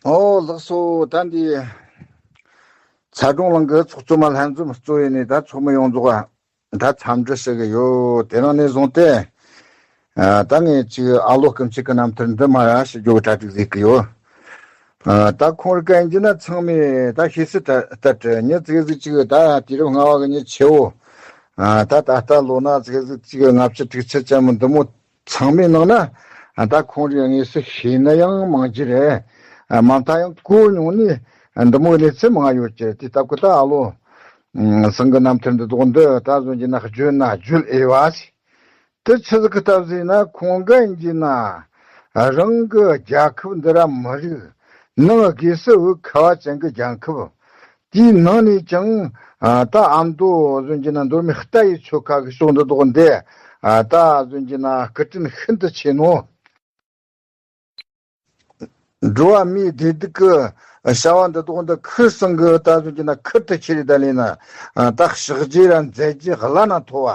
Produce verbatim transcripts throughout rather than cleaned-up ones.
ཨོ་ལགས་སོ། ད་འདི་ཚ་གྲོང་གླིང་གི་ཚོགས་གཙོ་མ་ལྷན་འཛོམས་གཙོ་ཡིན་ནས། ད་ཚོགས་མི་ཡོངས་རྫོགས་ད་འཚམས་འདྲི་ཞུ་གི་ཡོད། དེ་རིང་ནས་བཟུང་སྟེ་ད་ངས་ཅིག་ཨ་ལོ་སྐུ་མཆེད་ཀྱི་རྣམ་ཐར་འདི་མར་ཞུ་རྒྱུ་གི་གྲ་སྒྲིག་བཟོས་ཀྱི་ཡོད། ད་ཁོང་རི་ཀ་ཡིན་གྱི་ན་ཚང་མས་ད་ཤེས་སྲིད་ལྟར་ལྟར་ངས་ཙིག་ཟིག་ཅིག་ད་དུས་རབས་ལྔ་བ་གི་མྱི་ཆེ་བོ། ད་ད་ལྟ་ལོ་ན་ཙིག་ཟིག་ཅིག་ལྔ་བཅུ་དྲུག་ཅུ་ཅན་མོ་འདི་མོ་ཚང་མའི་ནང་ན། ད་ཁོང་རིགས་དངོས་སུ་ཤེས་ན་ཡང་མང་རྒྱུ་རེད། མ་མཐའ་ཡང་གོ་མྱོང་ནི་འདི་མོ་གནས་ཚུལ་མང་ཡོད་ཀྱི། དེ་ལྟ་བུ་ད་ཨ་ལོ་ཚང་གི་རྣམ་ཐར་འདི་དག་འདི་ད་གཟོད་ཀྱི་ན་བརྗོད་ན་བརྗོད་འོས་པ་ཞིག་དེ་ཆི་ཟིག་གི་སྟབས་ཟིག་ན། ཁོང་ག་ཡིན་གྱི་ན་རང་གི་རྒྱལ་ཁབ་འདི་ར་མི་རིགས་ནང་སྒོས་སུ་བོད་ཁ་བ་ཅན་གྱི་རྒྱལ་ཁབ། དེའི་ནང་ནས་ཀྱང་ད་ཨ་མདོ་གཟོད་ཀྱི་ན་མདོ་སྨད་རྟ་ཡི་ཆོལ་ཁ་གི་ཕྱོགས་འདི་དག་འདི་ད་གཟོད་ཀྱི་ན་སྐུ་དྲིན་ཤིན་ཏུ་ཆེ་ནོ། འགྲོ་བ་མིའི་བདེ་སྡུག་གི་བྱ་བ་འདི་དག་འདི་ཁུར་སང་གི་ད་གཟོད་ཀྱི་ན་ཁུར་དུ་ཁྱེར་ད་ལས་ན། ད་ཕྱག་རྗེས་ར་མཛད་རྗེས་བླ་ན་མཐོ་བ།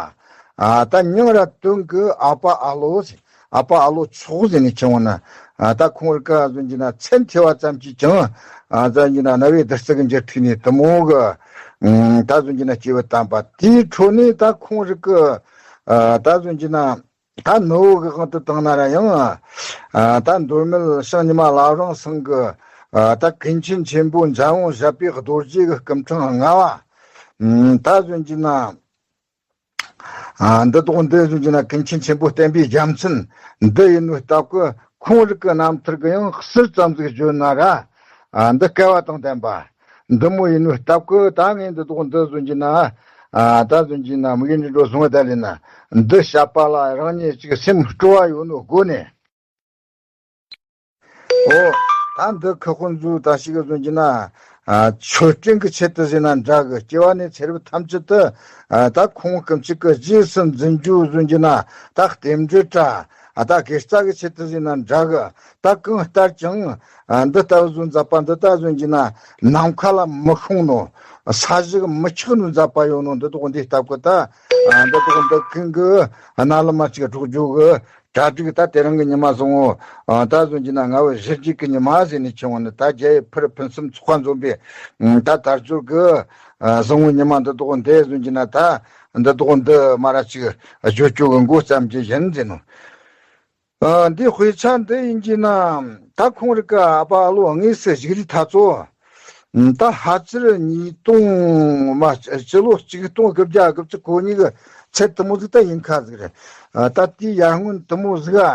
ད་མྱིང་ར་དོན་གི་ཨ་ཕ་ཨ་ལོ། ཨ་ཕ་ཨ་ལོ་མཆོག་ཟེར་ནས་ཁྱེར་འོང་ན། ད་ཁོང་རི་ཀ་གཟོད་ཀྱི་ན་མཚན་ཐོས་པ་ཙམ་གྱིས་ཀྱང་ད་གཟོད་ཀྱི་ན་རྣ་བའི་བདུད་རྩི་གི་འགྱུར་ཐུག་ནས་དེ་མོ་གི་ད་གཟོད་ཀྱི་ན་སྐྱེས་བུ་དམ་པ་དེའི་ཁྲོད་ནས་ད་ཁོང་རི་ཀ་ད་གཟོད་ཀྱི་ན་ད་ནུ་བོ་གི་དབང་དུ་བཏང་ན་ར་ཡང་ད་མདོ་སྨད་ཤང་ཉི་མ་བླ་བྲང་ཚང་གི་ད་ཀུན་མཁྱེན་ཆེན་པོ་འཇམ་དབྱངས་བཞད་པའི་རྡོ་རྗེ་གི་སྐུ་ཕྲེང་ལྔ་བ། ད་གཟོད་ཀྱི་ན། ཨ་འདི་དག་འདི་གཟོད་ཀྱི་ན་ཀུན་མཁྱེན་ཆེན་པོ་བསྟན་པའི་རྒྱལ་མཚན་འདི་ཡིན་ནོ་སྟབས་ཀྱིས། ཁོང་རིགས་ཀྱི་རྣམ་ཐར་གྱི་ཡང་ཟུར་ཙམ་ཟིག་བརྗོད་ན་ར། ཨ་འདི་སྐལ་བ་དང་ལྡན་པ་འདི་མོ་ཡིན་ནོ་སྟབས་ཀྱིས། ད་ངས་འདི་དག་འདི་གཟོད་ཀྱི་ན། ཨ་ད་གཟོད་ཀྱི་ན་མིག་འདི་འགྲོ་སོང་བ་ད་ལས་ན། འདི་བཤད་པ་ལ་རང་ཉིད་ཅིག་སེམས་སྤྲོ་བ་ཡོད་ནོ་སྒོ་ནས། ཨོ། ད་འདི་ཁོ་ཁོང་ཚོས་ད་ཞིག་གཟོད་ཀྱི་ན། ཨ་མཆོད་སྤྲིན་གྱི་ཆེད་དུ་ཟེར་ན་འདྲ་གི། སྐྱེ་བ་ནས་ཚེ་རབས་ཐམས་ཅད་དུ། ཨ་ད་ཁོང་སྐུ་མཆེད་ཀྱི་རྗེས་སུ་འཛིན་རྒྱུ་གཟོད་ཀྱི་ན། ད་རྟེན་འབྲེལ་དྲ། ཨ་ད་དགེ་རྩ་གི་ཆེད་དུ་ཟེར་ན་འདྲ་གི། ད་གང་ལྟར་ཀྱང་། ཨ་འདི་ལྟ་བུ་གཟོད་མཛད་པ་འདི་ད་གཟོད་ཀྱི་ན། ནམ་མཁའ་ལ་མི་ཤོང་ནོ། ས་གཞི་གི་མི་ཆགས་ནོ་མཛད་པ་ཡོད་ནོ་འདི་དག་འདི་སྟབས་ཀྱིས་ད། ཨ་འདི་དག་འདི་ཀུན་གྱི་རྣ་ལམ་མ་ཅིག་སྒྲོག་རྒྱུ་གི། གྲ་སྒྲིག་ད་དེ་རིང་གི་ཉི་མ་བཟང་བོ། ཨ་ད་གཟོད་ཀྱི་ན་ང་བོ་གཞི་རྒྱུད་ཀྱི་ཉི་མ་ཟེར་ནས་ཁྱེར་འོང་ནི། ད་རྒྱ་ཡི་ཕུར་ཕུན་སུམ་ཚོགས་པ་འཛོམས་པའི་ད་དར་ཚུལ་གྱི་བཟང་བོ་ཉི་མ་འདི་དག་འདི་གཟོད་ཀྱི་ན། ད་འདི་དག་འདི་མ་ར་ཅིག་བརྗོད་བཅུག་གི་འགོ་བརྩམས་རྒྱུ་ཡིན་ཟེར་ནོ། ཨ་འདི་དཔེ་ཆ་འདི་ཡིན་གྱི་ན། ད་ཁོང་རི་ཀ་ཨ་ཕ་ཨ་ལོ་དངོས་སུ་བཞུགས་རིས་ཐ་ཚོ། ད་ཕལ་ཆེར་ཉིས་སྟོང་མ་སྤྱི་ལོ་ཆིག་སྟོང་དགུ་བརྒྱ་དགུ་བཅུ་གོ་གཉིས་གི་ཚད་དེ་མོ་ཟིག་ད་ཡིན་ཁ་ཟིག་རེད། ད་དེའི་ཡར་སྔོན་དེ་མོ་ཟིག་ག་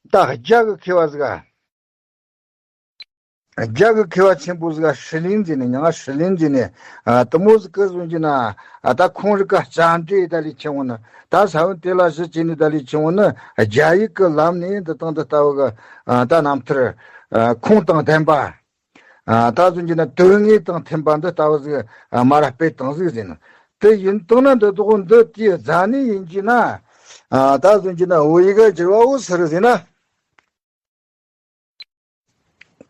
ད་རྒྱ་གི་མཁས་པ་ཟིག་ག་རྒྱ་གི་མཁས་པ་ཆེན་པོ་ཟིག་ག་ཧྲི་ལིན་ཟེར་ནས། མྱིང་ང་ཧྲི་ལིན་ཟེར་ནས། དེ་མོ་ཟིག་གིས་གཟོད་ཀྱི་ན། ད་ཁོང་རི་ཀ་བཅར་འདྲི་ད་ལས་ཁྱེར་འོང་ནི། ད་ས་བོན་དེ་ལ་གཞི་བྱས་ནས་ད་ལས་ཁྱེར་འོང་ནི། རྒྱ་ཡིག་གི་ལམ་ནས་འདི་དང་འདི་ལྟ་བུ་གི་ད་རྣམ་ཐར་ཁུངས་དང་ལྡན་པ། ཨ་ད་གཟོད་ཀྱི་ན་དོན་དངོས་དང་མཐུན་པ་འདི་ལྟ་བུ་ཟིག་ཨ་མ་ར་སྤེལ་བཏང་ཟིག་ཟེར་ནོ། དེ་ཡིན་བཏང་ན་འདི་དག་འདི་དེའི་རྗེས་ནས་ཡིན་གྱི་ན། ཨ་ད་གཟོད་ཀྱི་ན་བོད་ཡིག་ག་བསྒྱུར་བ་བོ་སུ་རེད་ཟེར་ན།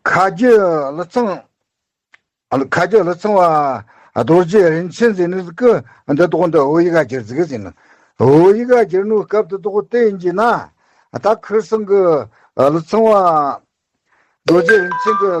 མཁའ་བརྒྱུད་ཀླུ་ཚང་། མཁའ་བརྒྱུད་ཀླུ་ཚང་བ་རྡོ་རྗེ་རིན་ཆེན་ཟེར་ནི་ཟིག་གིས་འདི་དག་འདི་བོད་ཡིག་ག་བསྒྱུར་ཟིག་ཟེར་ནོ། བོད་ཡིག་ག་བསྒྱུར་ནོ་སྐབས་དེ་དག་དེ་ཡིན་གྱི་ན། ད་ཁུར་སང་གི་ཀླུ་ཚང་བ་རྡོ་རྗེ་རིན་ཆེན་གྱི་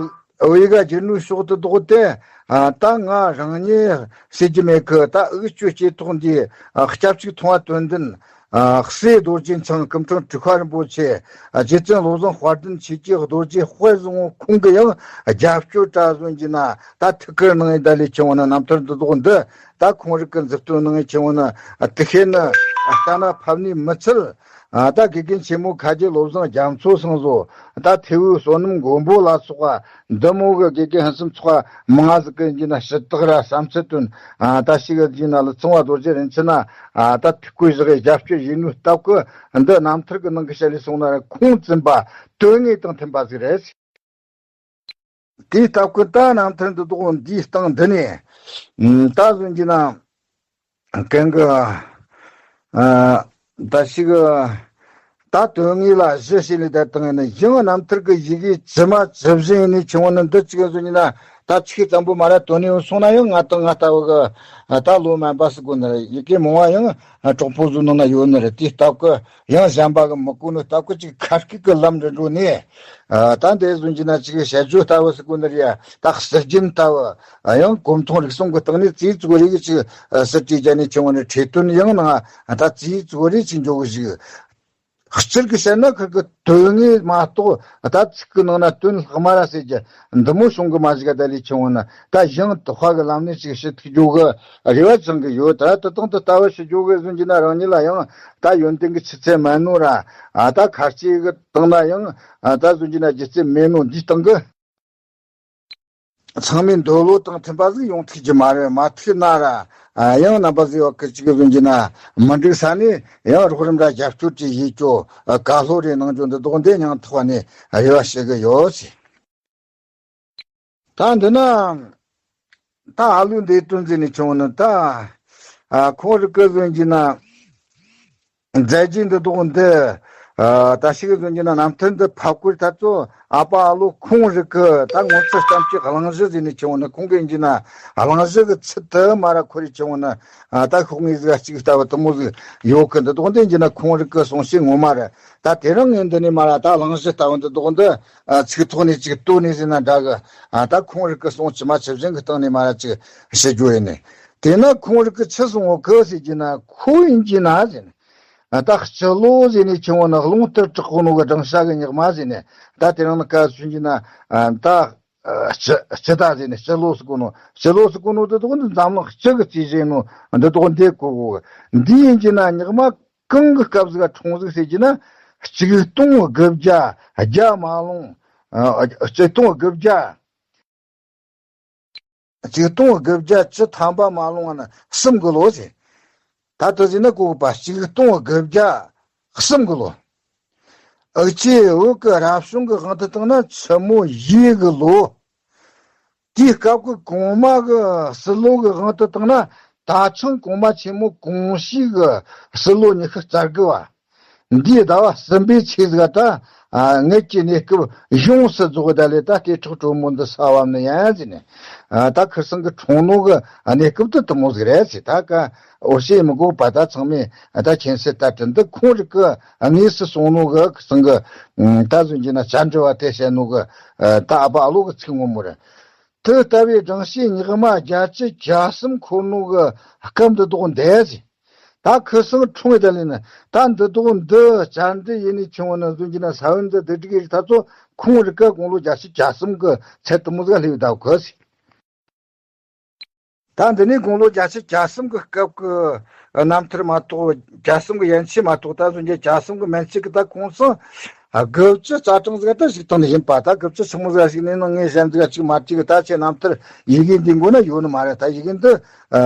བོད་ཡིག་ག་བསྒྱུར་ནོའི་ཕྱོགས་དེ་དག་དེ། ཨ་ད་ང་རང་ཉིད་ཟེར་རྒྱུ་མེད་གི། ད་འུ་ཅོ་སྐྱེ་ཐོག་འདི་ཨ་སྐྱབས་གཅིག་མཐོང་བ་དོན་ལྡན། ཨ་སྲས་རྡོ་རྗེ་འཆང་། སྐུ་ཕྲེང་དྲུག་པ་རིན་པོ་ཆེ། ཨ་རྗེ་བཙུན་བློ་བཟང་དཔལ་ལྡན་ཆོས་ཀྱི་རྡོ་རྗེ་དཔལ་བཟང་བོ་ཁོང་གི་ཡང་རྒྱབ་སྐྱོར་དྲ་གཟོད་ཀྱི་ན། ད་ཐུགས་ཁུར་གནང་ཡི་ད་ལས་ཁྱེར་འོང་ན། རྣམ་ཐར་འདི་དག་འདི་ད་ཁོང་རིགས་ཀྱིས་མཛུབ་སྟོན་གནང་ཡི་ཁྱེར་འོང་ན། ཨ་དེ་ཤེས་ན་ཨ་ལྟ་ན་ཕམ་ནི་མི་ཚད། ཨ་ད་དགེ་རྒན་ཆེན་མོ་མཁའ་བརྒྱུད་བློ་བཟང་རྒྱ་མཚོ་སང་བཟོ། ད་ཐེའུ་བསོད་ནམས་མགོན་པོ་ལ་སོགས་པ་འདི་མོ་གི་དགེ་རྒན་ཕུན་སུམ་ཚོགས་པ་མང་ང་ཟིག་གིས་ཡིན་གྱི་ན་ཞུ་དག་ར་བསམ་ཚུལ་བཏོན། ཨ་ད་ཞིག་གི་ཡིན་ན་ཀླུ་ཚང་བ་རྡོ་རྗེ་རིན་ཆེན་ན། ཨ་ད་ཐུགས་ཁུར་བཞག་གི་རྒྱབ་སྐྱོར་ཡིན་ནོའི་སྟབས་ཀྱིས། འདི་རྣམ་ཐར་གི་ནང་གི་བཤད་ལས་སོང་ན་ར་ཁུངས་བཙུན་པ་དོན་དངོས་དང་མཐུན་པ་ཟིག་རེད། དེའི་སྟབས་ཀྱིས་ད་རྣམ་ཐར་འདི་དག་འདིའི་སྟེང་འདི་ནས། ཨ་ད་གཟོད་ཀྱི་ན། གན་གི། ཨ་ད་ཞིག་གི། ད་དོན་དངོས་ལ་གཞི་བྱས་ནས་བསྡད་བཏང་ཡིན་ན། ཡང་རྣམ་ཐར་གི་ཡི་གེ་ཇི་མ་ཇི་བཞིན་ཡིན་ནས་ཁྱེར་འོང་ན། འདི་གཅིག་གཟོད་ཀྱི་ན། ད་ ད་ཆིག་ཙམ་པོ་མ་ར་དོན་ནས་སོང་ན་ཡང་ང་དང་ང་ལྟ་བུ་གི་ད་ལོ་མན་པ་ཟེར་དགོས་ནི་རེད། ཡི་གེ་མང་བ་ཡང་གྲོགས་པོ་ཟོ་ནང་ན་ཡོད་ནི་རེད། དེ་སྟབས་ཀྱིས་ཡང་གཞན་པ་གི་མི་གོ་ནི་སྟབས་ཀྱིས་ཅིག་ཁ་སྐད་ཀྱི་ལམ་འདྲ་འགྲོ་ནས། ད་འདི་ཟོ་གྱི་ན་ཅིག་བཤད་རྒྱུ་ལྟ་བུ་ཟེར་དགོས་ནི་རེད། ད་ཟུར་རྒྱན་ལྟ་བུ་ཡང་གོ་མཐོང་རིག་གསུམ་གི་སྟེང་ནས་རྩིས་གཙོ་རིག་ཅིག་ཟུར་བྲིས་བྱས་ནས་ཆུང་བ་ནས་ཁྲིད་སྟོན་ཡང་ནང་ད་རྩིས་གཙོ་རིག་ཅིག་འཇོག་གི་ཞིག་སྤྱིར་གྱི་བཤད་ན་ཁིར་གི་དོན་ངེས་མ་གཏོགས་ད་ཚིག་གི་ནང་ན་དོན་ལྷག་མ་ར་ཟེར་རྒྱུ་འདི་མོ་བྱུང་གི་མ་བཞག་ག་ད་ལས་ཆུང་བ་ན་ད་ཡང་དག་པ་གི་ལམ་ནས་ཅིག་ཞུ་ཐུབ་རྒྱུ་གི་རེ་བ་བཅང་གི་ཡོད། ད་དེ་དང་དེ་ལྟ་བུ་ཞུ་རྒྱུ་གི་ཟོ་གྱི་ན་རང་ཉིད་ལ་ཡང་ད་ཡོན་ཏན་གྱི་ཆུ་ཚད་མེད་ནོ་ར། ཨ་ད་ཁ་ལྕེ་གི་སྟེང་ན་ཡང་ཨ་ད་ཟོ་གྱི་ན་སྒྱུ་རྩལ་མེད་ནོ་འདིའི་སྟེང་གི་ཚང་མའི་འདོད་བློ་དང་མཐུན་པ་ཟིག་ཡོང་ཐུབ་ཀྱི་མ་རེད། མ་ཐུབ་ན་ར། ཨ་ཡང་རྣམ་པ་ཟིག་ཡོད་ཀི་ཅིག་གི་ཟོ་གྱི་ན་མི་འགྲིག་ས་ནས་ཡང་རོགས་རམ་ར་རྒྱབ་སྐྱོར་ཅིག་ཡེད་རྒྱུ་ཨ་བཀའ་སློབ་རེ་གནང་རྒྱུ་འདི་དོགས་འདི་སྙིང་ཐག་པ་ནས་རེ་བ་ཞུ་གི་ཡོད་ཟེར། ད་འདི་ན་ད་ཨ་ལུ་འདི་དོན་ཟེར་ནས་ཆུང་ནི་ད་ཨ་ཁོང་རིག་གི་ཟོ་གྱི་ན། མཛད་རྗེས་འདི་དག་འདི། ཨ་ད་ཞིག་གི་ཟོ་གྱི་ན་རྣམ་ཐར་འདི་ཕབ་སྐུར་ད་ཚོ་ཨ་ཕ་ཨ་ལོ་ཁོང་རིག་གི་ད་ངོ་མཚར་ལྟ་བུའི་གླེང་གཞི་ཟེར་ནས་ཆུང་ནི་ཁོང་གི་ཡིན་གྱི་ན་གླེང་གཞི་གི་ཚུལ་དུ་མ་ར་ཁོ་རེ་ཆུང་ནི་ཨ་ད་ཤོག་ངོས་ཟིག་གཅིག་ལྟ་བུ་དུ་མོ་ཟིག་ཡོད་གི། འདི་དག་འདི་ཡིན་གྱི་ན་ཁོང་རིག་གི་གསུང་བཤད་ངོ་མ་རེད། ད་དེ་རིང་ངས་འདི་ནས་མ་ར་ད་གླེང་གཞི་ལྟ་བུ་འདི་དག་འདི་ཨ་ཚིག་ཐོག་ནས་ཅིག་བཏོན་ནས་ཟེར་ན་འདྲ་གི། ཨ་ད་ཁོང་རིག་གི་གསུང་ཇི་མ་ཇི་བཞིན་གི་སྟེང་ནས་མ་ར་ཅིག་ཞུ་རྒྱུ་ཡིན་ནི། དེས་ན་ཁོང་རིག་གི་ཆི་གསུང་བ་གི་ཟེར་གྱི་ན་ཁོ་ཡིན་གྱི་ན་ཟེར་ནས། ད་སྤྱི་ལོ་ཟེར་ནས་ཆུང་བ་ན་རླུང་ལྟར་གྲགས་གོ་ནོ་གི་སྦྲང་ཤ་གི་ཉག་མ་ཟེར་ནས། ད་དེ་རིང་ནི་སྐབས་སུ་ཡིན་གྱི་ན་ད་སྤྱི་སྤྱི་ཟླ་ཟེར་ནས་སྤྱི་ལོ་ཟེར་གོ་ནོ་སྤྱི་ལོ་ཟེར་གོ་ནོ་འདི་དག་འདི་འཛམ་གླིང་སྤྱི་གི་རྩིས་བྱས་ནོ་འདི་དག་འདི་གོ་གོ་གི། འདི་ཡིན་གྱི་ན་ཉག་མ་གང་གི་སྐབས་ཟིག་ག་འཁྲུངས་ཟིག་ཟེར་གྱི་ན། ཆིག་སྟོང་དགུ་བརྒྱ་བརྒྱ་མ་ལོངས། ཨ་ཆིག་སྟོང་དགུ་བརྒྱ། ཆིག་སྟོང་དགུ་བརྒྱ་བཅུ་ཐམ་པ་མ་ལོངས་ན་གསུམ་གི་ལོ་ཟེར། ད་ལྟ་ཟེར་ན་གོ་གི་པ་ཆིག་སྟོང་དགུ་བརྒྱ་གསུམ་གི་ལོ། ཨ་ཆེ་བོད་ཀྱི་རབ་བྱུང་གི་དབང་དུ་བཏང་ན་ཆུ་མོ་ཡོས་གི་ལོ། དེའི་སྐབས་ཀྱི་གོང་མ་གི་ཕྱི་ལོ་གི་དབང་དུ་བཏང་ན་ད་ཆང་གོང་མ་ཆེན་མོ་གོང་ཞིག་གི་ཕྱི་ལོ་ཉི་ཤུ་རྩ་དགུ་བ། འདིའི་ཟླ་བ་གསུམ་པའི་ཚེས་ཟིག་ད་ངེད་ཀྱི་གནས་སྐབས་ཡོངས་སུ་རྫོགས་ད་ལས་ད་ལྟའི་ཁྲག་དྲོན་མོ་འདི་ས་བབ་ནི་ཡང་ཟེར་ནས། ད་ཁིར་སང་གི་འཁྲུངས་ནོ་གི་གནས་སྐབས་དུ་དུ་མོ་ཟིག་རེད་ཟེར། ད་ཀ་འོ་ཤེས་མི་དགོས་པ། ད་ཚང་མས་ད་མཁྱེན་གསལ་ལྟར་དུ་འདི་ཁོང་རིག་གི་དངོས་སུ་སོང་ནོ་གི་ཁིར་སང་གི་ད་གཟོད་ཀྱི་ན་བཅར་འདྲི་བ་དེ་བཤད་ནོ་གི་ད་ཨ་ཕ་ཨ་ལོ་གི་ཚིག་ངོ་མོ་རེད། དེ་ལྟ་བུའི་སྦྲང་ཤའི་ཉག་མ་བརྒྱད་ཅུ་གྱ་གསུམ་འཁོར་ནོ་གི་སྐབས་འདི་དག་འདས་ཟེར། ད་ཁི་སང་འཁྲུངས་ཡོད་ད་ལས་ནི་ད་འདི་དག་འདི་བཅར་འདྲི་ཡེ་ནས་ཆུང་བ་ན་གཟོད་ཀྱི་ན་ས་བོན་འདི་བདུད་དྲུག་གི་རིགས་ད་ཚོ་ཁོང་རིག་ག་དགུང་ལོ་བརྒྱད་ཅུ་གྱ་གསུམ་གི་ཚད་དུ་མོ་ཟིག་སླེབས་ཡོད་ད་གོ་ཟེར། ད་འདི་ནས་དགུང་ལོ་བརྒྱད་ཅུ་གྱ་གསུམ་གི་སྐབས་ཀྱི་རྣམ་ཐར་མ་གཏོགས། གྱ་གསུམ་གི་ཡན་ཆད་མ་གཏོགས། ད་གཟོད་ཀྱི་གྱ་གསུམ་གི་མན་ཆད་ཀྱི་ད་ཁོང་ཚོ་དགུ་བཅུ་རྩ་གྲངས་ཟིག་ད་ཞིག་བཏང་ནས་ཡིན་པ། ད་དགུ་བཅུ་ཆུང་མོ་ཟིག་ཞིག་ནས་ནང་ངས་གཞན་ཟིག་ཅིག་མ་བྲིས་གི། ད་ཁྱེད་རྣམ་ཐར་ཡི་གེ་འདི་མགོ་ན་ཡོད་ནི་མ་རེད། ད་ཡི་གེ་འདི་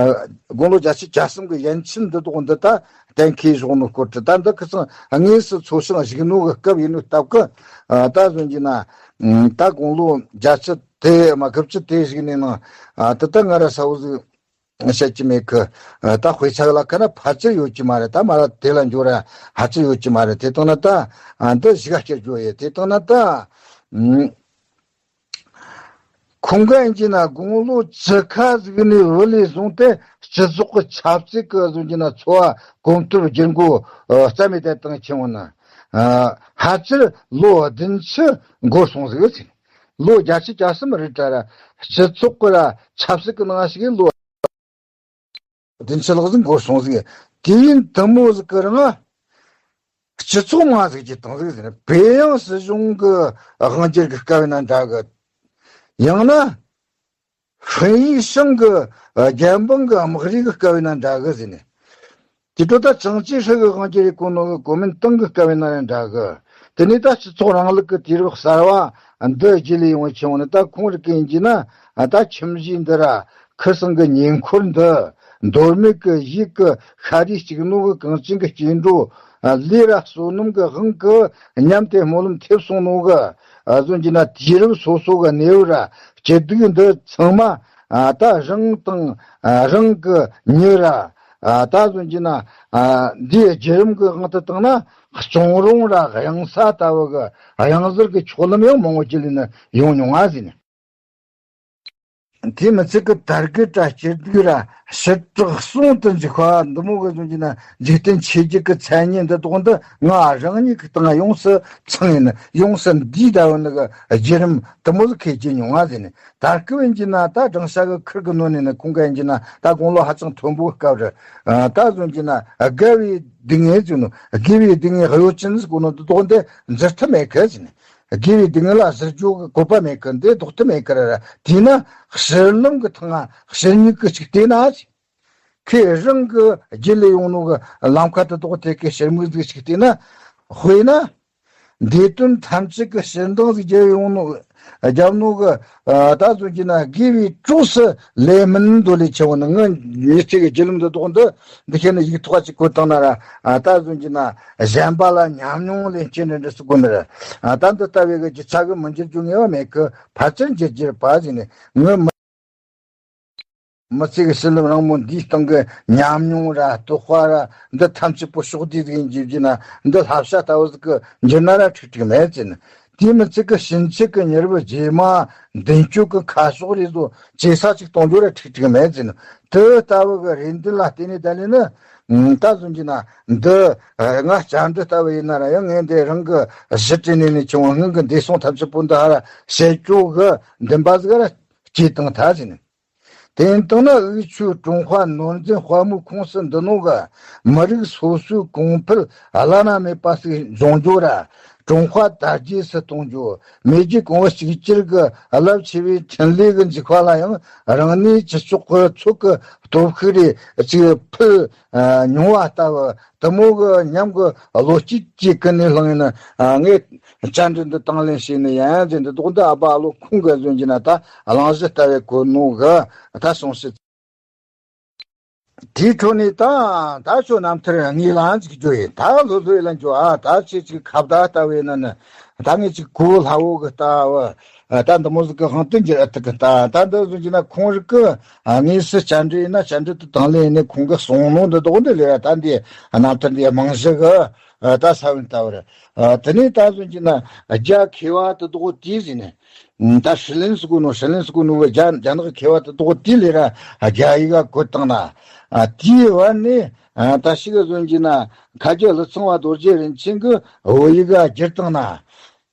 དགུང་ལོ་བརྒྱད་ཅུ་གྱ་གསུམ་གི་ཡན་ཆད་འདི་དག་འདི་ད་གཏན་འཁེལ་བཞག་ནོ་སྐོར་དུ། ད་འདི་ཁི་སང་དངོས་སུ་འཚོ་ཞིང་བཞུགས་ནོ་གི་སྐབས་ཡིན་ནོ་སྟབས་ཀྱིས། ད་གཟོད་ཀྱི་ན་ད་དགུང་ལོ་བརྒྱད་ཅུ་དེ་མ་དགུ་བཅུ་དེ་ཞིག་ནས་ནང་ད་ལྟ་ང་ར་ས་བོ་ཟིག་བཤད་ཀྱི་མེད་གི། ད་དཔེ་ཆ་ལ་ཁ་ན་ཕལ་ཆེར་ཡོད་ཀྱི་མ་རེད། ད་མ་ར་དེ་ལ་འགྱུར་ར་ཕལ་ཆེར་ཡོད་ཀྱི་མ་རེད། དེ་དང་ན་ད་འདི་གཞིག་ག་སྐྱེལ་རྒྱུ་ཡོད། དེ་དང་ན་ད་ཁོང་ག་ཡིན་གྱི་ན་དགུང་ལོ་བཅུ་ཁ་ཟིག་ནས་བུད་ལས་བཟུང་སྟེ་སྤྱི་ཚོགས་ཀྱི་ཆབ་སྲིད་ཀྱི་གཟོད་ཀྱི་ན་འཚོ་བ་གོམ་སྟབས་བསྒྱུར་འགོ་རྩ་མེད་དུ་བཏང་ཁྱེར་འོང་ན། ཕལ་ཆེར་ལོ་བདུན་ཅུ་འགོར་སོང་ཟིག་ཟེར། ལོ་བརྒྱད་ཅུ་གྱ་གསུམ་རེད་དྲ་ར། སྤྱི་ཚོགས་ཀྱི་ར་ཆབ་སྲིད་ཀྱི་ནང་ཞིག་ལོ་བདུན་ཅུ་ལྷག་ཟིག་འགོར་སོང་ཟིག་དེ་ཡིན་དུ་མོ་ཟིག་གི་རིང་སྤྱི་ཚོགས་མང་ཟིག་གི་དང་ཟིག་ཟེར་ན་བལ་ཡང་སྲིད་གཞུང་གི་དབང་སྒྱུར་གི་སྐབས་ན་འདྲ་གི། ཡང་ན་ཧྥིན་ཡིག་ཤང་གི་རྒྱལ་འབངས་གི་དམག་རིགས་གི་སྐབས་ན་འདྲ་གི་ཟེར་ནས། དེ་འཕྲོ་ད་ཅང་ཅེ་ཧྲི་གི་དབང་སྒྱུར་ཡེ་གོ་ནོ་གི་གོ་མིན་ཏང་གི་སྐབས་ན་ར་འདྲ་གི། དེ་ནས་ད་སྤྱི་ཚོགས་རིང་ལུགས་ཀྱི་དུས་རབས་གསར་བ་འདི་རྗེས་ལས་ཡོང་བའི་ཆེད་ནི་ད་ཁོང་རིག་གི་ཡིན་གྱི་ན་ད་ཁྱིམ་གཞིས་འདི་ར་ཁིར་སང་གི་ཉེ་འཁོར་འདི་མདོ་སྨད་ཀྱི་ཡུལ་གྱི་ཤ་རུས་གཅིག་ནོ་གི་གངས་ཅན་གྱི་སྐྱེ་འགྲོ་ལས་ར་བསོད་ནམས་ཀྱི་དབང་གིས་མཉམ་དུ་སྨོན་ལམ་ཐེབས་སོང་ནོ་གི། གཟོད་ཀྱི་ན་དུས་རབས་སོ་སོ་གི་གནས་བབ་ར་སྐྱིད་སྡུག་འདི་ཚང་མ་ད་རང་དང་རང་གི་མྱི་ར། ད་གཟོད་ཀྱི་ན་འདིའི་བརྒྱུད་རིམ་གི་དབང་དུ་བཏང་ན་གཅོང་རོང་ར་གཡང་ས་ལྟ་བུ་གི་གཡང་གཟར་གི་ཕྱོགས་ལམ་ཡང་མང་བོ་ཅིག་ལས་ནི་ཡོང་མྱོང་ང་ཟེར་ནས། དེ་མི་ཚད་ཀྱི་དར་གོས་ར་སྐྱིད་སྡུག་ར་ཞི་དྲག་ཟུང་དུ་འཇུག་པ་འདི་མོ་གི་བཟུང་གྱི་ན་འཇིག་རྟེན་ཆོས་བརྒྱད་ཀྱི་མཚན་ཉིད་འདི་དག་འདི་ང་རང་ཉིད་ཀྱི་སྟེང་ཡོངས་སུ་ཚང་ཡིན་ཡོངས་སུ་འདུས་ད་བ་ནི་གི་བརྒྱུད་རིམ་དུ་མོ་ཟིག་ཁེ་ཀྱི་མྱོང་བ་ཟིན་ནས། དར་གོས་ཡིན་གྱི་ན་ད་སྦྲང་ཤ་གི་ཁུར་གི་ནོ་ནས་ནི་ཁོང་ག་ཡིན་གྱི་ན་ད་དགུང་ལོ་ཧ་ཅང་མཐོན་པོའི་སྐབས་རེད། ད་བཟུང་གྱི་ན་དགེ་བའི་སྡུག་བསྔལ་ཟེར་ནོ། དགེ་བའི་སྡུག་བསྔལ་གཡོ་ཅན་ཟེར་གོ་ནོ་འདི་དག་འདི་འཛིན་ཐུབ་མེད་གི་ཟེར་ནས། དགེ་བའི་སྡུག་བསྔལ་ལ་ཟུར་འཇོག་གི་བཀོད་པ་མེད་གི། འདི་ལྡོག་ཐུབ་མེད་གི་ར་ར། དེས་ན་ཕྱིར་ལམ་གྱི་ཐང་ང་ཕྱིར་མིག་གི་ཅིག་བལྟས་ན། ཁོས་རང་གི་རྒྱུད་ལ་ཡོང་ནོ་གི་ལམ་ཁ་དེ་དག་དེ་གི་ཕྱིར་མིག་ཟིག་ཅིག་བལྟས་ན། དཔེར་ན། འདས་དོན་ཐམས་ཅད་ཀྱི་ཕྱིར་འདང་ཟིག་རྒྱབ་ཡོང་ནོ། རྒྱབ་ནོ་གི། ད་གཟོད་ཀྱི་ན་དགེ་བའི་གྲོགས་སུ་ལས་མིན་འདོད་ལས་ཆེ་བ་ནི་ངའི་ཉེས་ཚིག་གི་བརྒྱུད་ལམ་འདི་དག་འདི། འདི་ཁྱེད་ནི་ཡིག་ཐོག་ཅིག་བཀོད་བཏང་ན་ར། ད་གཟོད་ཀྱི་ན་གཞན་པ་ལ་ཉམས་མྱོང་ལེན་སྐྱེས་འདྲ་འདྲ་སུ་དགོས་ནི་ར། ད་འདི་ལྟ་བུའི་གི་རྒྱུ་ཆ་གི་མི་འགྱུར་རྒྱུ་ངེས་པ་མེད་གི། ཕལ་ཆེར་འགྱུར་འགྱུར་པ་ཟིན་ནས་ངའི་མི། མི་ཚེ་གི་ཕྱི་ལམ་རིང་མོ་འདིའི་སྟེང་གི་ཉམས་མྱོང་ར་རྟོགས་པ་ར་འདི་ཐམས་ཅད་པོ་ཕྱོགས་བསྡུས་ཟིག་འཇིབ་རྒྱུ་ན་འདི་བསླབ་བྱ་ལྟ་བུ་ཟིག་གི་འགྱུར་ན་ར་ཁྲིག་ཁྲིག་མེད་ཟིན། དེའི་མི་ཚེ་གི་ཕྱིན་ཆད་ཀྱི་མྱུར་བུ་རྗེས་མ་མདུན་སྐྱོད་ཀྱི་ཁ་ཕྱོགས་རེ་བཟོ་བྱེད་ས་ཅིག་གཏོང་རྒྱུ་ར་ཁྲིག་ཁྲིག་མེད་ཟིན། དེ་ལྟ་བུ་གི་རེ་འདུན་ལ་བརྟེན་ནས་ད་ལས་ནི་ད་གཟོད་ཀྱི་ན་འདི་ང་བཅར་འདྲི་ལྟ་བུ་ཡིན་ན་ར་ཡང་ངས་འདི་རང་གི་གཞི་དྲན་ནས་ནས་བྱུང་བ་སྔོན་གྱི་འདས་སོང་ཐམས་ཅད་པོ་འདི་ཧ་ར་བཤད་རྒྱུ་གི་འདུན་པ་ཟིག་ར་སྐྱེས་བཏང་ཐལ་ཟིན། དེ་ཡིན་དང་ན་འུ་ཆོས་ཀྲུང་ཧྭ་ནོར་འཛིན་དཔལ་མོའི་ཁོངས་སུ་འདུ་ནོ་གི་མི་རིགས་སོ་སོའི་གོང་འཕེལ་བླ་ན་མེད་པ་ཞིག་འབྱུང་རྒྱུ་ར། ཀྲུང་ཧྭ་དར་རྒྱས་སུ་གཏོང་རྒྱུ། མེས་རྒྱལ་གོང་བུ་གཅིག་གྱུར་གྱི་རླབས་ཆེ་བའི་འཕྲིན་ལས་ཀྱི་འཇུག་པ་ལ་ཡང་རང་ནུས་ཅི་ལྕོགས་ཀྱི་ཚོགས་ཀྱི་སྟོབས་ཤུགས་རེ་གཅིག་ཕུལ་མྱོང་བ་ལྟ་བུ། དེ་མོ་གི་ཉམས་ཀྱི་བློ་སྐྱེད་ཀྱི་ཀུན་ནས་བསླངས་ཡིན་ན། ངས་བཅར་འདྲི་འདི་དང་ལེན་བྱས་ནས་ཡང་ཟེར་འདི་དོག་འདི་ཨ་ཕ་ཨ་ལོ་ཁོང་གིས་བཟོས་ཀྱི་ན་ད་གླེང་གཞི་ལྟ་བའི་གོ་ནོ་གི་ད་སོང་ཞིག་དེའི་འཕྲོ་ནས་ད་ད་ཁྱོད་རྣམ་ཐར་ངའི་ལ་ཅིག་འགྱོ་ཡིན། ད་ལྷོད་ལྷོད་ལ་འགྱོ་ཨ། ད་ཁྱེད་ཅིག་ཁ་བརྡ་ལྟ་བས་ན་ནི། ད་ངས་ཅིག་གོ་སླ་བོ་གི་ལྟ་བུ། ད་འདི་མོ་ཟིག་གི་དབང་དུ་འགྱུར་ཨ་ཐུག་གི་ལྟ། ད་འདི་བཟོ་གྱི་ན་ཁོང་རིགས་ཀྱི་དངོས་སུ་བཅར་འདྲི་ཡིན་ན་བཅར་འདྲི་དུ་དང་ལེན་ཡིན་ནས་ཁོང་གི་གསུང་ནོ་འདི་དོག་འདི་ལས་ད་འདི་རྣམ་ཐར་འདི་རྨང་གཞི་གི་ད་ས་བོན་ལྟ་བུ་རེད། དེ་ནས་ད་བཟོ་གྱི་ན་རྒྱ་མཁས་པ་དེ་དོག་དེ་ཟིན་ནས། ད་ཧྲི་ལན་སུ་གོ་ནོ་ཧྲི་ལན་སུ་གོ་ནོ་བ་རྒྱ་རྒྱ་ནག་མཁས་པ་དེ་དོག་དེ་ལས་ར་རྒྱ་ཡིག་ག་བཀོད་བཏང་ན། དེའི་བར་ནས་ད་ཤི་ག་བཟོ་གྱི་ན་མཁའ་སྤྱོད་ཀླུ་ཚང་བ་རྡོ་རྗེ་རིན་ཆེན་གྱི་བོད་ཡིག་ག་བསྒྱུར་བཏང་ན།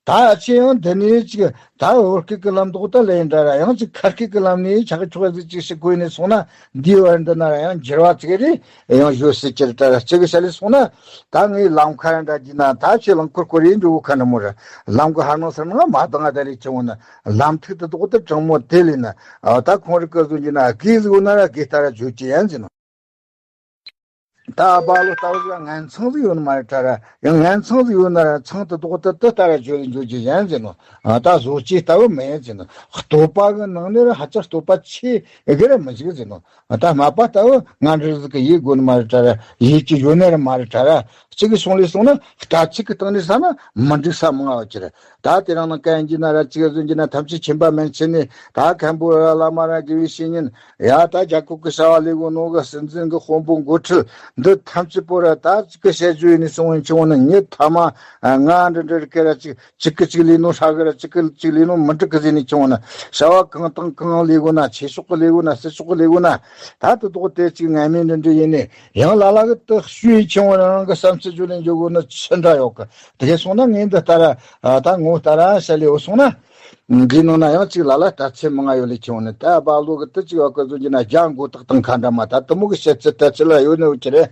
ད་ཨ་ཆེ་ཡང་འདི་ནས་ཅིག་ད་བོད་སྐད་ཀྱི་ལམ་དོག་ད་ལས་འདྲ་ར་ཡང་ཅིག་ཁ་སྐད་ཀྱི་ལམ་ནས་ཆག་ཆོག་ཟིག་ཅིག་ཞིག་བཀོད་ནས་སོང་ན་འདིའི་བར་འདི་ན་ར་ཡང་འགྱུར་བ་ཅིག་རེད། ཡང་ཞོ་སི་ཅིར་ལྟར་གཅིག་བྱ་ལས་སོང་ན། ད་ངའི་ལམ་ཁ་འདྲ་གྱི་ན་ད་ཁྱེད་རླངས་འཁོར་སྐོར་ཡིན་འགྲོ་གི་ཁ་འདྲ་མོ་ར། ལམ་གི་ཧར་ནང་སར་ནང་མ་དང་ང་ད་རེ་ཆེ་བོ་ན་ལམ་ཐིག་ཏུ་དོག་ཏུ་དྲང་མོ་དེ་ལས་ན། ཨ་ད་ཁོང་རིགས་ཀ་བཟོ་གྱི་ན་གིས་ཟིག་ཡོད་ན་ར་གིས་ལྟ་ར་བརྗོད་ཀྱི་ཡན་ཟིན་ནོ། ད་ཨ་པ་ལོ་ལྟ་བུ་ཟིག་ངན་མཚང་ཟིག་ཡོད་ན་མ་རེད་ད་ར། ཡང་ངན་མཚང་ཟིག་ཡོད་ན་ར་མཚང་དུ་དོག་ཏུ་དུ་ལྟ་ར་བརྗོད་བརྗོད་ཀྱི་ཡན་ཟིན་ནོ། ཨ་ད་བཟོ་ཅི་ལྟ་བུ་མེད་ཟིན་ནོ། བསྟོད་པ་གི་ནང་ནས་ར་ཧ་ཅང་བསྟོད་པ་ཆེ་གི་ར་མི་ཞིག་ཟིན་ནོ། ད་མ་པ་ལྟ་བུ་ང་འདྲ་ཟིག་གི་ཡིད་དགོས་ནི་མ་རེད་ད་ར། ཡིད་ཀྱི་ཡོད་ནི་ར་མ་རེད་ད་ར། གཅིག་གི་སོང་ལས་སོང་ན་ལྟ་ཚིག་གི་སྟེང་ནས་ས་ན་མི་འགྲིག་ས་མང་བ་ཅི་རེད། ད་དེ་རང་ནང་བཀའ་ཡིན་གྱི་ན་ར་གཅིག་ག་བཟོ་གྱི་ན་ཐམས་ཅད་མཁྱེན་པ་མན་ཆད་ནས་ད་མཁན་པོ་ར་བླ་མ་ར་དགེ་བའི་བཤེས་གཉེན་ཡ་ད་རྒྱ་གོ་གི་བྱ་བ་ལས་གོ་ནོ་གི་སྲིད་འཛིན་གི་དཔོན་པོ་འགོ་ཁྲིད་འདི་ཐམས་ཅད་པོ་ར་ད་གཅིག་གི་བཤད་རྒྱུ་ཡིན་ནས་སོང་བའི་ཆུང་བ་ནི་ཉི་ཐ་མ་ང་འདྲ་འདྲ་ར་ཁེ་ར་གཅིག་གཅིག་གི་གཅིག་ལས་ནོ་ཧྲ་གི་ར་གཅིག་གི་གཅིག་ལས་ནོ་མི་འགྲིག་གི་ཟེར་ནས་ཆུང་བ་ན། བྱ་བ་གང་དང་གང་ལས་གོ་ན་ཆོས་ཕྱོགས་གི་ལས་གོ་ན་སྲིད་ཕྱོགས་གི་ལས་གོ་ན། ད་དུ་དོག་དེ་གཅིག་ངན་མིན་འདྲ་འདྲ་ཡིན་ནས་ཡང་ལ་ལ་གི་དུ་ཤུའི་ཆུང་བ་རང་གི་བསམ་ཚུལ་བརྗོད་ལས་འཇོག་གོ་ན་ཆི་འདྲ་ཡོད་གི། དེ་གས་སོང་ན་ངས་འདི་ལྟ་ར་ད་ངོ་ལྟ་ར་བྱ་ལས་འོ་སོང་ན། འདིའི་ནང་ན་ཡང་གཅིག་ལ་ལ་ལྟ་ཚེ་མང་ང་ཡོད་ལས་ཆུང་བ་ནི་ད་བ་ལོ་གི་དུ་གཅིག་ཡོད་གི་བཟོ་གྱི་ན་རྒྱ་མགོ་ཐག་དང་ཁ་འདྲ་མ་ད་དུ་མོ་གི་བཤད་ཚུལ་ལྟ་ཚུལ་ལ་ཡོད་ནི་འོ་ཅི་རེད།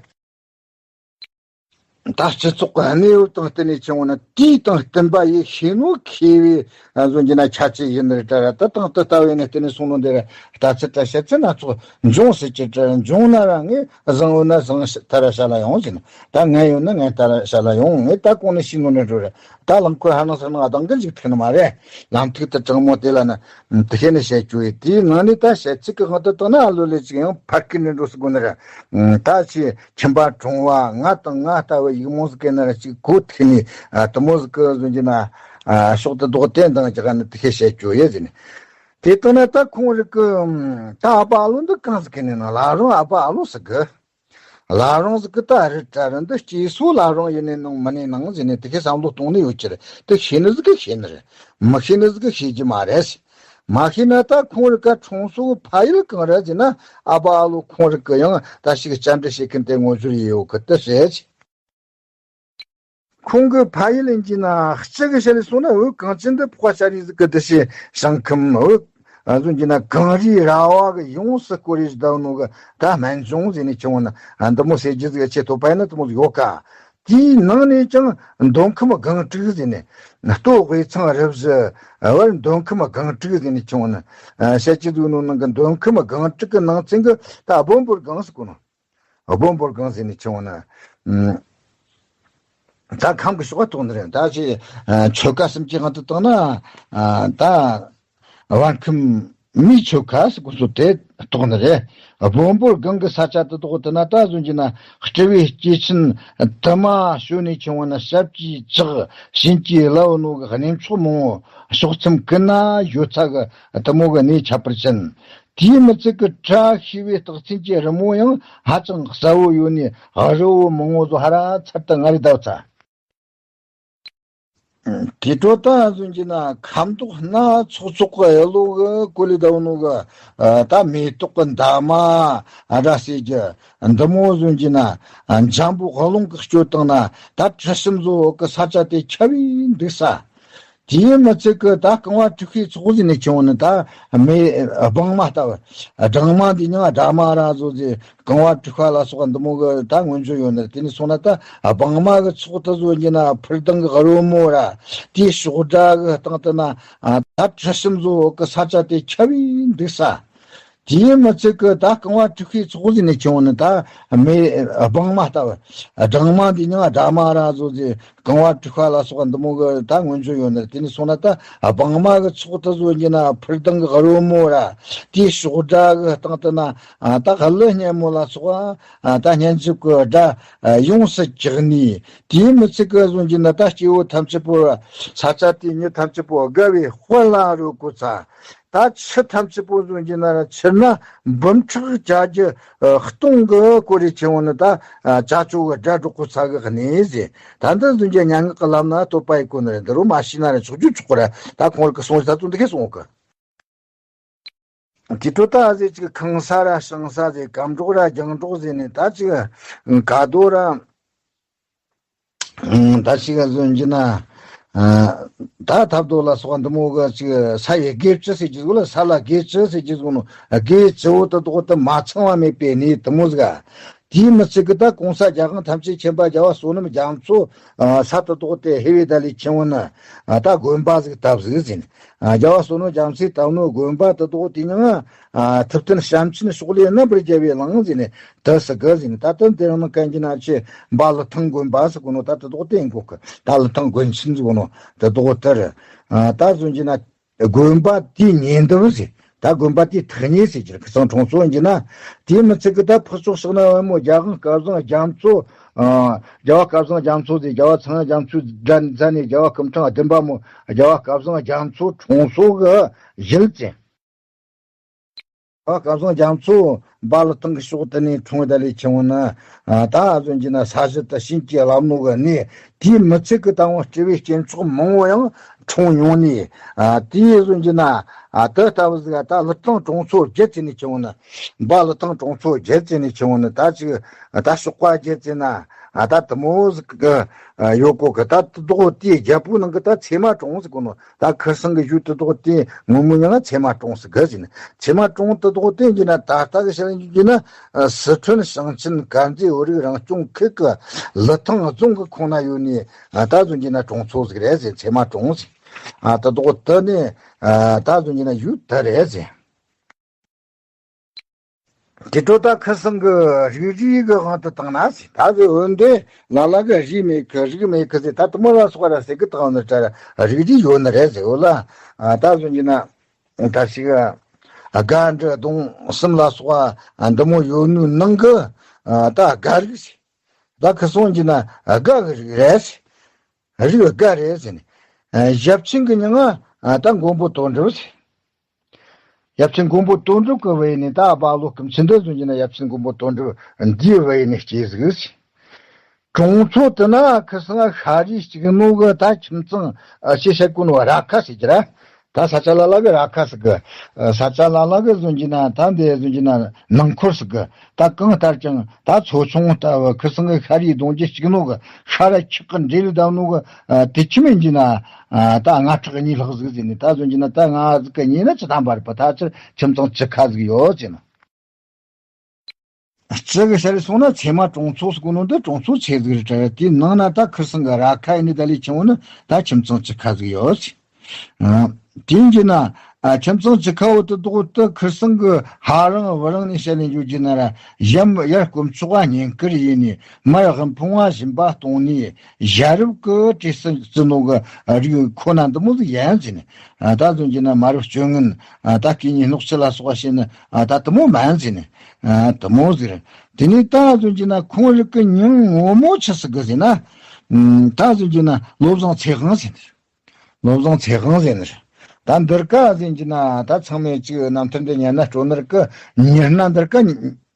ད་སྤྱི་ཚོགས་ཀྱི་གནས་བབ་དང་བསྟུན་ནས་བྱུང་བ་ན་དུས་དང་བསྟུན་པ་ཡིས་ཤེས་ནོ་མཁས་པའི་བཟོ་གྱི་ན་ཆ་ཆེ་ཡིན་ནི་རེད་ད་ར། ད་དང་དུ་ལྟ་བས་ནི་བསྟུན་ནས་གསུང་ནོ་འདི་ར་ལྟ་ཚུལ་ལྟ་བཤད་ཚུལ་སྣ་ཚོགས་འབྱུང་སྲིད་ཀྱི་ད་ར། འབྱུང་ན་ར་ངས་བཟང་འོ་ན་བཟང་ལྟ་ར་བྱ་ལ་ཡོང་ཟེར་ནོ། ད་ངན་ཡོད་ན་ངན་ལྟ་ར་བྱ་ལ་ཡོང་། ངས་ད་གོང་ནས་ཤེས་ནོ་ནི་འགྲོ་ར། ད་རླངས་འཁོར་ཧ་ནང་ས་ནང་ཨ་དང་གི་འཇིག་ཐུག་ནི་མ་རེད། ལམ་ཐིག་ཏུ་དྲང་མོ་དེ་ལ་ན་དེ་ཤེས་ནི་བཤད་རྒྱུ་ཡིན། དེའི་ནང་ནས་ད་བཤད་ཚིག་གི་དབང་དུ་བཏང་ན་ཨ་ལོ་ལས་ཅིག་ཡང་ཕར་ཁུར་ནས་འགྲོ་སྲིད་དགོས་ནི་ར། ད་ཅི། ཁྱིམ་པ་གྲོང་བ་ང་དང་ང་ལྟ་བུ་ཡིག་རྨོངས་སུ་སྐྱེས་ན་ར་ཅིག་གོ་ཐིག་ནས་དུ་མོ་ཟིག་གི་བཟོ་གྱི་ན་ཕྱོགས་དུ་ལྡོག་སྟེ་འདང་རྒྱག་ནི་དེ་ཤེས་བཤད་རྒྱུ་ཡོད་ཟེར་ནས། དེ་ལྟ་ན་ད་ཁོང་རིགས་ཀྱི་ད་ཨ་ཕ་ཨ་ལོ་འདི་གང་ཟིག་གི་ནས་ན་ལ་རང་ཨ་ཕ་ཨ་ལོ་ཟིག་གི་ལ་རང་ཟིག་གི་ད་རི་བྲག་རི་འདི་སྐྱེས་སོ་ལ་རང་ཡིན་ནས་ནང་མི་ནས་ནང་ཟེར་ནས་དེ་ཤེས་བསམ་བློ་གཏོང་ནི་ཡོད་ཀྱི་རེད། དེ་ཤེས་ནི་ཟིག་གི་ཤེས་ནི་རེད། མི་ཤེས་ནི་ཟིག་གི་ཤེས་ཀྱི་མ་རེད། མ་ཤེས་ན་ད་ཁོང་རི་ཀ་ཁྲུང་སོ་གི་ཕ་ཡུལ་གང་རེད་ཟེར་ན། ཨ་ཕ་ཨ་ལོ་ཁོང་རི་ཀ་ཡང་ད་ཞིག་བཅར་འདྲི་བྱེད་མཁན་དེ་ངོ་སྦྱོར་ཡས་ཡོད་གི་དེ་བྱས། ཁོང་གི་ཕ་ཡུལ་ཡིན་གྱི་ན་གཅིག་གི་ཤ་ལས་སོང་ན། འོ་གངས་ཅན་འདི་ཕོག་པ་ཤ་རིས་ཟིག་གི་དེ་བྱས་ཞིང་ཁམས། འོ་ཨ་ཟོན་གྱི་ན་གངས་རིའི་ར་བ་གི་ཡོངས་སུ་བསྐོར་རེ་བསྡད་ནོ་གི་ད་སྨན་ལྗོངས་ཟེར་ནས་ཁྱེད་འོ་ན་འདི་མོ་ཟེར་རྒྱུ་ཟིག་ཆེ་ཐོབ་པ་ཡིན་ན་དེ་མོ་ཟིག་ཡོད་ཀ། དེའི་ནང་ནས་ཀྱང་མདོ་ཁམས་སྒང་དྲུག་ཟེར་ནས། སྟོད་དབུས་གཙང་རུ་བཞི་བར་མདོ་ཁམས་སྒང་དྲུག་ཟེར་ནས་ཁྱེད་འོ་ན་བཤད་ཀྱི་འདུག་ནོ་ནང་གི་མདོ་ཁམས་སྒང་དྲུག་གི་ནང་ཚན་གི་ད་སྦོམ་པོར་སྒང་ཟེར་གོ་ནོ། སྦོམ་པོར་སྒང་ཟེར་ནས་ཁྱེད་འོ་ན། ད་ཁམས་ཀྱི་ཕྱོགས་ག་གཏོགས་ནི་རེད། ད་ཅི་ཆོལ་ཁ་གསུམ་གྱི་དབང་དུ་བཏང་ན། ད་བར་ཁམས་མིའི་ཆོལ་ཁ་ཟེར་གོ་སོ་དེ་གཏོགས་ནི་རེད། སྦོམ་པོར་སྒང་གི་ས་ཆ་དེ་དག་དེ་ན་ད་ཟོན་གྱི་ན་སྤྲེའུའི་སྐྱེས་ཆེན་དུ་མ་བྱོན་ནས་ཁྱེད་འོ་ན་ཞབས་ཀྱིས་བཅགས། བྱིན་གྱིས་བརླབས་ནོ་གི་གནས་མཆོག་མང་བོ་ཕྱོགས་མཚམས་ཀུན་ན་ཡོད་ཚ་གི་དེ་མོ་གི་གནས་ཁྱད་པར་ཅན། དེའི་མི་ཚད་ཀྱི་བཀྲ་ཤིས་པའི་རྟགས་མཚན་གྱི་རི་མོ་ཡང་ཧ་ཅང་གསལ་བོ་ཡོད་ནས། རི་བོ་མང་བོ་ཟོ་ཧ་ར་ཚར་དུ་ང་རེ་ཟླ་བ་ཚ། དེ་འཕྲོ་ད་ཟོན་གྱི་ན་ཁ་མདོག་སྣ་ཚོགས་ཚོགས་ཀྱི་ཡ་ལོ་གི་གོ་ལི་ཟླ་བ་ནོ་གི་ད་མེ་ཏོག་གི་འདབ་མ་འདྲ་ཟེར་གྱི་འདི་མོ་ཟོན་གྱི་ན། འཇམ་པོ་རླུང་གི་སྐྱོད་བཏང་ན་ད་དྲི་ཞིམ་ཟོ་གི་ས་ཆ་དེ་ཁྱབ་བས་འདུག་ས། དེའི་མི་ཚད་ཀྱི་ད་རྐང་བ་དྲུག་པའི་ཚོགས་ཟེར་ནས་ཁྱེད་འོ་ན་ད་མེ་སྦྲང་མ་ལྟ་བུ། སྦྲང་མ་འདི་ཉང་སྦྲ་མ་ར་ཟོ་ཟེར། རྐང་བ་དྲུག་པ་ལ་སོགས་འདི་མོ་གི་ད་མངོན་བརྗོད་ཡོད་ནི། དེ་ནས་སོང་ན་ད་སྦྲང་མ་གི་ཚོགས་དེ་ཟོ་གྱི་ན་ཕུར་མདངས་གི་རོལ་མོ་ར། དེའི་ཕྱོགས་སྒྲ་གི་སྟེང་དུ་ན་ད་དྲི་ཞིམ་ཟོ་གི་ས་ཆ་དེ་ཁྱབ་བས་འདུག་ས། དེའི་མི་ཚད་ཀྱི་ད་རྐང་བ་དྲུག་པའི་ཚོགས་ཟེར་ནས་ཁྱེད་འོ་ན་ད་མེ་སྦྲང་མ་ལྟ་བུ། སྦྲང་མ་འདི་ཉང་སྦྲ་མ་ར་ཟོ་ཟེར། རྐང་བ་དྲུག་པ་ལ་སོགས་འདི་མོ་གི་ད་མངོན་བརྗོད་ཡོད་ནི། དེ་ནས་སོང་ན་ད་སྦྲང་མ་གི་ཚོགས་དེ་ཟོ་གྱི་ན་ཕུར་མདངས་གི་རོལ་མོ་ར། དེའི་ཕྱོགས་སྒྲ་གི་སྟེང་དུ་ན་ད་གླུ་སྙན་མོ་ལ་སོགས་ད་སྙན་འཇེབས་ཀྱི་སྒྲ་ཡོངས་སུ་གྲགས་ནས། དེའི་མི་ཚད་ཀྱི་ཟོན་གྱི་ན་ད་སྐྱེ་བོ་ཐམས་ཅད་པོ་ས་ཆ་དེའི་མྱི་ཐམས་ཅད་པོ་དགའ་བའི་དཔལ་ལ་རོལ་གོ་ཚ། ད་ཆུ་ཐམས་ཅད་པོ་ཟོན་གྱི་ན་ཆུ་སྣ་འབུམ་ཕྲག་བརྒྱ་རྒྱུ་སྟོང་གི་སྐོར་རེ་ཁྱེད་འོ་ན་ད་ཅ་ཅོ་གི་སྒྲ་སྒྲོག་གོ་ཚ་གི་གནས་ཟེར། ད་འདི་ཟོན་གྱི་སྙན་ངག་གི་ལམ་ན་བསྟོད་པ་ཡི་གོ་ནི་རེད། འདི་རུ་མ་ཤེས་ན་ར་ཆོག་རྒྱུ་ཆོག་གི་ར། ད་ཁོང་རི་གི་གསུང་ས་ཚོ་འདི་གས་གསུང་གི། དེ་འཕྲོ་ད་ཟེར་ཅིག་ཁང་ས་ར་ཞིང་ས་ཟེར། སྐམ་འབྲོག་ར་རྒྱང་འབྲོག་ཟེར་ནས། ད་ཅིག་ཀ་རྡོ་ར། ཨང་། ད་ཅིག་ག་ཟོན་གྱི་ན། ཨ། ད་ཐབ་རྡོ་ལ་སོགས་འདི་མོ་གི་ཅིག་ས་ཡི་དགེ་བཅུ་ཟེར་གྱི་ཟིག་ལ། ས་ལ་དགེ་བཅུ་ཟེར་གྱི་ཟིག་ནོ། དགེ་བཅུ་བོ་དེ་དག་དེ་མ་ཚང་བ་མེད་པའི་གནས་དེ་མོ་ཟིག། དེའི་མི་ཚད་ཀྱི་ད་གོང་ས་རྒྱལ་དབང་ཐམས་ཅད་མཁྱེན་པ་རྒྱལ་བ་བསོད་ནམས་རྒྱ་མཚོ། ཨ། ས་དེ་དག་དེ་ཧེ་བའི་ད་ལས་ཁྱེད་འོ་ན། ཨ། ད་དགོན་པ་ཟིག་བཏབ་ཟིག་ཟེར་ནས། ཨ། རྒྱལ་བ་བསོད་ནམས་རྒྱ་མཚོས་བཏབ་ནོ་དགོན་པ་དེ་དག་དེ་ཉང་། ཨ། ཐུབ་བསྟན་བྱམས་ཆེན་ཕྱོགས་ལས་རྣམ་པར་རྒྱལ་བའི་གླིང་ཟེར་ནས། དེ་སུ་གི་ཟིན། ད་ལྟ་འདི་རང་ནང་གན་གྱི་ན་ཆེ་འབའ་ལི་ཐང་དགོན་པ་ཟེར་གོ་ནོ། ད་དེ་དག་དེ་ཡིན་གོ་གི། ད་ལི་ཐང་དགོན་ཆེན་ཟེར་གོ་ནོ་དེ་དག་དེ་རེད། ཨ། ད་ཟོན་གྱི་ན་དགོན་པ་དེའི་ཉེ་འདབས་ཟེར། ད་དགོན་པ་དེའི་ཐག་ཉེ་ཟེར་གྱི་རེད། ཁ་སང་གྲོང་ཚོ་ཡིན་གྱི་ན། དེའི་མི་ཚད་གི་ད་ཕུ་ཚོགས་ཕྱག་ན་བན་མོ་རྒྱལ་དབང་སྐལ་བཟང་རྒྱ་མཚོ། ཨ། རྒྱལ་བ་སྐལ་བཟང་རྒྱ་མཚོ་ཟེར། རྒྱལ་བ་ཚངས་དབྱངས་རྒྱ་མཚོའི་མཛད་ནས་རྒྱལ་བ་སྐུ་ཕྲེང་བདུན་པ་མོ་རྒྱལ་བ་སྐལ་བཟང་རྒྱ་མཚོ་གྲོང་ཚོ་གི་གཞིས་ཅན། ཨ། སྐལ་བཟང་རྒྱ་མཚོ་འབའ་ལི་ཐང་གི་ཕྱོགས་དེ་ནས་འཁྲུངས་ད་ལས་ཁྱེད་འོ་ན། ཨ། ད་ཟོན་གྱི་ན་ས་གཞི་དེ་བྱིན་གྱིས་བརླབས་ནོ་གི་གནས། དེའི་མི་ཚད་ཀྱི་ད་བོ་སྤྲེའུའི་སྐྱེས་མཆོག་མང་བོ་ཡང་འཁྲུངས་མྱོང་ནས། ཨ། དེའི་ཟོན་གྱི་ན། ཨ། དེ་ལྟ་བུ་ཟིག་ད་ལི་ཐང་གྲོང་ཚོ་བརྒྱད་ཟེར་ནས་ཁྱེད་འོ་ན། འབའ་ལི་ཐང་གྲོང་ཚོ་བརྒྱད་ཟེར་ནས་ཁྱེད་འོ་ན། ད་ཅིག་ད་ཞོགས་པ་བརྒྱད་ཟེར་ན། ཨ། ད་དེ་མོ་ཟིག་གི་ཡོད་གོ་གི། ད་དེ་དག་དེའི་རྒྱལ་པོའི་ནང་གི་ད་ཚེ་མ་གྲོང་ཟེར་གོ་ནོ། ད་ཁ་སང་གི་ཡུལ་དེ་དག་དེ་ངོ་མ་ཡང་ཚེ་མ་གྲོང་ཟེར་གི་ཟེར་ནས། ཚེ་མ་གྲོང་དེ་དག་དེ་ཡིན་གྱི་ན་ད་ལྟ་གི་ཤར་ཡིན་གྱི་ན། ཨ། སི་ཁྲོན་ཞིང་ཆེན་དཀར་མཛེས་བོད་རིགས་རང་སྐྱོང་ཁུལ་གྱི་ལི་ཐང་རྫོང་གི་ཁོངས་ན་ཡོད་ནས། ཨ། ད་ཟོན་གྱི་ན་གྲོང་ཚོ་ཟིག་རེད་ཟེར། ཚེ་མ་གྲོང་ཟེར། ཨ། དེ་དག་དེ་ནས། ཨ། ད་ཟོན་གྱི་ན་ཡུལ་དེ་རེད་ཟེར། དེ་འཕྲོ་ད་ཁ་སང་གི་རིགས་རུས་གི་དབང་དུ་བཏང་ན་ཟེར། ད་ཟེར་འོན་ཏེ་ལ་ལ་གི་རུས་མེད་གི་རིགས་མེད་གི་ཟེར། ད་དེ་མོ་ལ་སོགས་ར་ཟེར་གི་བཏང་ནི་ད་རིགས་རུས་ཡོད་ནི་རེད་ཟེར། འོ་ལ། ཨ། ད་ཟོན་གྱི་ན་ད་ཞིག་ཨ། སྒ་འབྲི་གདོང་གསུམ་ལ་སོགས། ཨ། འདི་མོ་ཡོད་ནོའི་ནང་གི། ཨ། ད་སྒ་རིགས་ཟེར། ད་ཁ་སང་གྱི་ན་སྒ་གི་རིགས་རེད་ཟེར། རིགས་སྒ་རེད་ཟེར་ནས། ཨ། ཞབས་ཆེན་གྱི་མྱིང་ང་། ཨ། ད་མགོན་པོ་དོན་གྲུབ་ཟེར། ཡབ་ཆེན་མགོན་པོ་དོན་གྲུབ་ཀྱི་བུ་ཡིན་ནི། ད་འབའ་ལོ་སྐུ་མཆེད་འདི་ཟོན་གྱི་ན་ཡབ་ཆེན་མགོན་པོ་དོན་གྲུབ་འདིའི་བུ་ཡིན་ནི་སྐྱེས་ཟིག། གྲོང་ཚོ་དེ་ན་ཁ་སང་ཤ་རུས་གཅིག་ནོ་གི་ད་ཁྱིམ་ཚང་། ཨ། ཅི་བཤད་གོ་ནོ། ར་ཁ་ཟེར་གྱི་ར། ད་ས་ཆ་ལ་ལ་གི་ར་ཁ་ཟེར་གི། ས་ཆ་ལ་ལ་གི་ཟོན་གྱི་ན་ད་འདི་ཟོན་གྱི་ན་ནང་འཁོར་ཟེར་གི། ད་གང་ལྟར་ཀྱང་ད་མཚོ་ཆུང་ལྟ་བུ་ཁུ་སང་གི་ཤ་རིའི་གདོང་གྱི་གཅིག་ནོ་གི། ཤ་ར་ཁྱག་གི་འདྲེ་ལི་བསྡམས་ནོ་གི། དེ་ཁྱིམ་ཡིན་གྱི་ན་ད་ལྔ་ཕྲག་གཉིས་ལྷག་ཟིག་ཟེར་ནས། ད་ཟོན་གྱི་ན་ད་ང་ཟིག་གི་ཉེ་ན་ཅི་ཐམ་པ་རེད་པ། ད་ཅིར་ཁྱིམ་ཚང་བཅུ་ཁ་ཟིག་ཡོད་ཟེར་ན། སྤྱི་གི་ཤ་རི་སོང་ན་ཚེ་མ་གྲོང་ཚོ་ཟེར་གོ་ནོ་འདི་གྲོང་ཚོ་ཆེ་ཟིག་རེད་དྲ། དེའི་ནང་ན་ད་ཁུ་སང་གི་ར་ཁ་ཡིན་ནི་ད་ལས་ཆུང་བོ་ནི་ད་ཁྱིམ་ཚང་བཅུ་ཁ་ཟིག་ཡོད། ཨ། དེ་ཡིན་གྱི་ན། ཨ། ཁྱིམ་ཚང་བཅུ་ཁ་བོ་དེ་དོག་དེ་ཁུ་སང་གི་ཕ་རང་བུ་རང་ནས་བཤད་ལས་འཇུག་གྱི་ན་ར། ཡམ་ཡར་དཀོན་མཆོག་ག་བསྙེན་བཀུར་ཡིན་ནི། མར་དབུལ་ཕོངས་བ་སྦྱིན་པ་གཏོང་ནི། ཞྭ་རབ་ཀྱི་བྲེ་སྲིན་རྩི་ནོ་གི་རིགས་ཁོ་ན་འདི་མོ་ཟིག་ཡིན་ཟེར་ནི། ཨ། ད་ཟོན་གྱི་ན་མ་རབས་སྤྱོད་ངན། ཨ། ད་སྐད་གཉིས་སྣོག་ཆུ་ལ་སོགས་པ་བྱས་ནི། ཨ། ད་དེ་མོ་མིན་ཟེར་ནི། ཨ། དེ་མོ་ཟིག་རེད། དེ་ནས་ད་ཟོན་གྱི་ན་ཁོང་རིགས་ཀྱི་མིང་ངོ་མ་ཆི་ཟེར་གི་ཟེར་ན། ཨ། ད་ཟོན་གྱི་ན་བློ་བཟང་ཚེ་དབང་ཟེར་ནི་རེད། བློ་བཟང་ཚེ་དབང་ཟེར་ནི་རེད། ད་འདིར་ཀ་ཟེར་གྱི་ན་ད་ཚང་མས་ཅིག་རྣམ་ཐར་འདི་ཉན་ན་སྤྲོ་ནི་རེད་གི། མྱི་སྣ་འདིར་ཀ་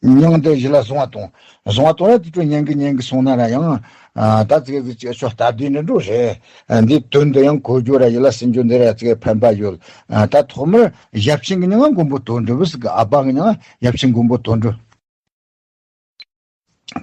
མིང་འདི་གཞི་ལ་བཟུང་བ་དང་། བཟུང་བ་དང་ར་དེ་ཚོ་ཉན་གི་ཉན་གི་སོང་ན་ར་ཡང་། ཨ། ད་ཙིག་གེ་ཟིག་ཅིག་ཆོ་སྟབས་བདེ་ནི་འགྲོ་རེད། ཨ། འདིའི་དོན་འདི་ཡང་གོ་རྒྱུ་ར་ཡིད་ལ་ཟིན་རྒྱུ་འདི་ར་ཙིག་གེ་ཕན་པ་ཡོད། ཨ། ད་ཐོག་མར་ཞབས་ཆེན་གྱི་མྱིང་ང་མགོན་པོ་དོན་གྲུབ་ཟེར་གི། ཨ་ཕ་གི་མྱིང་ང་ཞབས་ཆེན་མགོན་པོ་དོན་གྲུབ།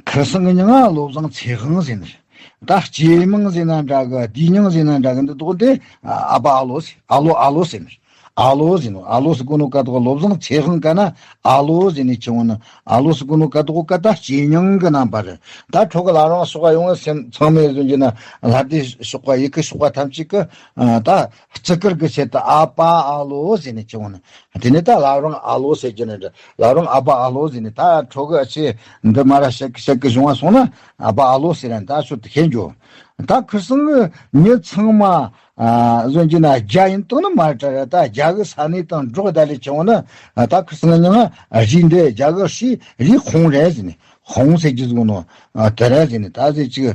ཁུ་སང་གི་མྱིང་ང་བློ་བཟང་ཚེ་དབང་ཟེར་ནི་རེད། ད་སྐྱེས་མིང་ཟེར་ན་འདྲ་གི། ལྡེའུ་མྱིང་ཟེར་ན་འདྲ་གི། འདི་དོག་དེ་ཨ་ཕ་ཨ་ལོ་ཟེར། ཨ་ལོ་ཨ་ལོ་ཟེར་ནི་རེད། ཨ་ལོ་ཟེར་ནོ། ཨ་ལོ་ཟེར་གོ་ནོ་ཀ་དོག་བློ་བཟང་ཚེ་དབང་ཀ་ན་ཨ་ལོ་ཟེར་ནི་ཆི་འོང་ནི། ཨ་ལོ་ཟེར་གོ་ནོ་ཀ་དོག་ཀ་ད་སྐྱེས་མྱིང་གི་རྣམ་པ་རེད། ད་ཁྲོ་གི་ལ་རང་སོགས་ཡོང་སེམས་ཚང་མས་ཟོན་གྱི་ན་ལྷ་སྡེ་ཤོག་པ་ཡི་གེ་ཤོག་པ་ཐམས་ཅད་ཀྱི། ཨ། ད་བརྩི་བཀུར་གི་ཆེད་དུ་ཨ་ཕ་ཨ་ལོ་ཟེར་ནི་ཆི་འོང་ནི། དེ་ནས་ད་ལ་རང་ཨ་ལོ་ཟེར་གྱི་ནི་འདྲ། ལ་རང་ཨ་ཕ་ཨ་ལོ་ཟེར་ནི། ད་ཁྲོ་གི་ཨ་ཆེ་འདི་མ་ར་ཤག་གི་ཤག་གི་བྱུང་བ་སོང་ན་ཨ་ཕ་ཨ་ལོ་ཟེར་ར། ད་ཤོད་དུ་ཁེལ་འགྱོ། ད་ཁུ་སང་གི་མྱི་ཚང་མ། ཨ། ཟོན་གྱི་ན་རྒྱ་ཡིན་དང་ནི་མ་རེད་དྲ། ད་རྒྱ་གི་ས་གནས་དང་འགྲོགས་ད་ལས་ཆི་འོང་ན། ད་ཁུ་སང་གི་མྱིང་ང་རི་འདི་རྒྱ་གི་ཧྲི་རི་ཧོང་རེད་ཟེར་ནི། ཧོང་ཟེར་གྱི་ཟིག་ནོ། ཨ། དེ་རེད་ཟེར་ནི། ད་ཟེར་ཅིག་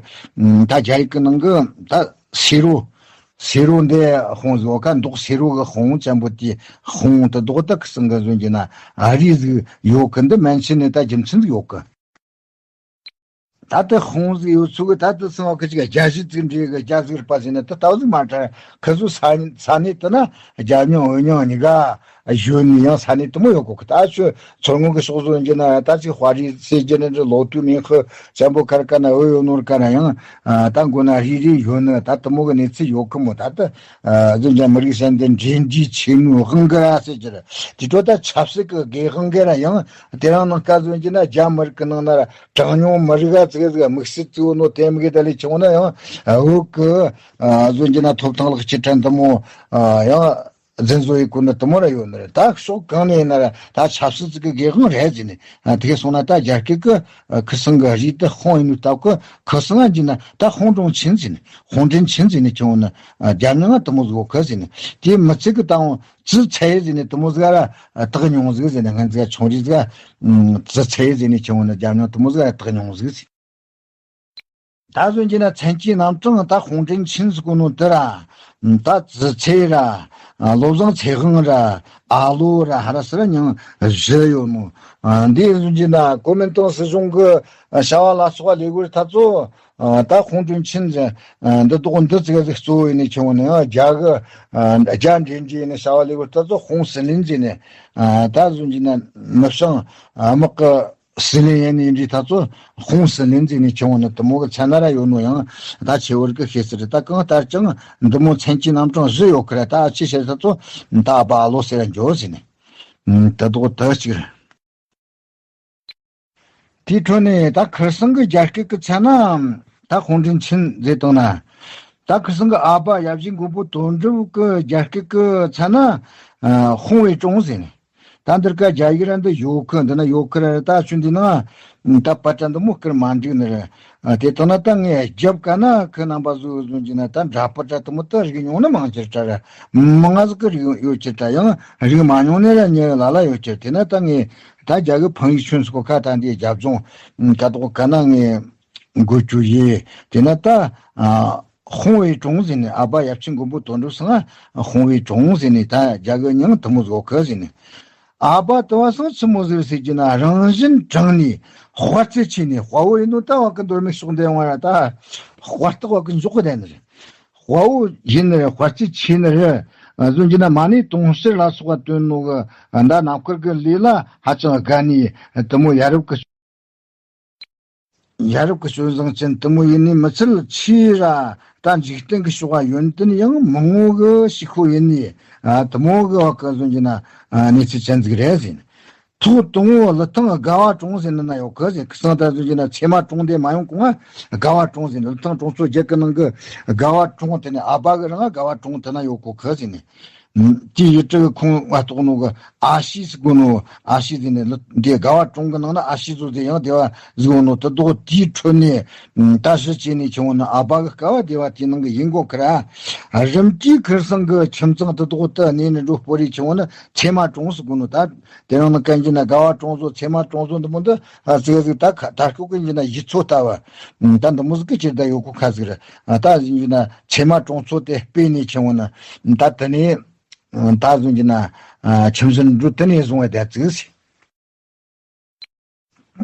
ད་རྒྱ་ཡིག་གི་ནང་གི་ད་སེ་རོ། སེ་རོ་འདི་ཧོང་ཟིག་ཡོད་ཀ། མདོག་སེ་རོ་གི་ཧོང་ཅན་པོ་དེ་ཧོང་དེ་དོག་ད་ཁུ་སང་གི་ཟོན་གྱི་ན་ཨ་རི་ཟིག་ཡོད་གི། འདི་མན་ཆད་ནས་ད་རྒྱུ་མཚན་ཟིག་ཡོད་གི། ད་ལྟ་ཧོང་ཟིག་ཡོད་ཚུལ་གི། ད་ལྟ་སང་བ་ཁི་ཅིག་རྒྱ་གཞིས་ཙིག་འདྲེ་གི་རྒྱ་ཟིག་རེད་པ་ཟེར་ན་ད་ལྟ་བ་ཟིག་མ་དྲ། ཁི་ཚོ་ས་ས་གནས་དེ་ན་རྒྱ་མྱིང་བོད་མྱིང་གཉིས་ཀ་ཡོད་ནི་ཡང་ས་གནས་དེ་མོ་ཡོད་གོ་གི། ད་ཆུ་མཚོ་སྔོན་གི་ཕྱོགས་བཟོ་འགྱེད་ན་ད་ཅིག་དཔའ་རིས་ཟེར་གྱི་ནི་འདྲ། ལོ་ཏུ་མིན་ཧི་ཅན་པོ་ཁར་ཀ་ན་འོ་ཡོད་ནོར་ཀ་ན་ཡང་། ད་མགོ་ན་རི་རི་ཡོད་ནི་ད་དེ་མོ་གི་གནས་ཚུལ་ཡོད་གི་མོ། ད་ད་ཟིན་ཀྱང་མི་རིགས་སེམས་ལྡན་འབྲེལ་འདྲིས་ཆེ་མོའི་དབང་གིས་ར་ཟེར་གྱི་རེད། དེ་འཕྲོ་ད་ཆབ་སྲིད་གི་དགེ་དབང་གིས་ར་ཡང་དེ་རིང་ནངས་ཀ་ཟོན་གྱི་ན་རྒྱ་མི་རིགས་གི་ནང་ན་ར། གྲངས་ཉུང་མི་རིགས་ཨ་ཙི་གེ་ཟིག་དམིགས་བསལ་གཙོ་བོ་ནོ་དེ་མི་གི་ད་ལས་ཆུང་ན་ཡང་། ཨ། བོད་གི། ཨ། བཟོ་རྒྱུ་ན་ཐོབ་ཐང་ལག་ཁྱེར་ཕྲན་དུ་མོ། ཨ། ཡང་འཛིན་བཟོ་ཡི་གོ་ནི་དུ་མོ་ར་ཡོད་ནི་རེད། ད་ཕྱོགས་གང་ནས་ཡིན་ན་ར་ད་ཆབ་སྲིད་ཅིག་གི་དགེ་དབང་རེད་ཟེར་ནས། ཨ། དེ་གས་སོང་ན་ད་རྒྱ་སྐད་གི། ཨ། ཁུ་སང་གི་རིགས་དེ་ཧོང་ཡིན་ནོ་སྟབས་གི་ཁུ་སང་ཨ་འཇི་ན་ད་ཧོང་ཀྲུང་ཆིན་ཟེར་ནས། ཧོང་ཀྲུང་ཆིན་ཟེར་ནས་ཆུང་ན། ཨ། རྒྱ་མྱི་ང་དུ་མོ་བཟོ་གི་ཟེར་ནས། དེ་མི་ཚིག་གི་ད་འོང་། ཙི་ཚེ་ཟེར་ནས་དུ་མོ་ཟིག་ར་དག་མྱོང་ཟིག་ཟེར་ནས། ང་ཚོ་ཆུང་རིགས་ཟིག་ཙི་ཚེ་ཟེར་ནས་ཆུང་ན་རྒྱ་མྱོང་དུ་མོ་ཟིག་ར་དག་མྱོང་ཟིག་ཟེར། ད་གཟོད་ཀྱི་ན་མཚན་གྱི་རྣམ་གྲངས་ད་ཧོང་ཀྲུང་ཆིན་ཟེར་གོ་ནོ་དེ་ར། ད་ཙི་ཚེ་ར། བློ་བཟང་ཚེ་དབང་ར། ཨ་ལོ་ར་ཧ་ར་སི་ར་མྱིང་བཞི་ཡོད་མོ། འདི་གཟོད་ཀྱི་ན་གོ་མིན་ཏང་སྲིད་གཞུང་གི་བྱ་བ་ལ་སོགས་པ་ལས་སྒོར་ཐ་ཚོ། ད་ཧོང་ཀྲུང་ཆིན་ཟེར་འདི་དོག་འདི་ཙི་ག་ཟིག་གཙོ་བོ་ཡིན་ནས་ཆུང་ནས། རྒྱ་གི་རྒྱ་འབྲེལ་འདྲིས་ཡིན་ནས་བྱ་བ་ལས་སྒོར་ཐ་ཚོ་ཧོང་སི་ལིན་ཟེར་ནས། ད་གཟོད་ཀྱི་ན་མི་བྱང་དམག་གི་སི་ལིན་ཡིན་ནས་འདྲིས་ཐ་ཚོ་ཧོང་སི་ལིན་ཟེར་ནས་ཆུང་ནས་དུ་མོ་གི་མཚན་ན་ར་ཡོད་ནོ་ཡང་ད་ཆེ་བར་གི་ཤེས་སི་རེད། ད་གང་ལྟར་ཀྱང་འདི་མོ་མཚན་གྱི་རྣམ་གྲངས་བཞི་ཡོད་ཁི་ར། ད་ཨ་ཆེ་ཤེས་ཐ་ཚོ་ད་ཨ་ཕ་ཨ་ལོ་ཟེར་ར་འཇོག་ཟེར་ནས། ད་དོག་ད་གཅིག་རེད། དེའི་འཕྲོ་ནས་ད་ཁིར་སང་གི་རྒྱ་སྐད་ཀྱི་ཚད་ན་ད་ཧོང་ཀྲུང་ཆིན་ཟེར་བཏང་ན། ད་ཁིར་སང་གི་ཨ་ཕ་ཡབ་གཞིས་མགོན་པོ་དོན་གྲུབ་ཀྱི་རྒྱ་སྐད་ཀྱི་ཚད་ན། ཧོང་ཝེ་ཀྲུང་ཟེར་ནས། ད་འདིར་ཀ་རྒྱ་ཡིག་ར་འདི་ཡོད་ཁི། འདི་ན་ཡོད་ཁི་ར། ད་ཆུ་འདི་ན་ད་པ་ཏྲ་འདི་མོ་སྐུར་མ་འགྲིག་ནི་རེད། དེ་ལྟ་ན་ད་ངས་རྒྱབ་ཀ་ན་ཁི་རྣམ་པ་བཟོ་བཟོ་གྱི་ན་ད་འདྲ་པ་ཏྲ་དུ་མོ་ད་རིག་མྱོང་ནི་མང་ཆེར་ཏྲ་ར། མང་ང་ཟིག་གི་རིག་ཡོད་ཆེར་ཏྲ། ཡང་རིག་མ་མྱོང་ནི་ར་ཉེ་ལ་ལ་ཡོད་ཆེར། དེ་ན་ད་ངས། ད་རྒྱ་གི་ཕང་ཡིག་ཆུན་སོགས་ཁ་ད་འདི་རྒྱབ་ལྗོངས་ཀ་དོག་ཀ་ན་ངས་འགོད་རྒྱུ་ཡིན། དེ་ན་ད་ཧོང་ཝེ་ཀྲུང་ཟེར་ནས། ཨ་ཕ་ཡབ་ཆེན་མགོན་པོ་དོན་གྲུབ་སང་ཧོང་ཝེ་ཀྲུང་ཟེར་ནས། ད་རྒྱ་གི་མྱིང་དུ་མོ་བཟོ་ཁི་ཟེར་ནས། ཨ་ཕ་དུ་བ་སང་ཆི་མོ་ཟེར་ཟེར་གྱི་ན། རང་བཞིན་དྲང་ནས་དཔའ་རྩལ་ཆེ་ནས། དཔའ་བོ་ཡིན་ནོ་ད་བ་གི་མདོ་སྨད་ཕྱོགས་འདི་ཡོང་བ་ར། ད་དཔའ་རྟགས་བ་གི་འཇོག་གི་བསྡད་ནི་རེད། དཔའ་བོ་ཡིན་ནི་རེད། དཔའ་རྩལ་ཆེ་ནི་རེད། བཟོ་རྒྱུ་ན་མ་ཎི་དུང་ཕྱུར་ལ་སོགས་པ་བཏོན་ནོ་གི་ད་རྣམ་དཀར་གི་ལས་ལ་ཧ་ཅང་དགའ་ནས་དེ་མོ་ཡ་རབས་ཀྱི་ཡ་རབས་ཀྱི་སྤྱོད་བཟང་ཅན་དེ་མོ་ཡིན་ནི་མི་ཚད་ཆེས་ར་ད་འཇིག་རྟེན་གྱི་ཕྱོགས་ཡོན་ཏན་ཡང་མང་བོ་གི་ཞིག་ཁོ་ཡིན་ནི་དེ་མོ་གི་བ་ཀ་བཟོ་རྒྱུ་ན་གནས་ཚུལ་ཅན་ཟིག་རེད་ཟེར་ནས། ཐོག་དང་པོ་ལི་ཐང་དགའ་བ་གྲོང་ཟེར་ནི་ན་ཡོད་གི་ཟེར། ཁི་སང་ད་བཟོ་རྒྱུ་ན་ཚད་མ་གྲོང་དེ་མ་ཡོང་གོང་ང་དགའ་བ་གྲོང་ཟེར་ནི། ལི་ཐང་གྲོང་ཚོ་བརྒྱད་ཀྱི་ནང་གི་དགའ་བ་གྲོང་དེ་ནི་ཨ་བ་གི་རང་དགའ་བ་གྲོང་དེ་ན་ཡོད་གོ་གི་ཟེར་ནི། དེའི་ཡུལ་གྲུ་གི་ཁོང་ང་གཏོགས་ནོ་གི་ཨ་ཤི་ཟེར་གོ་ནོ། ཨ་ཤི་ཟེར་ནི་ལི་འདི་དགའ་བ་གྲོང་གི་ནང་ན་ཨ་ཤི་ཟོ་ཟེར་ཡང་དེ་བ་ཟིག་ཡོད་ནོ། དེ་དོག་དེའི་ཁྲོད་ནས་ད་ཞི་བྱས་ནས་ཆུང་བ་ནི་ཨ་བ་གི་དཀའ་བ་དེ་བ་དེའི་ནང་གི་ཡིན་གོ་གི་ར། རིམ་གྱིས་ཁིར་སང་གི་ཁྱིམ་ཚང་དེ་དོག་དེ་གནས་ནས་འགྲོ་སྤོ་རེ་ཆུང་བ་ནི་ཚད་མ་གྲོང་ཟེར་གོ་ནོ། ད་དེ་རིང་ནི་གན་གྱི་ན་དགའ་བ་གྲོང་ཚོ་ཚད་མ་གྲོང་ཚོ་འདི་མོ་འདི་ཨ་ཙི་ཟིག་ད་ཁ་ད་སྐྱོ་གི་ཡིན་ན་ཡིད་ཚོ་ལྟ་བ་ད་འདི་མོ་ཟིག་གི་ཅིག་ད་ཡོད་གོ་ཁ་ཟིག་རེད། ད་ཡིན་གྱི་ན་ཚད་མ་གྲོང་ཚོ་དེ་སྤེལ་ནས་ཆུང་བ་ན་ད་དེ་ནས་ད་བཟུང་གྱི་ན་ཁྱིམ་ཟིན་འགྲོ་དེ་ནས་བཟུང་བ་དེ་ཙིག་ཟིག་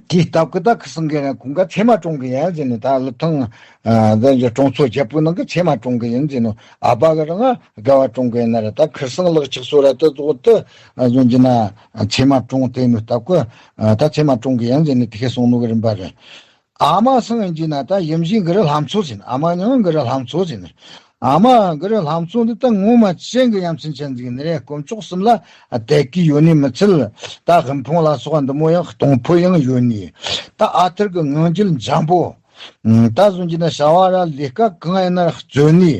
དེའི་སྟབས་ཀྱིས་ད་ཁི་སང་གི་ཁོང་ག་ཚད་མ་གྲོང་གི་ཡིན་ཟེར་ནས། ད་ལི་ཐང་ཨ་ད་གྲོང་ཚོ་བརྒྱད་པོའི་ནང་གི་ཚད་མ་གྲོང་གི་ཡིན་ཟེར་ནོ། ཨ་བ་གི་རང་དགའ་བ་གྲོང་གི་ཡིན་ན་ར། ད་ཁིར་སང་ལག་ཅིག་སོ་ར་དེ་ཙོག་དེ་ཨ་བཟུང་གྱི་ན་ཚད་མ་གྲོང་དེ་ནོ་སྟབས་ཀྱིས་ཨ་ད་ཚད་མ་གྲོང་གི་ཡིན་ཟེར་ནས་དེ་ཁས་སོང་ནོ་གི་རིམ་པ་རེད། ཨ་མ་སང་ཡིན་གྱི་ན་ད་ཡིན་གཞི་གི་རི་ལྷ་མཚོ་ཟེར་ནས། ཨ་མ་མྱང་གི་རི་ལྷ་མཚོ་ཟེར་ནས། ཨ་མ་གི་རི་ལྷ་མཚོ་འདི་ད་ངོ་མ་ཅན་གི་ཡ་མཚན་ཅན་ཟིག་ནི་རེད། དཀོན་མཆོག་གསུམ་ལ་དད་གུས་ཡོད་ནི་མི་ཚད། ད་དབུལ་ཕོངས་ལ་སོགས་པ་འདི་མོ་ཡང་གཏོང་ཕོད་ཡང་ཡོད་ནི། ད་ཨ་ཐུར་གི་ངང་རྒྱུད་འཇམ་པོ། ད་བཟུང་གྱི་ན་བྱ་བ་ར་ལས་ཀ་གང་ཡིན་ན་ར་རྩོད་ནི།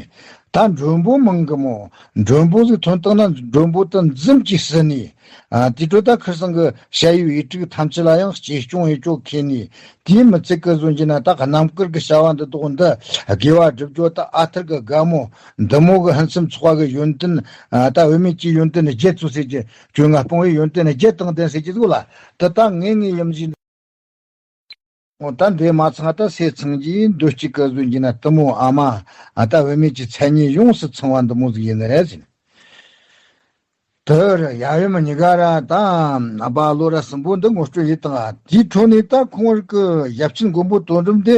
ད་མགྲོན་པོ་མང་གི་མོ། མགྲོན་པོ་ཟིག་ཐོན་བཏང་ན་མགྲོན་པོ་ད་འཛུམ་གྱིས་བསུ་ནི། ཨ་དེ་འཕྲོ་ད་ཁིར་སང་གི་ཞ་ཡི་བི་ཡིག་ཐམས་ཅད་ལ་ཡང་གཅེས་སྐྱོང་ཡེ་ཅོ་ཁེ་ནི། དེའི་མི་ཚད་གི་བཟོ་རྒྱུ་ན་ད་རྣམ་དཀར་གི་བྱ་བ་འདི་དོག་འདི་དགེ་བ་སྒྲུབ་རྒྱུ་ད་ཨ་ཐུར་གི་དགའ་མོ་འདི་མོ་གི་ཕུན་སུམ་ཚོགས་པ་གི་ཡོན་ཏན། ཨ་ད་བུད་མེད་ཀྱི་ཡོན་ཏན་བརྒྱད་ཚོ་ཟེར་གྱི་སྤྱོད་ལྔ་སྤོང་བའི་ཡོན་ཏན་བརྒྱད་དང་ལྡན་ཟེར་གྱི་ཟིག་ལ། ད་ད་ངེས་ངེས་ཡིན་གཞི། འོ་ད་འདི་མ་ཚང་ད་སེ་ཚང་གི་འདོད་ཅིག་གི་བཟོ་རྒྱུ་ན་དེ་མོ་ཨ་མ་ཨ་ད་བུད་མེད་ཀྱི་མཚན་ཉིད་ཡོངས་སུ་ཚང་བ་འདི་མོ་ཟིག་ཡིན་ནི་རེད་ཟེར། དེར་ཡབ་ཡུམ་གཉིས་ཀ་ར་ད་ཨ་བ་ཨ་ལོ་ར་གསུམ་པོ་འདི་ངོ་སྤྲོད་ཡིད་དང་། དེའི་འཕྲོ་ནས་ད་ཁོང་རིགས་ཀྱི་ཡབ་ཆེན་མགོན་པོ་དོན་གྲུབ་འདི་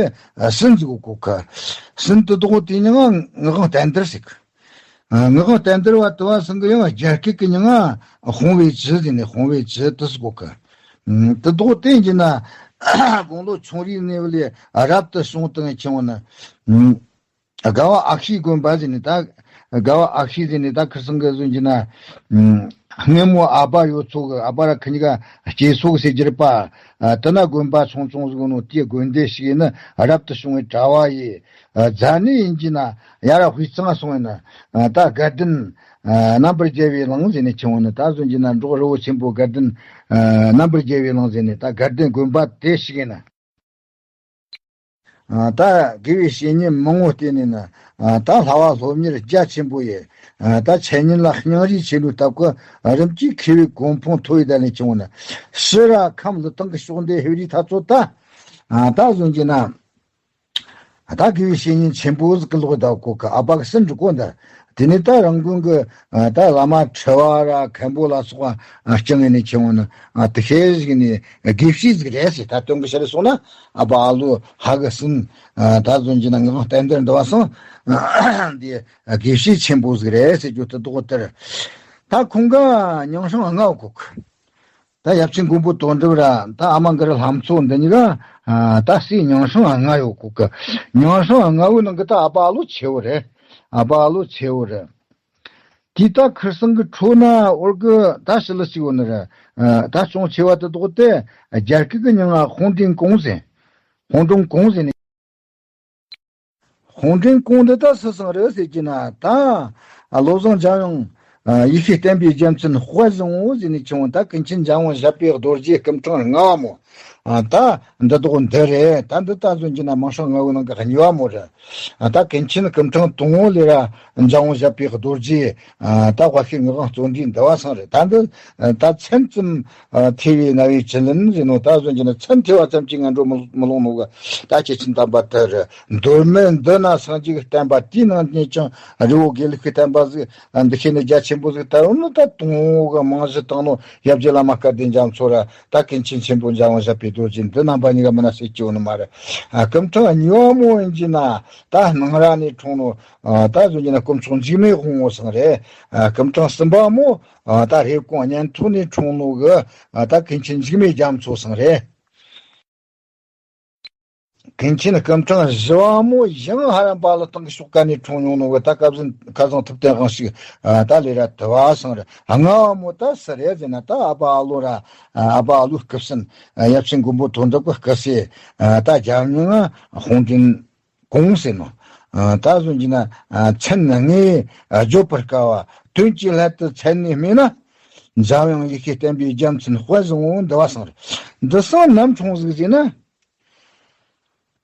སྲིན་ཟིག་གོ་ཁ། སྲིན་དེ་དོག་དེ་ཉིད་ངག་དབང་བསྟན་དར་ཟེར་གི། ངག་དབང་བསྟན་དར་བ་དུ་བ་སང་གི་ཡང་རྒྱ་སྐད་ཀྱི་མིང་ང་དཔུང་བའི་བཅུ་ཟེར་ནས་དཔུང་བའི་བཅུ་དུ་གོ་ཁ། དེ་དོག་དེ་ཡིན་ན་དགུང་ལོ་ཆུང་རིགས་ནས་བ་ལས་རབ་ཏུ་བྱུང་དང་ཁྱེད་འོ་ན། དགའ་བ་ཨ་ཤི་དགོན་པ་ཟེར་ནས་ད། དགའ་བ་ཨ་ཤི་ཟེར་ནས་ད་ཁིར་སང་གི་བཟོ་རྒྱུ་ན། སྔོན་མོ་ཨ་བ་ཡོད་ཚོ་གི་ཨ་བ་ར་ཁི་གཉིས་ཀ་སྐྱེས་སོ་གི་ཟེར་རྒྱུ་རེད་པ། དེ་ན་དགོན་པ་ཆུང་ཆུང་ཟིག་ནོ་དེའི་དགོན་སྡེ་ཞིག་ཡིན་ན་རབ་ཏུ་བྱུང་བའི་གྲྭ་བ་ཡི། རྫ་ནི་ཡིན་གྱི་ན་ཡ་ར་དཔེ་གཙང་སོང་ཡིན་ན། ད་དགའ་ལྡན་རྣམ་པར་རྒྱལ་བའི་གླིང་ཟེར་ནས་ཁྱེད་འོ་ན་ད་བཟོ་རྒྱུ་ན་འབྲོག་རི་བོ་ཆེན་པོ་དགའ་ལྡན་རྣམ་པར་རྒྱལ་བའི་གླིང་ཟེར་ནས་ད་དགའ་ལྡན་དགོན་པ་དེ་ཞིག་ཡིན་ན། ཨ་ད་དགེ་བའི་བཤེས་གཉེན་མང་བོ་བསྟེན་ནས་ན། ཨ་ད་ལྷ་བ་སློབ་གཉེར་རྒྱ་ཆེན་པོ་ཡི། ཨ་ད་འཆད་ཉན་ལ་སྙིང་རུས་ཆེ་ལུགས་སྟབས་ཀྱིས་རིམ་གྱིས་མཁས་པའི་གོ་འཕང་མཐོ་བའི་བརྡ་ལན་བྱུང་ན། ཕྱི་ར་ཁམས་ལི་ཐང་གི་ཕྱོགས་འདི་ཧེ་རི་ཐ་ཚོ་ད། ཨ་ད་བཟུང་གྱི་ན། ཨ་ད་དགེ་བའི་བཤེས་གཉེན་ཆེན་པོ་ཟིག་གི་ལོག་ད་གོ་ཁ་ཨ་བ་གི་སྲིན་འབྲི་གོ་འདི། དེ་ནས་ད་རང་དགོན་གི་ཨ་ད་བླ་མ་ཁྲི་བ་ར་མཁན་པོ་ལ་སོགས་པ་ཨ་སྐྱོང་ངེ་ནས་ཁྱེད་འོ་ན་ཨ་དེ་ཤེས་ཟིག་ནས་དགེ་བཤེས་ཟིག་རེད་ཟེར། ད་དོན་གི་ཤར་སོང་ན་ཨ་བ་ཨ་ལོ་ཧ་གི་སྲིན་ཨ་ད་བཟུང་གྱི་ན་ངག་དབང་བསྟན་དར་འདི་བ་སང་འདི་དགེ་བཤེས་ཆེན་པོ་ཟིག་རེད་ཟེར་རྒྱུ་དེ་དོག་དེར། ད་ཁོང་ག་མིང་སྲིང་ལྔ་བོ་གོ་ཁ། ད་ཡབ་ཆེན་མགོན་པོ་དོན་གྲུབ་ར་ད་ཨ་མ་གི་རི་ལྷ་མཚོ་འདི་གཉིས་ཀ་ཨ་ད་སའི་མིང་སྲིང་ལྔ་ཡོད་གོ་གི། མིང་སྲིང་ལྔ་བོའི་ནང་གི་ད་ཨ་བ་ཨ་ལོ་ཆེ་བོ་རེད། ཨ་བ་ཨ་ལོ་ཆེ་བོ་རེད། དེ་ད་ཁིར་སང་གི་ཁྲོ་ན་འོར་གི་ད་ཞི་ལི་ཞིག་ཡོད་ནི་རེད། ཨ་ད་ཅུང་ཆེ་བ་དེ་དོག་དེ་རྒྱ་སྐད་གི་མིང་ང་ཧོང་ཀྲིན་ཀོང་ཟེར། ཧོང་ཀྲིན་ཀོང་ཟེར་ནི། ཧོང་ཀྲིན་ཀོང་འདི་ད་སུ་སང་རེད་ཟེར་གྱི་ན་ད། ཨ་བློ་བཟང་འཇམ་དབྱངས། ཨ་ཡེ་ཤེས་བསྟན་པའི་རྒྱལ་མཚན་དཔལ་བཟང་བོ་ཟེར་ནས་ཁྱེད་འོ་ད་ཀུན་མཁྱེན་འཇམ་དབྱངས་བཞད་པའི་རྡོ་རྗེའི་སྐུ་ཕྲེང་ལྔ་བ་མོ། ཨ་ད་འདི་དོག་འདི་རེད། ད་འདི་ད་བཟུང་གྱི་ན་མིང་སྲིང་ལྔ་བོའི་ནང་གི་གཉིས་བ་མོ་རེད། ཨ་ད་ཀུན་མཁྱེན་སྐུ་ཕྲེང་དང་བོ་ལས་ར་འཇམ་དབྱངས་བཞད་པའི་རྡོ་རྗེ། ཨ་ད་དཔལ་ཤེར་ངག་དབང་བརྩོན་འགྲུས་འདི་བ་སང་རེད། ད་འདི་ད་མཚན་ཙམ་ཨ་ཐོས་པའི་རྣ་བའི་བཅུད་ལེན་ཟེར་ནོ། ད་བཟུང་གྱི་ན་མཚན་ཐོས་པ་ཙམ་གྱིས་ངན་འགྲོ་མི་མི་ལོང་ནོ་གི། ད་སྐྱེས་ཆེན་དམ་པ་དེ་རེད། མདོ་སྨད་འདི་ན་སངས་རྒྱས་ཀྱི་བསྟན་པ་དེའི་ནང་ནས་ཀྱང་རི་བོ་དགེ་ལུགས་ཀྱི་བསྟན་པ་ཟིག་འདི་ཤེས་ནི་རྒྱ་ཆེན་པོ་ཟིག་ད་རུང་ནི་ད་དང་བོ་གི་རྨང་གཞི་བཏང་ནོ་ཡབ་རྗེ་བླ་མ་སྐལ་ལྡན་རྒྱ་མཚོ་ར་ད་ཀུན་མཁྱེན་ཆེན་པོ་འཇམ་དབྱངས་བཞད་པའི་ རྡོ་རྗེ་འདི་རྣམ་པ་གཉིས་ཀ་མིན་ན་ཟེར་གྱི་ཡོད་ནི་མ་རེད། ཨ། སྐུ་ཕྲེང་གཉིས་པ་མོ་ཡིན་གྱི་ན་ད་སྣང་ར་ནས་འཁྲུངས་ནོ། ཨ། ད་གཟོད་ཀྱི་ན་དཀོན་མཆོག་འཇིགས་མེད་དབང་པོ་ཚང་རེད། ཨ། སྐུ་ཕྲེང་གསུམ་པ་མོ། ཨ། ད་རེབ་གོང་གཉན་ཐོག་ནས་འཁྲུངས་ནོ་གི། ཨ། ད་མཁན་ཆེན་འཇིགས་མེད་རྒྱ་མཚོ་ཚང་རེད། མཁན་ཆེན་སྐུ་ཕྲེང་བཞི་པ་མོ་ཡང་ཧ་རམ་པ་ལི་སྟེང་གི་ཕྱོགས་ཀ་ནས་འཁྲུངས་མྱོང་ནོ་གི། ད་སྐལ་བཟང་སྐལ་བཟང་ཐུབ་བསྟན་དབང་ཕྱུག་ད་ལས་ར་དུ་བ་ཚང་རེད། ལྔ་པ་མོ་ད་སུ་རེད་ཟེར་ན། ད་ཨ་ཕ་ཨ་ལོ་ར། ཨ་ཕ་ཨ་ལོའི་སྐུ་སྲིན། ཡབ་ཆེན་མགོན་པོ་དོན་གྲུབ་ཀྱི་སྐུ་སྲས། ད་རྒྱལ་མྱི་དཔུང་འདྲེན་གོང་ཟེར་ནོ། ད་གཟོད་ཀྱི་ན་མཚན་ལྔས་བརྗོད་པར་དཀའ་བ། དོན་གྱི་སླད་དུ་མཚན་ནས་སྨྲས་ན། འཇམ་དབྱངས་ཡེ་ཤེས་བསྟན་པའི་རྒྱལ་མཚན་དཔལ་བཟང་པོ་འདི་བ་ཚང་རེད། འདི་ཚང་ནམ་འཁྲུངས་ཟིག་ཟེར་ན།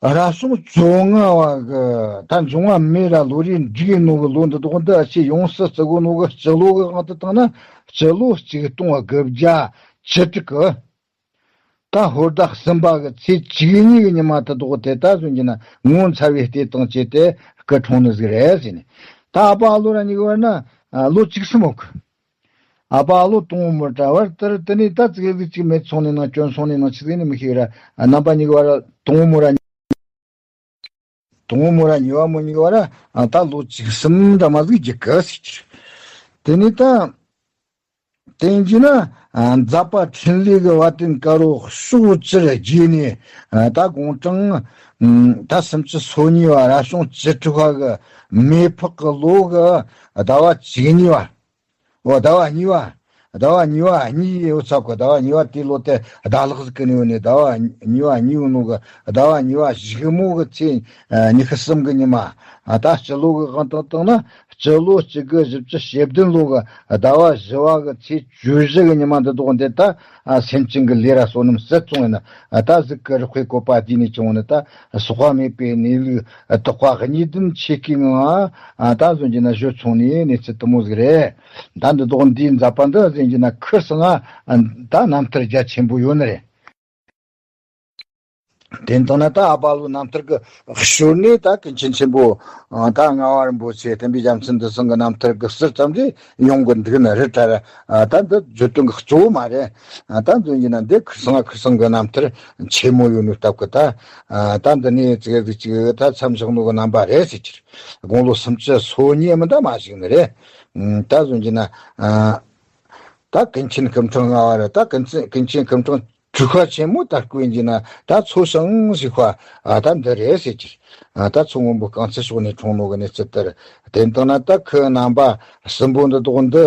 རབ་བྱུང་བཅོ་ལྔ་བ་གི་ད་འབྱུང་བ་མེ་ར་ལོ་རེ་འགྲིག་ནོ་གི་ལོ་འདི་དག་འདི་ཨ་ཆེ་ཡོངས་སུ་བརྩི་གོ་ནོ་གི་སྤྱི་ལོ་གི་དབང་དུ་བཏང་ན། སྤྱི་ལོ་ཆིག་སྟོང་དགུ་བརྒྱ་བཅུ་དྲུག་གི་ད་ཧོར་ཟླ་གསུམ་པ་གི་ཚེས་བཅུ་གཉིས་གི་ཉི་མ་དེ་དག་དེ་ད་གཟོད་ཀྱི་ན་ངོ་མཚར་བའི་ལྟས་དང་བཅས་ཏེ་སྐུ་འཁྲུངས་ནི་ཟིག་རེད་ཟེར་ནས། ད་ཨ་ཕ་ཨ་ལོ་ར་གཉིས་ཀྱི་བར་ན་ལོ་བཅུ་གསུམ་ཡོད་གི། ཨ་ཕ་ཨ་ལོ་དང་པོ་མོ་ར་བར་དེར་དེ་ནས་ད་ཙིག་གེ་ཟིག་ཅིག་མེད་སོང་ནས་ན་གྱོན་སོང་ནས་ན་ཆི་ཟིག་ནས་མི་ཤེས་ར། རྣམ་པ་གཉིས་ཀྱི་བར་དང་པོ་མོ་ར། དང་པོ་མོ་ར་གཉིས་པ་མོ་གཉིས་ཀྱི་བར་ད་ལོ་བཅུ་གསུམ་འདྲ་མ་ཟིག་རྒྱུག་གི་ཟེར་གྱི་རེད། དེ་ནས་ད་དེ་ཡིན་གྱི་ན་མཛད་པ་འཕྲིན་ལས་ཀྱི་བ་དན་དཀར་པོ་ཕྱོགས་བཅུར་རྒྱས་ནས། ད་དགུང་གྲངས་ད་སུམ་ཅུ་སོ་གཉིས་པ། རབ་བྱུང་བཅུ་དྲུག་པ་གི་མེ་ཕག་གི་ལོ་གི་ཟླ་བ་བཅུ་གཉིས་པ། འོ། ཟླ་བ་གཉིས་པ། ཟླ་བ་གཉིས་པ་གཉིས་ཡོད་ཚ་གོ། ཟླ་བ་གཉིས་པ་དེའི་ལོ་དེ་ཟླ་ལྷག་ཟིག་གི་ནས་ཡོད་ནས། ཟླ་བ་གཉིས་པ་གཉིས་ཡོད་ནོ་གི། ཟླ་བ་གཉིས་པ་གཞུག་མོ་གི་ཚེས་ཉི་ཤུ་གསུམ་གི་ཉི་མ། ད་སྤྱི་ལོ་གི་དབང་དུ་བཏང་ན་སྤྱི་ལོ་གཅིག་དགུ་བཞི་བཅུ་ཞེ་བདུན་ལོ་གི་ཟླ་བ་བཞི་པ་གི་ཚེས་བཅུ་བཞི་གི་ཉི་མ་འདི་དག་འདི་ད་སེམས་ཅན་གི་ལས་ར་བསོད་ནམས་ཟད་སོང་ཡིན་ན། ད་གཟུགས་ཀྱི་རེག་པའི་བཀོད་པ་བསྡུས་ནས་བྱུང་ནི་ད་ཟག་པ་མེད་པའི་གནས་ལུགས་དག་པ་གཉིས་ལྡན་ཆོས་སྐུའི་ངང་ད་གཟོད་ཀྱི་ན་བཞུགས་སོང་ནི་གནས་ཚུལ་དེ་མོ་ཟིག་རེད། ད་འདི་དག་འདིའི་མཛད་པ་འདི་ཟེར་གྱི་ན་ཁིར་སང་ང་ད་རྣམ་ཐར་རྒྱ་ཆེན་པོ་ཡོད་ནི་རེད། དེ་ལྟ་ན་ད་ཨ་ཕ་ལོ་རྣམ་ཐར་གྱི་ཞོར་ནས་ད་ཀུན་མཁྱེན་ཆེན་པོ་ད་ངག་དབང་རིན་པོ་ཆེ་བསྟན་པའི་རྒྱལ་མཚན་འདི་ཚང་གི་རྣམ་ཐར་གྱི་ཟུར་ཙམ་རེ་ཡོང་གི་འདུག་ནི་རེད་དྲ། ད་འདི་བརྗོད་དོན་གྱི་གཙོ་བོ་མ་རེད། ད་འདི་ཡིན་ན་འདི་ཁིར་སང་ང་ཁིར་སང་གི་རྣམ་ཐར་ཆེན་མོ་ཡོད་ནོ་སྟབས་ཀྱིས་ད། ད་འདི་ནས་ཙིག་གེ་ཅིག་ད་མཚམས་བཞག་ནོ་གི་རྣམ་པ་རེད་ཟེར་གྱི་རེད། དགུང་ལོ་སུམ་ཅུ་སོ་གཉིས་མིན་ད་མ་ཞིག་ནི་རེད། ད་གཟོད་ཀྱི་ན། ད་ཀུན་མཁྱེན་སྐུ་ཕྲེང་ལྔ་པ་རེད། ད་ཀུན་མཁྱེན་ཀུན་མཁྱེན་སྐུ་ཕྲེང་དྲུག་པ་ཆེན་མོ་ད་སྐུ་ཡིན་གྱི་ན་ད་མཚོ་བྱང་ཞིག་པ་ད་འདི་རེད་ཟེར་གྱི་རེད། ད་མཚོ་སྔོན་པོ་རྐང་ཚ་ཕྱོགས་ནས་འཁྲུངས་ནོ་གི་གནས་ཚུལ་དེ་རེད། དེ་ལྟ་ན་ད་ཁོའི་རྣམ་པ་གསུམ་པོ་འདི་དག་འདི་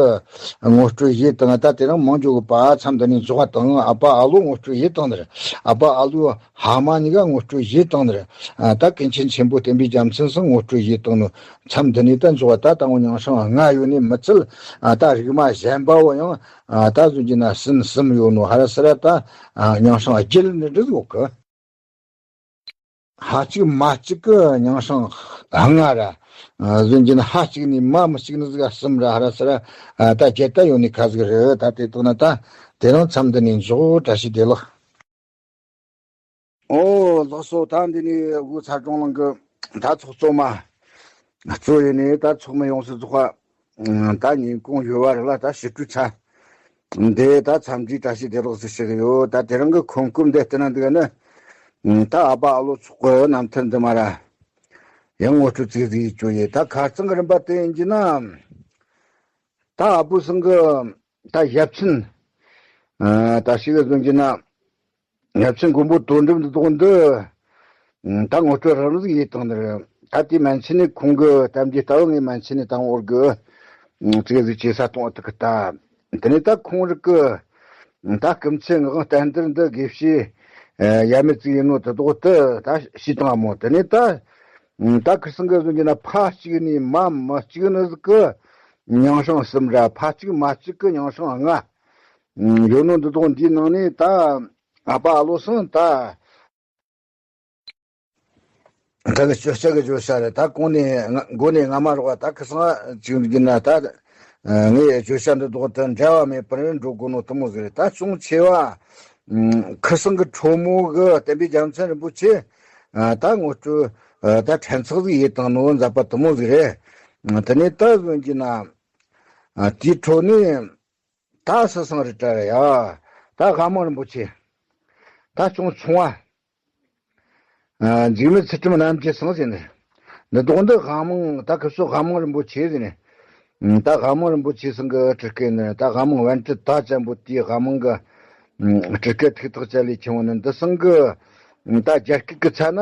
ངོ་སྤྲོད་ཡེ་དང་། ད་དེ་རིང་མང་ཇོ་གི་པ་མཚམས་འདི་ནས་འཇོག་པ་དང་། ཨ་ཕ་ཨ་ལོ་ངོ་སྤྲོད་ཡེ་དང་ནི་རེད། ཨ་ཕ་ཨ་ལོ་ཕ་མ་གཉིས་ཀ་ངོ་སྤྲོད་ཡེ་དང་ནི་རེད། ད་ཀུན་མཁྱེན་ཆེན་པོ་བསྟན་པའི་རྒྱལ་མཚན་སང་ངོ་སྤྲོད་ཡེ་དང་ནི་མཚམས་འདི་ནས་ད་འཇོག་པ། ད་དང་པོ་མྱང་སྲང་ལྔ་ཡོད་ནི་མི་ཚད། ད་རིག་མ་གཞན་པ་བོ་ཡང་ད་གཟོད་ཀྱི་ན་སྲིན་གསུམ་ཡོད་ནོ། ཧ་ར་སི་ར་ད་མྱང་སྲང་བརྒྱད་ནི་འགྲིག་ཡོད་གི། ཕ་གཅིག་མ་གཅིག་གི་མྱང་སྲང་ལྔ་ར། གཟོད་ཀྱི་ན་ཕ་གཅིག་ནི་མ་མི་གཅིག་ནི་ཟིག་གསུམ་ར། ཧ་ར་སི་ར་ད་བརྒྱད་ད་ཡོད་ནི་ཁ་ཟིག་རེད། ད་དེ་དག་ན་ད་དེ་རིང་མཚམས་འདི་ནས་འཇོག། བཀྲ་ཤིས་བདེ་ལེགས། ཨོ་ལགས་སོ། ད་འདི་ནས་འུ་ཚ་སྒྲོང་ལང་གི་ད་ཚོགས་གཙོ་མ་གཙོ་ཡིན་ནི་ད་ཚོགས་མི་ཡོངས་སུ་རྫོགས་པ། ད་ཉིན་གུང་ཡོལ་བ་རེད་ལ་ད་ཕྱི་དྲོའི་ཆ་འདི་ད་འཚམས་འདྲིའི་བཀྲ་ཤིས་བདེ་ལེགས་སུ་ཞུ་གི་ཡོད། ད་དེ་རིང་གི་ཁོམ་སྐབས་འདི་བལྟས་ན་འདུག་ནི། ད་ཨ་ཕ་ཨ་ལོ་ཚོགས་གི་རྣམ་ཐར་འདི་མ་ར་ཡང་ངོ་སྤྲོད་ཙིག་ཟིག་བྱོས་ཡེ། ད་ཁ་རྩང་གི་རིམ་པ་དེ་ཡིན་གྱི་ན། ད་ཨ་བུ་ཚང་གི་ད་ཞབས་ཆེན། ད་ཞིག་གི་གཟོད་ཀྱི་ན། ཡབ་ཆེན་མགོན་པོ་དོན་གྲུབ་འདི་དག་འདི། ད་ངོ་སྤྲོད་རང་རང་ཟིག་ཡེ་དང་ནི་རེད། ད་དེ་མན་ཆད་ནས་ཁོང་གི་གཏམ་རྒྱུད་ལྟ་བུ་ངས་མན་ཆད་ནས་དང་འོར་གི་ཙིག་ཟིག་བྱེད་ས་གཏོང་བ་དེ་གི་ད། དེ་ནས་ད་ཁོང་རིག་གི་ད་སྐུ་མཚན་ངག་དབང་བསྟན་དར་འདི་དགེ་བཤེས་ཡབ་མེས་ཙིག་ཡིན་ནོ་དེ་དག་དེ་ད་ཤེས་དང་མོ། དེ་ནས་ད་ད་ཁིར་སང་གི་གཟོད་ཀྱི་ན་ཕ་གཅིག་ནས་མ་མི་གཅིག་ནི་ཟིག་གི་མྱང་སྲང་གསུམ་ར། ཕ་གཅིག་མ་གཅིག་གི་མྱང་སྲང་ལྔ། ཡོད་ནོ་འདི་དག་འདིའི་ནང་ནས་ད་ཨ་ཕ་ཨ་ལོ་སང་ད་ད་གི་བརྗོད་བྱ་གི་བརྗོད་བྱ་རེད། ད་གོང་ནས་ང་མགོ་ནས་ང་མ་རོགས་ད་ཁིར་སང་ཅིག་ཡིན་ན་ད་ངས་བརྗོད་བྱ་འདི་དག་ད་འབྲལ་བ་མེད་པར་འགྲོ་དགོས་ནོ་དེ་མོ་ཟིག་རེད། ད་ཅུང་ཆེ་བ་ཁིར་སང་གི་གྲོགས་མོ་གི་བསྟན་པའི་རྒྱལ་མཚན་རིན་པོ་ཆེ་ད་ངོ་སྤྲོད་ད་ཕྲན་ཚེགས་ཟིག་ཡེ་དང་ནོ་མཛད་པ་དེ་མོ་ཟིག་རེད། དེ་ནས་ད་གཟོད་ཀྱི་ན་དེའི་འཕྲོ་ནས། ད་སུ་སང་རི་བྲལ་ཡ། ད་ལྷ་མོ་རིན་པོ་ཆེ། ད་ཅུང་ཆུང་བ། ཨ། འཇིགས་མེད་ཚུལ་ཁྲིམས་རྣམ་རྒྱལ་ཚང་ཟེར་ནས། འདི་དོག་འདི་དབང་མང་ད་ཁི་སོ་དབང་མང་རིན་པོ་ཆེ་ཟེར་ནས། ཨ། ད་དབང་མང་རིན་པོ་ཆེ་ཚང་གི་སྤྲུལ་སྐུ་ནི་ད་དབང་མང་བན་དྷི་ད་ཅན་པོ་དེའི་དབང་མང་གི་ཨ་སྤྲུལ་སྐུ་ཐུགས་ཐག་བཅད་ལས་ཆེ་བོ་ནི་འདི་ཚང་གི་ཨ་ད་རྒྱ་སྐད་ཀྱི་ཚ་ན་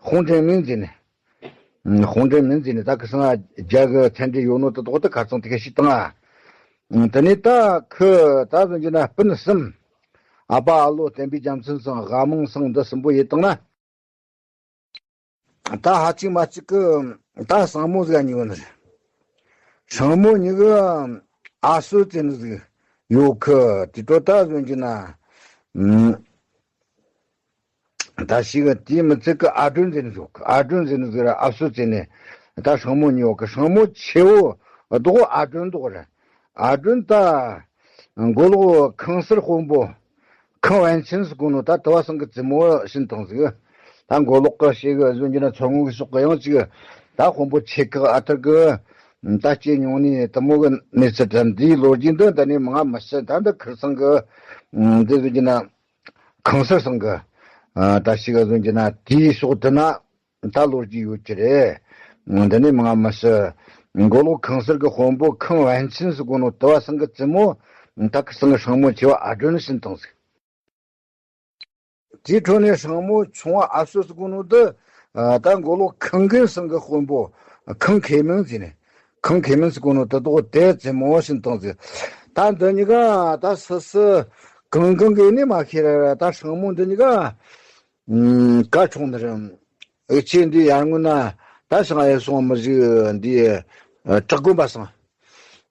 ཧོང་ཀྲེན་མིན་ཟེར་ནས། ཨ། ཧོང་ཀྲེན་མིན་ཟེར་ནས་ད་ཁི་སང་རྒྱ་གི་མཚན་འབྲེལ་ཡོད་ནོ་དེ་དོག་ད་ཁ་ཚང་དེ་ག་ཞིག་དང་ཨ། དེ་ནས་ད་ཁི་ད་གཟོད་ཀྱི་ན་སྤུན་གསུམ། ཨ་པ་ཨ་ལོ་བསྟན་པའི་རྒྱལ་མཚན་ཚང་དབང་མང་ཚང་འདི་གསུམ་པོ་ཡིན་དང་ན། ད་ཧ་ཅིག་མ་ཅིག་གི་ད་སྲིང་མོ་ཟིག་གཉིས་ཡོད་ནི་རེད། སྲིང་མོ་གཉིས་གི་ཨ་སོ་ཟེར་ནི་ཟིག་ཡོད་གི། དེ་དོ་ད་གཟོད་ཀྱི་ན། ཨ། ད་ཞིག་དེའི་མི་ཚེ་གི་ཨ་སྒྲོན་ཟེར་ནི་ཟིག་ཡོད་གི། ཨ་སྒྲོན་ཟེར་ནི་ཟིག་ར་ཨ་སོ་ཟེར་ནི། ད་སྲིང་མོ་གཉིས་ཡོད་གི། སྲིང་མོ་ཆེ་བོ་དོག་ཨ་སྒྲོན་དོག་ར། ཨ་སྒྲོན་ད་མགོ་ལོག་ཁང་གསར་དཔོན་པོ་ཁང་བན་ཆེན་ཟེར་གོ་ནོ་ད་དུ་བ་སང་གི་བཙུན་མོ་བྱིན་བཏང་ཟིག། ད་མགོ་ལོག་གི་ཞིག་གི་གཟོད་ཀྱི་ན་མཚོ་སྔོན་གི་ཕྱོགས་གི་ཡང་ཅིག་ད་དཔོན་པོ་ཆེ་ཁག་ཨ་ཐུར་གི་ད་སྐྱེས་མྱོང་ནི་དུ་མོ་གི་གནས་ཚུལ་དང་འདིའི་ལོ་རྒྱུས་འདི་ད་ནི་མང་ང་མི་ཤེས། ད་འདི་ཁིར་ཚང་གི་འདི་གཟོད་ཀྱི་ན་ཁང་གསར་ཚང་གི་ད་ཞིག་གི་གཟོད་ཀྱི་ན་དེའི་ཕྱོགས་དུ་ན། ད་ལོ་རྒྱུས་ཡོད་ཀྱི་རེད། འདི་ནས་མང་ང་མི་ཤེས། མགོ་ལོག་ཁང་གསར་གི་དཔོན་པོ་ཁང་བན་ཆེན་ཟེར་གོ་ནོ་དུ་བ་སང་གི་བཙུན་མོ་ད་ཁི་སང་གི་སྲིང་མོ་ཆེ་བ་ཨ་སྒྲོན་བྱིན་བཏང་ཟིག། དེའི་འཕྲོ་ནས་སྲིང་མོ་ཆུང་བ་ཨ་སོ་ཟེར་གོ་ནོ་དུ་ད་མགོ་ལོག་ཁང་རྒན་སང་གི་དཔོན་པོ་ཁང་མཁས་མིན་ཟེར་ནས། ཁང་མཁས་མིན་ཟེར་གོ་ནོ་དུ་དོག་དེ་བཙུན་མོ་བྱིན་བཏང་ཟིག། ད་འདི་གཉིས་ཀ་ད་སུ་སུ་གང་གང་གི་ནི་མ་ཤེས་ར། ད་སྲིང་མོ་འདི་གཉིས་ཀ་ཨ་ག་འཁྲུངས་ནི་རེད། འུ་ཆོས་འདི་ཡར་སྔོན་ན་ད་ཞང་ཨེ་སོང་མི་ཞིག་འདི་ཨ་བྲག་དགོན་པ་སང་།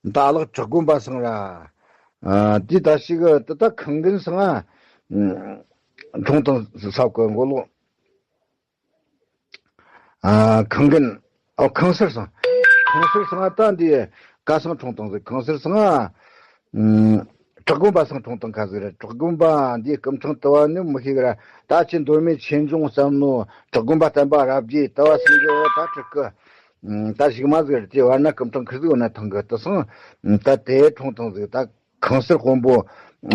ད་ལག་བྲག་དགོན་པ་སང་ར། ཨ་འདི་ད་ཞིག་ད་ད་ཁང་རྒན་སང་ཨ་འཁྲུངས་བཏང་ས་གི་མགོ་ལོག་ཨ་ཁང་རྒན། ཨོ་ཁང་གསར་སང་། ཁང་གསར་སང་ཨ་ད་འདི་ག་སང་འཁྲུངས་བཏང་ཟིག། ཁང་གསར་སང་ཨ། ཨ་བྲག་དགོན་པ་སང་འཁྲུངས་བཏང་ཁ་ཟིག་རེད། བྲག་དགོན་པ་འདི་སྐུ་ཕྲེང་དུ་བ་ནི་མི་ཤེས་གི་ར། ད་ཅི་མདོ་སྨད་ཆོས་འབྱུང་བསམ་ནོ་བྲག་དགོན་པ་བསྟན་པ་རབ་རྒྱས་དུ་བ་སང་གི་ད་ཁྲི་སྐུ། ཨ་ད་ཞིག་མ་ཟིག་རེད། དེ་བར་ན་སྐུ་ཕྲེང་ཁི་ཟིག་ཡོད་ན་ཐང་གི་དུ་སང་ད་དེ་འཁྲུངས་བཏང་ཟིག། ད་ཁང་གསར་དཔོན་པོ་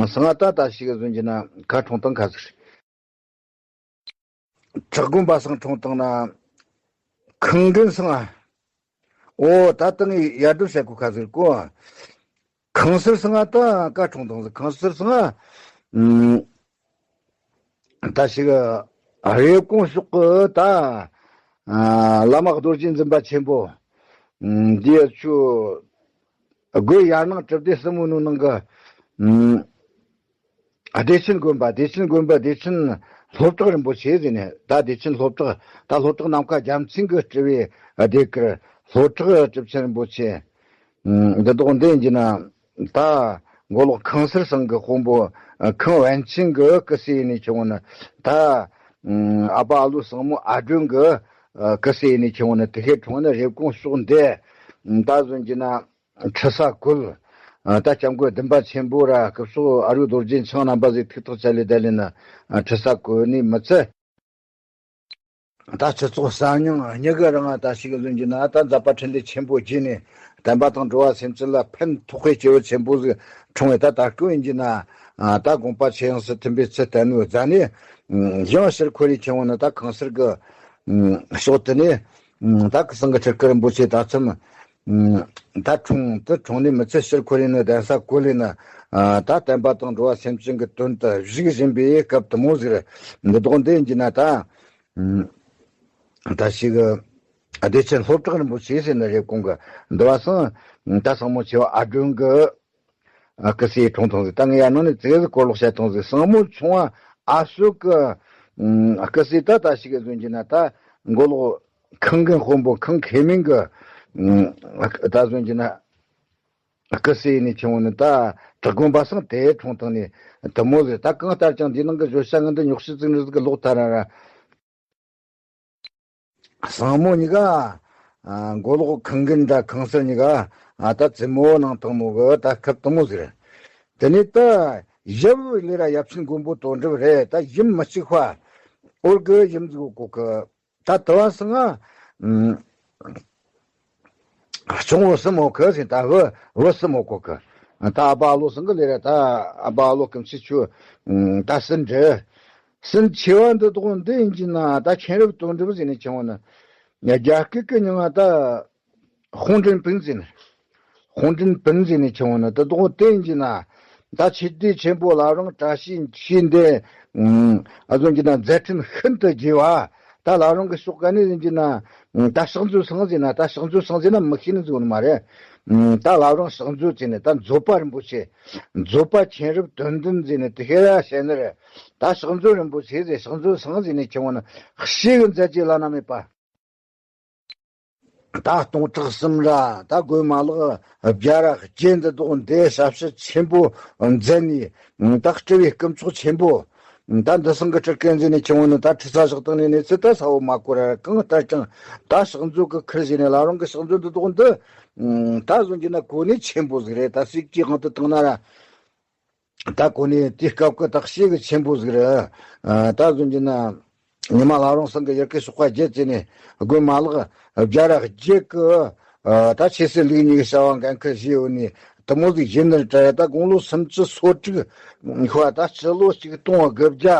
སང་ཨ་ད་ད་ཞིག་གི་གཟོད་ཀྱི་ན་ག་འཁྲུངས་བཏང་ཁ་ཟིག་རེད། བྲག་དགོན་པ་སང་འཁྲུངས་བཏང་ན། ཁང་རྒན་སང་ཨ། ཨོ་ད་ད་ངས་ཡར་སྒྲུབ་བྱེད་དགོས་ཁ་ཟིག་གོ། ཁང་གསར་སང་ཨ་ད་ག་འཁྲུངས་བཏང་ཟིག། ཁང་གསར་སང་ཨ། ཨ་ད་ཞིག་རེབ་གོང་ཕྱོགས་གི་ད་ཨ་བླ་མ་རྡོ་རྗེ་འཛིན་པ་ཆེན་པོ་འདི་ཆུ་སྒོས་ཡར་ནང་གྲུབ་སྡེ་གསུམ་པོ་ནང་གི་ཨ་བདེ་ཆེན་དགོན་པ། བདེ་ཆེན་དགོན་པ་བདེ་ཆེན་ལྷོ་བྲག་རིན་པོ་ཆེ་ཟེར་ནས། ད་བདེ་ཆེན་ལྷོ་བྲག་ད་ལྷོ་བྲག་ནམ་མཁའ་རྒྱལ་མཚན་གྱིས་སྤྲུལ་བའི་ཨ་ཟློས་གར་ལྷོ་བྲག་གྲུབ་ཆེན་རིན་པོ་ཆེ། ཨ་འདི་དོག་འདི་ཡིན་གྱི་ན་ད་མགོ་ལོག་ཁང་གསར་སང་གི་དཔོན་པོ་ཨ་ཁང་བན་ཆེན་གྱི་སྐུ་སྲས་ཡིན་ནི་ཆུང་ངུ་ནི་ད་ཨ་ཨ་པ་ཨ་ལོ་སྲིང་མོ་ཨ་སྒྲོན་གྱི་ཨ་སྐུ་སྲས་ཡིན་ནི་ཆུང་ངུ་ནི་དེ་ཁའི་འཁྲུངས་ནི་རེབ་གོང་ཕྱོགས་འདི་ད་གཟོད་ཀྱི་ན། ཁྲི་ས་བཀོད། ཨ་ད་སྐྱབས་མགོན་བདུན་པ་ཆེན་པོ་ར་སྐུ་ཞབས་ཨ་རུ་རྡོ་རྗེ་འཆང་རྣམ་པ་ཟིག་ཐུགས་ཐག་བཅད་ལས་བསྡད་ལས་ན་ཨ་ཁྲི་ས་བཀོད་ནི་མི་ཚད། ད་སྤྱི་ཚོགས་གསར་རྙིང་གཉིས་ཀ་རང་ད་ཞིག་གཟོད་ཀྱི་ན་ད་མཛད་པ་འཕྲིན་ལས་ཆེན་པོ་བརྒྱུད་ནས་བསྟན་པ་དང་འགྲོ་བ་སེམས་ཅན་ལ་ཕན་ཐོགས་པའི་སྐྱེས་བུ་ཆེན་པོ་ཟིག་འཁྲུངས་བས། ད་ད་སྐུ་ཡིན་གྱི་ན་ཨ་ད་དགོངས་པ་ཆེ་ཡངས་སུ་མཐུན་པའི་ཚུལ་བསྟན་ནོ་ཟ་ནས་ཡང་ཕྱིར་འཁོར་རེ་ཆེན་པོ་ནི་ད་ཁང་གསར་གྱི་ཕྱོགས་དེ་ནས། ད་ཁ་སང་གི་ཁྲི་སྐུ་རིན་པོ་ཆེ་ད་ཚང་མ་ད་འཁྲུངས་དུ་འཁྲུངས་ནས་མི་ཚེ་ཕྱིར་འཁོར་ཡིན་ནོ་གདན་ས་བཀོད་ལས་ན། ད་བསྟན་པ་དང་འགྲོ་བ་སེམས་ཅན་གྱི་དོན་དུ་བཞུགས་བཞིན་པའི་སྐབས་དུ་མོ་ཟིག་རེད། འདི་དོག་འདི་ཡིན་གྱི་ན་ད་ད་ཞིག་བདེ་ཆེན་ལྷོ་བྲག་རིན་པོ་ཆེ་ཟེར་ན་རེབ་གོང་གི་འདི་བ་སང་ད་སྲིང་མོ་ཆེ་བ་ཨ་སྒྲོན་གྱི་ཨ་སྐུ་སྲས་འཁྲུངས་བཏང་ཟིག། ད་ངས་ཡར་ནང་ནས་ཙི་གེ་ཟིག་གོ་ལོག་བྱས་བཏང་ཟིག། སྲིང་མོ་ཆུང་བ་ཨ་སོ་གི་ཨ་སྐུ་སྲས་ད་ད་ཞིག་གི་གཟོད་ཀྱི་ན་ད་མགོ་ལོག་ཁང་གི་དཔོན་པོ་ཁང་མཁས་མིན་གི་ཨ་ད་གཟོད་ཀྱི་ན་སྐུ་སྲས་ནས་ཆུང་བ་ནི་ད་བྲག་དགོན་པ་སང་དེ་འཁྲུངས་བཏང་ནས་དུ་མོ་ཟིག། ད་གང་ལྟར་ཀྱང་འདི་ནང་གི་བརྗོད་བྱ་ངན་འདི་ཉོག་བཤད་ཙིག་འདྲ་ཟིག་གི་ལོག་ཐལ་ར་ར། སྲིང་མོ་གཉིས་ཀ་ཨ་མགོ་ལོག་ཁང་རྒན་དང་ཁང་གསར་གཉིས་ཀ་ཨ་ད་བཙུན་མོ་ནང་ཐང་མོ་གི་ད་ཁབ་དང་མོ་ཟིག་རེད། དེ་ནས་ད་ཡབ་ལས་ར་ཡབ་ཆེན་མགོན་པོ་དོན་གྲུབ་རེད། ད་ཡུམ་མི་གཅིག་པ་འོར་གི་ཡུམ་ཟིག་གོ་གི། ད་དུ་བ་སང་ང་ཨ་ཆུང་བུ་གསུམ་མོ་གི་ཟིན། ད་བུ་བུ་གསུམ་མོ་གོ་གི། ད་ཨ་པ་ཨ་ལོ་སང་གི་ལས་ར། ད་ཨ་པ་ཨ་ལོ་སྐུ་མཆེད་ཆུ་ད་སུན་འདྲི། སུན་ཆེ་བ་འདི་དག་འདི་ཡིན་གྱི་ན་ད་མཁྱེན་རབ་དོན་གྲུབ་ཟེར་ནས་ཁྱེར་འོང་ན། རྒྱ་སྐད་ཀྱི་མྱིང་ང་ད་ཧོང་ཀྲིན་པིན་ཟེར་ནས། ཧོང་ཀྲིན་པིན་ཟེར་ནས་ཁྱེར་འོང་ན་ད་དག་དེ་ཡིན་གྱི་ན། ད་ཆོས་སྡེ་ཆེན་པོ་བླ་བྲང་བཀྲ་ཤིས་ཤིང་འདི། ཨ་ཟུང་གྱི་ན་མཛད་འཕྲིན་ཤིན་ཏུ་རྒྱས་པ། ད་བླ་བྲང་གི་ཕྱོགས་ཀ་ནས་ཡིན་གྱི་ན། ད་ཕྱག་མཛོད་ཚང་ཟེར་ན་ད་ཕྱག་མཛོད་ཚང་ཟེར་ན་མི་ཤེས་ནི་ཟིག་ཡོད་ནི་མ་རེད། ད་བླ་བྲང་ཕྱག་མཛོད་ཟེར་ནས་ད་མཛོད་པ་རིན་པོ་ཆེ། མཛོད་པ་མཁྱེན་རབ་དོན་ལྡན་ཟེར་ནས་དེ་ཤེས་ར་བཤད་ནི་རེད། ད་ཕྱག་མཛོད་རིན་པོ་ཆེ་ཟེར་ཕྱག་མཛོད་ཚང་ཟེར་ནས་ཁྱེར་འོང་ན་ཤེས་གི་མཛད་རྗེས་བླ་ན་མེད་པ། ད་སྟོང་ཕྲག་གསུམ་ར་ད་དགོན་མ་ལག་བརྒྱ་ར་བརྒྱད་འདི་དག་འདི་ཞབས་ཕྱི་ཆེན་པོ་མཛད་ནས་ད་སྤྲུལ་པའི་སྐུ་ཚོགས་ཆེན་པོ། ད་འདི་སང་གི་སྤྲུལ་སྐུ་མཛད་ནས་ཁྱེར་འོང་ན་ད་ཁྲི་ས་བཞག་སྟངས་ནས་གནས་ཚུལ་ད་ས་བོ་མ་གོ་ར་གང་ལྟར་ཀྱང་ད་ཕྱག་མཛོད་ཀྱི་ཁུར་བཞེས་ནས་བླ་བྲང་གི་ཕྱག་མཛོད་འདི་དག་འདི་ད་གཟོད་ཀྱི་ན་གོ་གནས་ཆེན་པོ་ཟིག་རེད། ད་སྲས་ཀྱི་དབང་དུ་བཏང་ན་ར། ད་གོ་གནས་དེ་སྐབས་ཀྱི་བརྟག་དཔྱད་གི་ཆེན་པོ་ཟིག་རེད། ཨ་ད་གཟོད་ཀྱི་ན་ཉི་མ་བླ་བྲང་ཚང་གི་ཡ་གི་ཞོགས་པ་བརྒྱད་ཅེ་ནས་དགོན་མ་ལག་བརྒྱ་ར་བརྒྱད་ཀྱི་ཨ་ད་ཆོས་སྲིད་ལུགས་གཉིས་ཀྱི་བྱ་བ་འགན་ཁུར་བཞེས་ཡོད་ནས་དུ་མོ་ཟིག་ཡིན་ནི་རེད། ད་དགུང་ལོ་སུམ་ཅུ་སོ་དྲུག་ཁོ་ད་སྤྱི་ལོ་ཆིག་སྟོང་དགུ་བརྒྱ་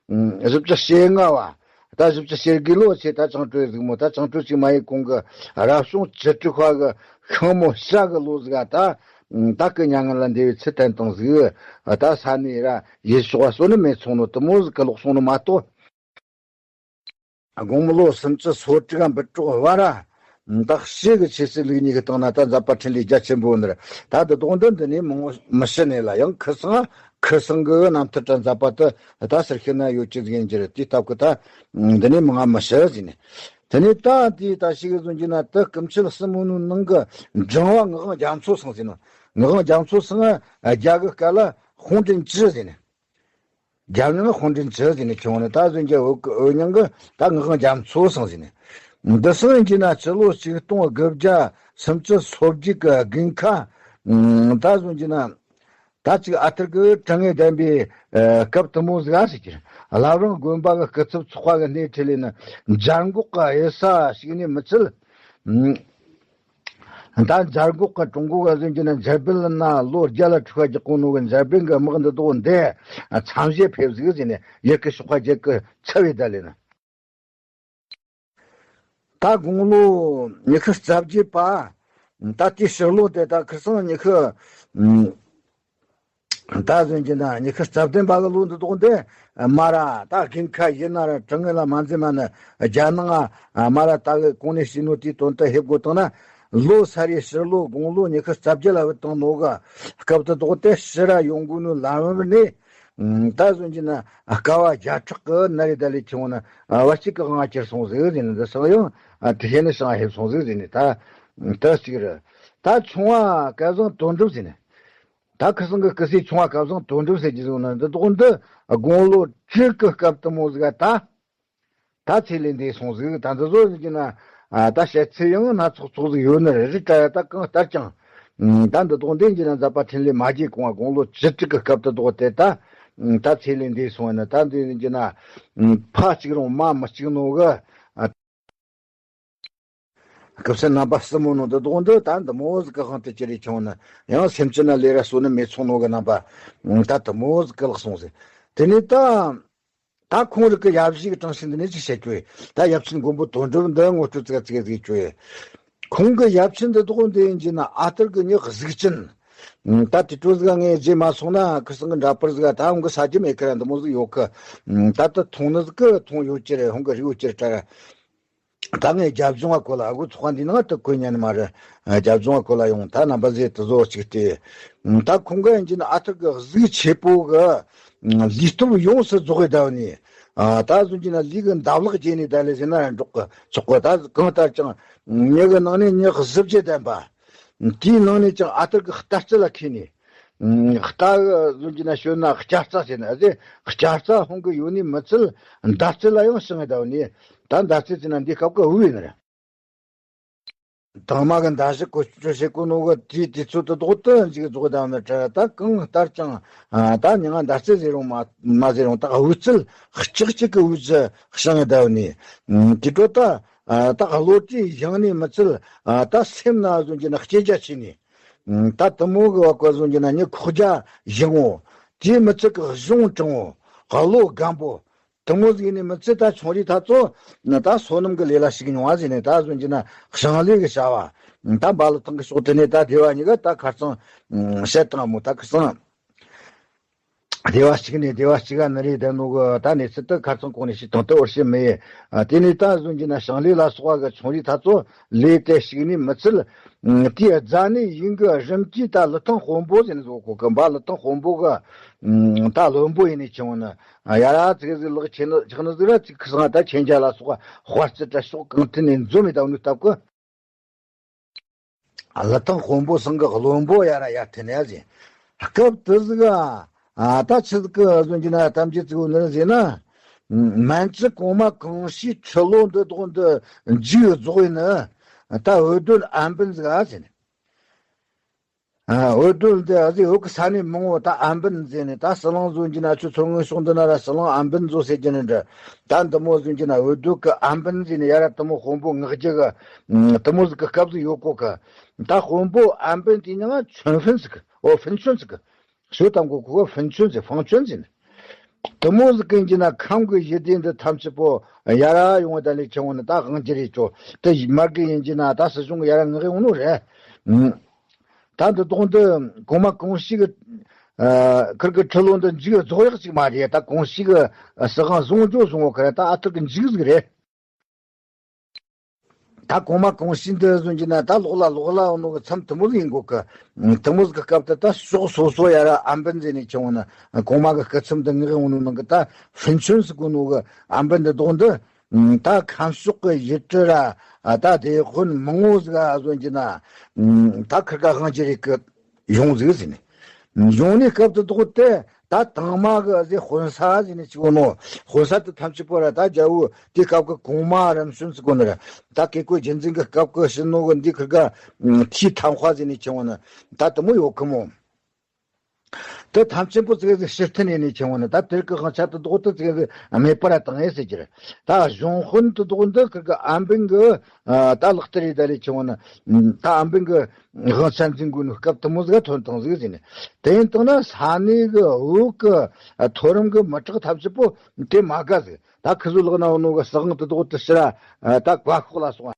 བཞི་བཅུ་ཞེ་ལྔ་བ། ད་བཞི་བཅུ་ཞེ་དགུའི་ལོ་ཆེ་ད་བྱང་གྲོལ་ཟིག་མོ་ད་བྱང་གྲོལ་ཅིག་མ་ཡིན་གོང་གི་རབ་བྱུང་བཅུ་དྲུག་པ་གི་ཤིང་མོ་བྱ་གི་ལོ་ཟིག་ད། ད་གི་མྱ་ངན་ལ་འདས་པའི་ཚུལ་བསྟན་བཏང་ཟིག་ད་ས་ནས་ར་ཡེ་ཤོག་པ་སོ་ནི་མེད་སོང་ནོ་དུ་མོ་ཟིག་གི་ལོག་སོང་ནོ་མ་གཏོགས། དགུང་ལོ་སུམ་ཅུ་སོ་དྲུག་ག་འབུད་གྲོགས་བ་ར། བརྟག་དཔྱད་གི་ཆོས་སྲིད་ལུགས་གཉིས་ཀྱི་སྟེང་ན་ད་མཛད་པ་འཕྲིན་ལས་རྒྱ་ཆེན་པོ་ནི་རེད། ད་འདི་དོགས་འདི་འདི་ནས་མང་བོ་མི་ཤི་ནས་ལ་ཡང་ཁུ་སང་ཁུ་སང་གི་རྣམ་ཐར་དྲ་མཛད་པ་དུ་ད་ཟེར་ཤི་ན་ཡོད་ཀྱི་ཟིག་ཡིན་གྱི་རེད། དེའི་སྟབས་ཀྱི་ད་འདི་ནས་མང་ང་མི་ཤི་ཟིག་ནས། དེ་ནས་ད་དེའི་ད་ཞིག་གི་བཟོ་རྒྱུ་ན་དུ་སྐུ་མཆེད་གསུམ་མོ་ནུ་ནང་གི་འབྲིང་བ་ངག་དབང་རྒྱ་མཚོ་སང་ཟིག་ནོ། ངག་དབང་རྒྱ་མཚོ་སང་རྒྱ་གི་སྐད་ལ་ཧོང་ཀྲིན་ཅི་ཟིག་ནས། རྒྱ་མིང་ཧོང་ཀྲིན་ཅི་ཟེར་ནས་ཁྱོད་ནི་ད་གཟོད་ཀྱི་འོ་འོ་མྱང་གི་ད་ངག་དབང་རྒྱ་མཚོ་སང་ཟེར་ནས། འདི་སང་ཡིན་གྱི་ན་ཕྱི་ལོ་ཆིག་སྟོང་དགུ་བརྒྱ་སུམ་ཅུ་སོ་བརྒྱད་ཀྱི་དགུན་ཁ། ད་གཟོད་ཀྱི་ན་ད་ཅིག་ཨ་ཐུར་གི་དྲང་ངེས་ལྡན་པའི་སྐབས་དུ་མོ་ཟིག་ཨ་ཟེར་གྱི་བླ་བྲང་དགོན་པ་གི་སྐུ་ཚབ་ཚོགས་པ་གི་སྣེ་ཁྲིད་ལས་ནི་འཇར་འགོག་གི་དབྱི་ས་ཞིག་ནས་མི་ཚུལ། ད་འཇར་འགོག་གི་ཀྲུང་གོ་ག་ཟིན་གྱི་ན་འཇར་པན་ལ་ན་ལོ་བརྒྱ་ལ་འཁྲུག་པ་རྒྱག་གོ་ནོ་གི་འཇར་པན་གི་དམག་འདི་དོག་འདི་མཚམས་བཞེས་ཕེབས་ཟིག་ཟེར་ནས་ཡི་གེ་ཤོག་པ་རྒྱག་གི་ཚ་བའི་ད་ལེ་ན། ད་དགུང་ལོ་ཉི་ཤུ་རྩ་བརྒྱད་པ། ད་དེའི་ཕྱི་ལོ་དེ་ད་ཁིར་སང་ཉི་ཤུ། ད་གཟོད་ཀྱི་ན་ཉི་ཤུ་རྩ་བདུན་པ་གི་ལོ་འདི་དོག་འདི་མ་ར་ད་དགུན་ཁ་ཡིན་ན་ར་གྲང་ངེ་ལ་མ་འཛེམ་མ་ནི་རྒྱ་ནང་ང་མ་ར་ད་གི་གོང་ནས་ཤི་ནོ་དེའི་དོན་དུ་ཧེབ་དགོས་བཏང་ན་ལོ་སར་ཡི་ཕྱི་ལོ་དགུང་ལོ་ཉི་ཤུ་རྩ་བརྒྱད་ལ་བུད་བཏང་ནོ་གི་སྐབས་དུ་དོག་དེ་ཕྱི་ར་ཡོང་དགོས་ནོ་ལམ་བུ་ནས་ད་གཟོད་ཀྱི་ན་དཀའ་བ་བརྒྱ་ཕྲག་གི་ན་རེ་ད་ལས་ཁྱོང་ན་བ་གཅིག་གི་དབང་ཁྱེར་སོང་ཟིག་ཟེར་ནས་འདི་སང་ཡང་དེ་ཤེས་ནི་ཤང་ཧེབ་སོང་ཟིག་ཟེར་ནས་ད་ད་གཅིག་རེད། ད་ཆུང་བ་སྐལ་བཟང་དོན་གྲུབ་ཟེར་ནས། ད་ཁི་སང་གི་སྐུ་སྲས་ཆུང་བ་སྐལ་བཟང་དོན་གྲུབ་ཟེར་གྱི་ཟིག་ན་འདི་དོག་འདི་དགུང་ལོ་དྲུག་གི་སྐབས་དུ་མོ་ཟིག་ད། ད་ཚེ་ལས་འདས་སོང་ཟིག་ད་འདི་ཟོ་ཟིག་གི་ན་ད་བཤད་ཚེ་ཡང་སྣ་ཚོགས་ཚོགས་ཟིག་ཡོད་ནི་རེད། རི་བཀྲ་ཡ་ད་གང་ལྟར་ཀྱང་ད་འདི་དོག་འདི་གྱི་ན་མཛད་པ་འཕྲིན་ལས་མ་རྒྱས་གོང་བ་དགུང་ལོ་བཅུ་དྲུག་གི་སྐབས་དུ་དོག་དེ་ད་ད་ཚེ་ལས་འདས་སོང་ན་ད་འདི་གྱི་ན་ཕ་གཅིག་རུང་མ་མི་གཅིག་ནོ་གི་སྐུ་སྲས་རྣམ་པ་གསུམ་མོ་ནང་དུ་དོག་འདི་ད་འདི་མོ་ཟིག་གི་དབང་དུ་ཅི་རེ་བྱུང་ན་ཡང་སེམས་ཅན་ན་ལས་ར་གསོ་ནི་མེད་ཚོང་ནོ་གི་རྣམ་པ་ད་དུ་མོ་ཟིག་གི་ལག་སོང་ཟིག་དེ་ནས་ད་ད་ཁོང་རིགས་ཀྱི་ཡབ་གཞིས་ཀྱི་གྲངས་ཤིག་འདི་ནས་ཅི་བཤད་རྒྱུ་ཡིན། ད་ཡབ་ཆེན་མགོན་པོ་དོན་གྲུབ་འདི་ངོ་སྤྲོད་ཙིག་ཙིག་ཟིག་རྒྱུ་ཡིན། ཁོང་གི་ཡབ་ཆེན་འདི་དོག་འདི་ཡིན་གྱི་ན་ཨ་ཐུར་གི་མྱི་གཟུགས་ཅན། ད་དེ་འཕྲོ་ཟིག་ངས་རྗེས་མ་སོང་ན་ཁུ་སང་གི་འདྲ་པར་ཟིག་ད་འོང་གི་ས་རྒྱུ་མེད་ཁ་ར་འདི་མོ་ཟིག་ཡོད་གི། ད་ལྟ་མཐོང་ནི་ཟིག་གི་མཐོང་ཡོད་ཀྱི་རེད། ཧོང་གི་རིག་ཡོད་ཀྱི་རེད་ད། ད་ངས་རྒྱབ་ལྗོངས་བ་སྐོར་ལ་ཨ་ཁུ་ཚོགས་པ་འདི་ནང་དུ་གོ་ཉན་མ་རེད། རྒྱབ་ལྗོངས་བ་སྐོར་ལ་ཡོང་ད་རྣམ་པ་ཟེར་དུ་བཟོ་གཅིག་སྟེ། ད་ཁོང་གི་ཡིན་གྱི་ན་ཨ་ཐུར་གི་གཟུགས་ཆེ་པོ་གི་ལུས་སྟོབས་ཡོངས་སུ་རྫོགས་གི་བསྡད་ནས། ད་གཟོད་ཀྱི་ན་ལུས་གི་འདབ་ལག་བརྗེས་ནས་བསྡད་ལེ་ཟེར་ན་འགྲོགས་གི་ཆོག་གི། ད་གང་ལྟར་ཀྱང་མྱི་གི་ནང་ནས་མྱི་གཟི་བརྗིད་ལྡན་པ། དེའི་ནང་ནས་ཀྱང་ཨ་ཐུར་གི་རྟ་རྩི་ལ་ཁེལ་ནས། རྟ་གི་གཟོད་ཀྱི་ན་ཞོན་ན་སྐྱ་རྩ་ཟེར་ན་ཨ་ཟེ་སྐྱ་རྩ་ཧོང་གི་ཡོད་ནི་མི་ཚུལ་མདའ་རྩེ་ལ་ཡང་བྱང་ངེ་ད་ནི། ད་མདའ་རྩེ་ཟེར་ན་འདི་སྐབས་ཀྱི་དབུ་ཡིན་ནི་རེད། དང་མ་གི་མདའ་གཞུ་བཀོལ་སྤྱོད་བྱེད་གོ་ནོ་གི་དེའི་དུས་ཚོད་དུ་དོག་ཏུ་འཇིག་རྫོགས་ད་ནི་བྲལ་ད་གང་ལྟར་ཀྱང་ད་མྱི་ང་མདའ་རྩེ་ཟེར་རུང་མ་མ་ཟེར་རུང་ད་དབུ་རྩེ་ལྕགས་གཅིག་གི་དབུ་རྩེ་བྱང་ངེ་ད་ནི། དེ་འཕྲོ་ད་ད་བློ་གྲོས་བཞེངས་ནས་མི་ཚུལ་ད་སེམས་ན་གཟོད་ཀྱི་ན་སྐྱེ་རྒྱ་ཆེ་ནས། ད་དུ་མོ་གི་བ་ཀོ་བཟུང་གྱི་ན་ཉི་ཁོག་རྒྱ་བཞེངས་འོ། དེའི་མི་ཚིག་གི་གཞུང་དྲང་འོ། བློ་སྒམ་པོ། དེ་མོ་ཟིག་ནས་མི་ཚད། ད་ཆུང་རིགས་ཐ་ཚོ་ད་སོ་ནམ་གི་ལས་ལ་ཞུགས་མྱོང་བ་ཟིག་ནས། ད་ཟོན་གྱི་ན་ཞིང་ལས་གི་བྱ་བ། ད་འབའ་ལི་ཐང་གི་ཕྱོགས་དེ་ནས་ད་སྡེ་བ་གཉིས་ཀ་ད་ཁ་རྩང་བཤད་དང་མོ། ད་ཁ་རྩང་སྡེ་བ་གཅིག་ནས་སྡེ་བ་གཅིག་ག་ནི་རེད། དེ་ནོ་གི་ད་གནས་ཚུལ་དེ་ཁ་རྩང་གོང་ནས་ཤེས་དང་དེ་འོར་ཤེས་མེད། དེ་ནས་ད་ཟོན་གྱི་ན་ཞིང་ལས་ལ་སོགས་པ་གི་ཆུང་རིགས་ཐ་ཚོ་ལས་དེ་ཞུགས་ནས་མི་ཚད། དེའི་རྫ་ནས་ཡིན་གི་རིམ་གྱིས་ད་ལི་ཐང་དཔོན་པོ་ཟེར་ནས་བཟོ་གོ་གི། འབའ་ལི་ཐང་དཔོན་པོ་གི་ད་བློན་པོ་ཡིན་ནས་ཆེ་བོ་ནི། ཡ་ར་ཙིག་ཟིག་ལག་ཆེ་ནི་ཆག་ནི་ཟིག་ར། ཙིག་ཁི་སང་ད་མཁྱེན་རྒྱ་ལ་སོགས་དཔའ་རྩལ་དྲ་ཕྱོགས་གང་ཐད་ནས་འཛོམས་མེད་དང་ནུས་སྟབས་ཀི། ལི་ཐང་དཔོན་པོ་སང་གི་བློན་པོ་ཡ་ར་ཡར་ཐོན་ནས་ཟིན། སྐབས་དེ་ཟིག་ག་ད་ཆི་ཟིག་གི་ཟོན་གྱི་ན་གཏམ་རྒྱུད་ཅིག་ཡོད་ནི་ཟེར་ན། མན་ཇུ་གོང་མ་གོང་ཞུས་ཁྲི་ལོ་འདི་དག་འདི་མཇུག་རྫོགས་ཡིན་ནི། ད་འོད་སྡོད་ཨན་པིན་ཟིག་ག་ཟེར་ནས། ཨ། འོད་སྡོད་འདི་ཨ་ཟིག་འོད་ཀྱི་ས་གནས་མང་བོ་ད་ཨན་པིན་ཟེར་ནས། ད་ཟི་ལིང་ཟོན་གྱི་ན་ཆུ་མཚོ་སྔོན་ཕྱོགས་འདི་ན་ར་ཟི་ལིང་ཨན་པིན་ཟོ་ཟེར་གྱི་ནི་འདྲ། ད་འདི་མོ་ཟོན་གྱི་ན་འོད་སྡོད་ཀྱི་ཨན་པིན་ཟེར་ནས་ཡ་ར་དེ་མོ་དཔོན་པོ་མངགས་རྒྱུ་གི་དེ་མོ་ཟིག་གི་སྐབས་ཟིག་ཡོད་གོ་གི། ད་དཔོན་པོ་ཨན་པིན་དེ་ཉང་ཆོན་ཧྥིན་ཟིག་གི། འོ་ཧྥིན་ཆོན་ཟིག་གི། ཞོ་དང་གོ་ཁོ་ཧྥིན་ཆོན་ཟེར། ཧྥང་ཆོན་ཟེར་ནི། དེ་མོ་ཟིག་གི་ཡིན་གྱི་ན་ཁམས་ཀྱི་ཡུལ་སྡེ་འདི་ཐམས་ཅད་པོ་ཡ་ར་ཡོང་བ་ད་ལས་ཆེ་བོ་ནི་ད་དབང་རྒྱུ་རེད་ཅོ། དེ་མར་གི་ཡིན་གྱི་ན་ད་སྲིད་གཞུང་གི་ཡ་ར་མངགས་ཡོང་ནོ་རེད། ཨུམ། ད་འདི་དོང་འདི་གོང་མ་གོང་ཞུས་གི་ཨ་ཁིར་གི་ཁྲི་ལོ་འདི་མཇུག་རྫོགས་ཡག་ཅིག་མ་རེད། ད་གོང་ཞུས་གི་སྲིད་དབང་བཟུང་འཇོག་བཟུང་བོ་ཁ་ར་ད་ཨ་ཐུར་གི་མཇུག་ཟིག་རེད། ད་གོང་མ་གོང་ཞུས་འདི་ཟོན་གྱི་ན་ད་ལོག་ལ་ལོག་ལ་འོ་ནོ་གི་མཚམས་དེ་མོ་ཟིག་ཡིན་གོ་གི། དེ་མོ་ཟིག་གི་སྐབས་དེ་ད་ཕྱོགས་སོ་སོ་ཡ་ར་ཨམ་བན་ཟེར་ནས་ཁྱེར་འོང་ན། གོང་མ་གི་སྐུ་མཚམས་འདི་ངེས་འོང་ནོ་ནང་གི་ད་ཧྥིན་ཆོན་ཟེར་གོ་ནོ་གི་ཨམ་བན་འདི་དོག་འདི། ད་ཁམས་ཕྱོགས་གི་ཡུལ་གྲུ་ར་ད་དེ་དཔོན་མང་བོ་ཟིག་ཨ་ཟོན་གྱི་ན། ད་ཁིར་ག་དབང་གྱི་རིགས་གི་ཡོང་ཟིག་ཟེར་ནས། ཡོང་ནས་སྐབས་དེ་དོག་དེ་ད་དང་མ་གི་ཟེ་དཔོན་ས་ཟེར་ནས་ཅིག་ཡོད་ནོ། དཔོན་ས་དེ་ཐམས་ཅད་པོ་ར་ད་རྒྱལ་བོ་དེ་སྐབས་གི་གོང་མ་རིམ་བྱོན་ཟེར་གོ་ནི་ར། ད་བཀས་བཀོད་རྒྱུད་འཛིན་གི་སྐབས་གི་ཕྱི་ནོ་གི་འདི་ཁིར་ག་ཐིའི་ཐང་ཧྭ་ཟེར་ནས་ཁྱེར་འོང་ན་ད་དེ་མོ་ཡོད་གི་མོ། དེ་ཐམས་ཅད་པོ་ཙིག་གེ་ཟིག་ཕྱིར་འཐེན་ཡེ་ནས་ཁྱེར་འོང་ན་ད་དེར་གི་དབང་ཆ་དེ་དོག་དེ་ཙིག་གེ་ཟིག་མེད་པ་ར་བཏང་ཡེ་ཟེར་གྱི་རེད། ད་གཞུང་དཔོན་དེ་དོག་འདི་ཁིར་གི་ཨམ་བན་གི་ད་ལག་བསྟར་ཡེ་ད་ལས་ཁྱེར་འོང་ན་ད་ཨམ་བན་གི་དབང་ཆ་འཛིན་དགོས་ནོ་སྐབས་དེ་མོ་ཟིག་ཐོན་བཏང་ཟིག་ཟེར་ནས། དེ་ཡིན་བཏང་ན་ས་གནས་གི་བོད་གི་མཐོ་རིམ་གི་མི་དྲག་ཐམས་ཅད་པོ་དེ་མ་དགའ་ཟིག། ད་ཁི་ཟོ་ལག་ན་འོ་ནོ་གི་སྲིད་དབང་དེ་དོག་དེ་ཕྱིར་ར་ད་བཀའ་ཤོག་ལ་སོང་བ།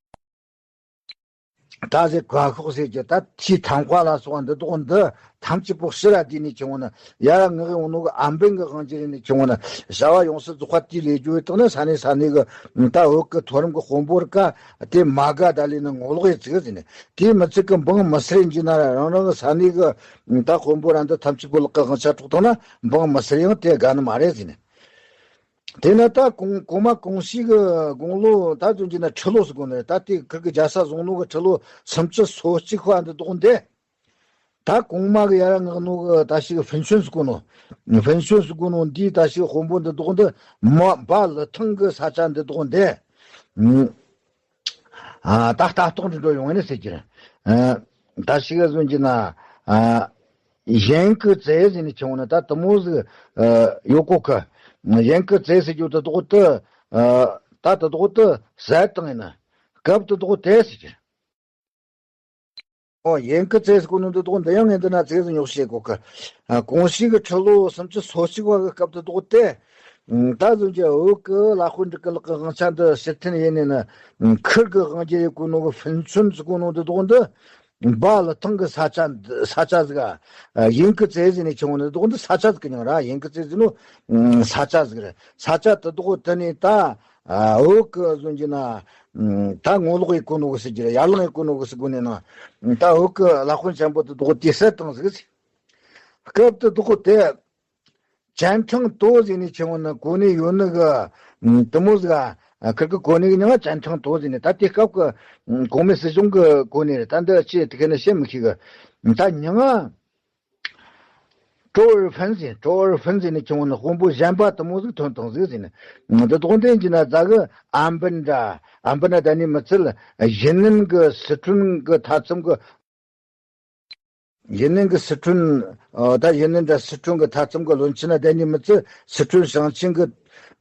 ད་ཟེ་བཀའ་ཤོག་ཟེར་གྱི་ད་ཐིའི་ཐང་ཧྭ་ལ་སོང་བ་འདི་དོག་འདི་ཐམས་ཅད་པོ་ཕྱིར་ར་དེ་ནས་ཁྱེར་འོང་ན་ཡ་ར་ངེས་འོང་ནོ་གི་ཨམ་བན་གི་དབང་གྱི་རིགས་ནས་ཁྱེར་འོང་ན་བྱ་བ་ཡོངས་སུ་རྫོགས་པ་དེ་ལས་རྒྱུ་བཏང་ན་ས་གནས་ས་གནས་གི་ད་བོད་གི་མཐོ་རིམ་གི་དཔོན་པོ་ར་ཀ་དེ་མ་དགའ་ད་ལས་ནི་ངོ་ལོག་ཡེ་ཙིག་ཟེར་ནས། དེའི་མི་ཚིག་གི་འབངས་མི་སེར་ཡིན་གྱི་ན་ར་རང་རང་གི་ས་གནས་གི་ད་དཔོན་པོ་ར་འདི་ཐམས་ཅད་པོ་ལག་གི་དབང་ཆ་འཕྲོག་བཏང་ན་འབངས་མི་སེར་ཡང་དེ་དགའ་ནི་མ་རེད་ཟེར་ནས། དེ་ན་ད་གོང་གོང་མ་གོང་ཞུས་གི་དགུང་ལོ་ད་ཚུན་གྱི་ན་ཁྲི་ལོ་ཟེར་གོ་ནི་རེད། ད་དེ་ཁིར་གི་རྒྱལ་ས་བཟུང་ནོ་གི་ཁྲི་ལོ་སུམ་ཅུ་སོ་གཅིག་པ་འདི་དོག་འདི། ད་གོང་མ་གི་ཡ་ར་མངགས་ནོ་གི་ད་ཞིག་ཧྥིན་ཆོན་ཟེར་གོ་ནོ། ཧྥིན་ཆོན་ཟེར་གོ་ནོ་འདི་ད་ཞིག་དཔོན་པོ་འདི་དོག་འདི་མ་འབའ་ལི་ཐང་གི་ས་ཆ་འདི་དོག་འདི། ཨ། ད་ལྟ་རྟོགས་འདི་འགྲོ་ཡོང་ནི་ཟེར་གྱི་རེད། ཨ། ད་ཞིག་ག་ཟོན་གྱི་ན། ཨ། ཡན་ཀི་ཙེ་ཟེར་ནས་ཁྱེར་འོང་ན་ད་དེ་མོ་ཟིག་ཨ། ཡོད་གོ་གི། ཡན་ཀི་ཙེ་ཟེར་རྒྱུ་དེ་དོག་དེ། ཨ། ད་དེ་དོག་དེ་ཟད་བཏང་ཡིན་ན། སྐབས་དེ་དོག་དེ་ཟེར་གྱི། ཨོ། ཡན་ཀི་ཙེ་ཟེར་གོ་ནོ་འདི་དོག་འདི་ཡང་ངས་འདི་ན་ཙེ་ཟེར་ཉོག་བཤད་གོ་གི། ཨ། གོང་ཞུས་གི་ཁྲི་ལོ་སུམ་ཅུ་སོ་གཅིག་པ་གི་སྐབས་དེ་དོག་དེ། ད་ཚུན་གྱི་བོད་གི་ལ་དཔོན་འདི་གི་ལག་གི་དབང་ཆ་འདི་ཕྱིར་འཐེན་ཡེ་ནས་ནི། ཁིར་གི་དབང་གྱི་རིགས་གོ་ནོ་གི་ཧྥིན་ཆོན་ཟེར་གོ་ནོ་འདི་དོག་འདི། འབའ་ལི་ཐང་གི་ས་ཆ་འདི་ས་ཆ་ཟིག་ཨ། ཡན་ཀི་ཙེ་ཟེར་ནས་ཁྱེར་འོང་ནི་དོག་འདི་ས་ཆ་ཟིག་གི་མྱིང་ར། ཡན་ཀི་ཙེ་ཟེར་ནོ་ས་ཆ་ཟིག་རེད། ས་ཆ་དེ་དོག་དེ་ནས་ད་བོད་གི་ཚུན་གྱི་ན་ད་ངོ་ལོག་ཡེ་གོ་ནོ་གི་ཟེར་གྱི་རེད། ཡར་ལངས་ཡེ་གོ་ནོ་གི་ཟེར་གོ་ནས་ན་ད་བོད་གི་ལ་དཔོན་ཆེན་པོ་དེ་དོག་དེ་ཟད་བཏང་ཟིག་ཟེར། སྐབས་དེ་དོག་དེ། ཅན་ཁྲང་ཏོ་ཟེར་ནས་ཁྱེར་འོང་ན་གོ་ནི་ཡོད་ནི་གི། དེ་མོ་ཟིག་ཨ། ཁིར་གི་གོ་ནི་གི་མྱིང་ང་ཅན་ཁྲང་ཏོ་ཟེར་ནས། ད་དེ་སྐབས་གི་གོང་མའི་སྲིད་གཞུང་གི་གོ་ནི་རེད། ད་འདི་ཅི་དེ་ག་ནས་བཤད་མི་ཤེས་གི། ད་མྱིང་ང་ཀྲོ་ཨེར་ཧྥན་ཟེར། ཀྲོ་ཨེར་ཧྥན་ཟེར་ནས་ཁྱེར་འོང་ན་དཔོན་པོ་གཞན་པ་དེ་མོ་ཟིག་ཐོན་བཏང་ཟིག་ཟེར་ནས། འདི་དོག་འདི་ཡིན་གྱི་ན་རྫ་གི་ཨམ་བན་འདྲ། ཨམ་བན་ན་ད་ནི་མི་ཚད་ཡུན་ནན་གི་སི་ཁྲོན་གི་མཐའ་མཚམས་གི། ཡུན་ནན་གི་སི་ཁྲོན། ཨ། ད་ཡུན་ནན་དང་སི་ཁྲོན་གི་མཐའ་མཚམས་གི་བློན་ཆེན་ན་བསྡད་ནི་མི་ཚད་སི་ཁྲོན་ཞིང་ཆེན་གི།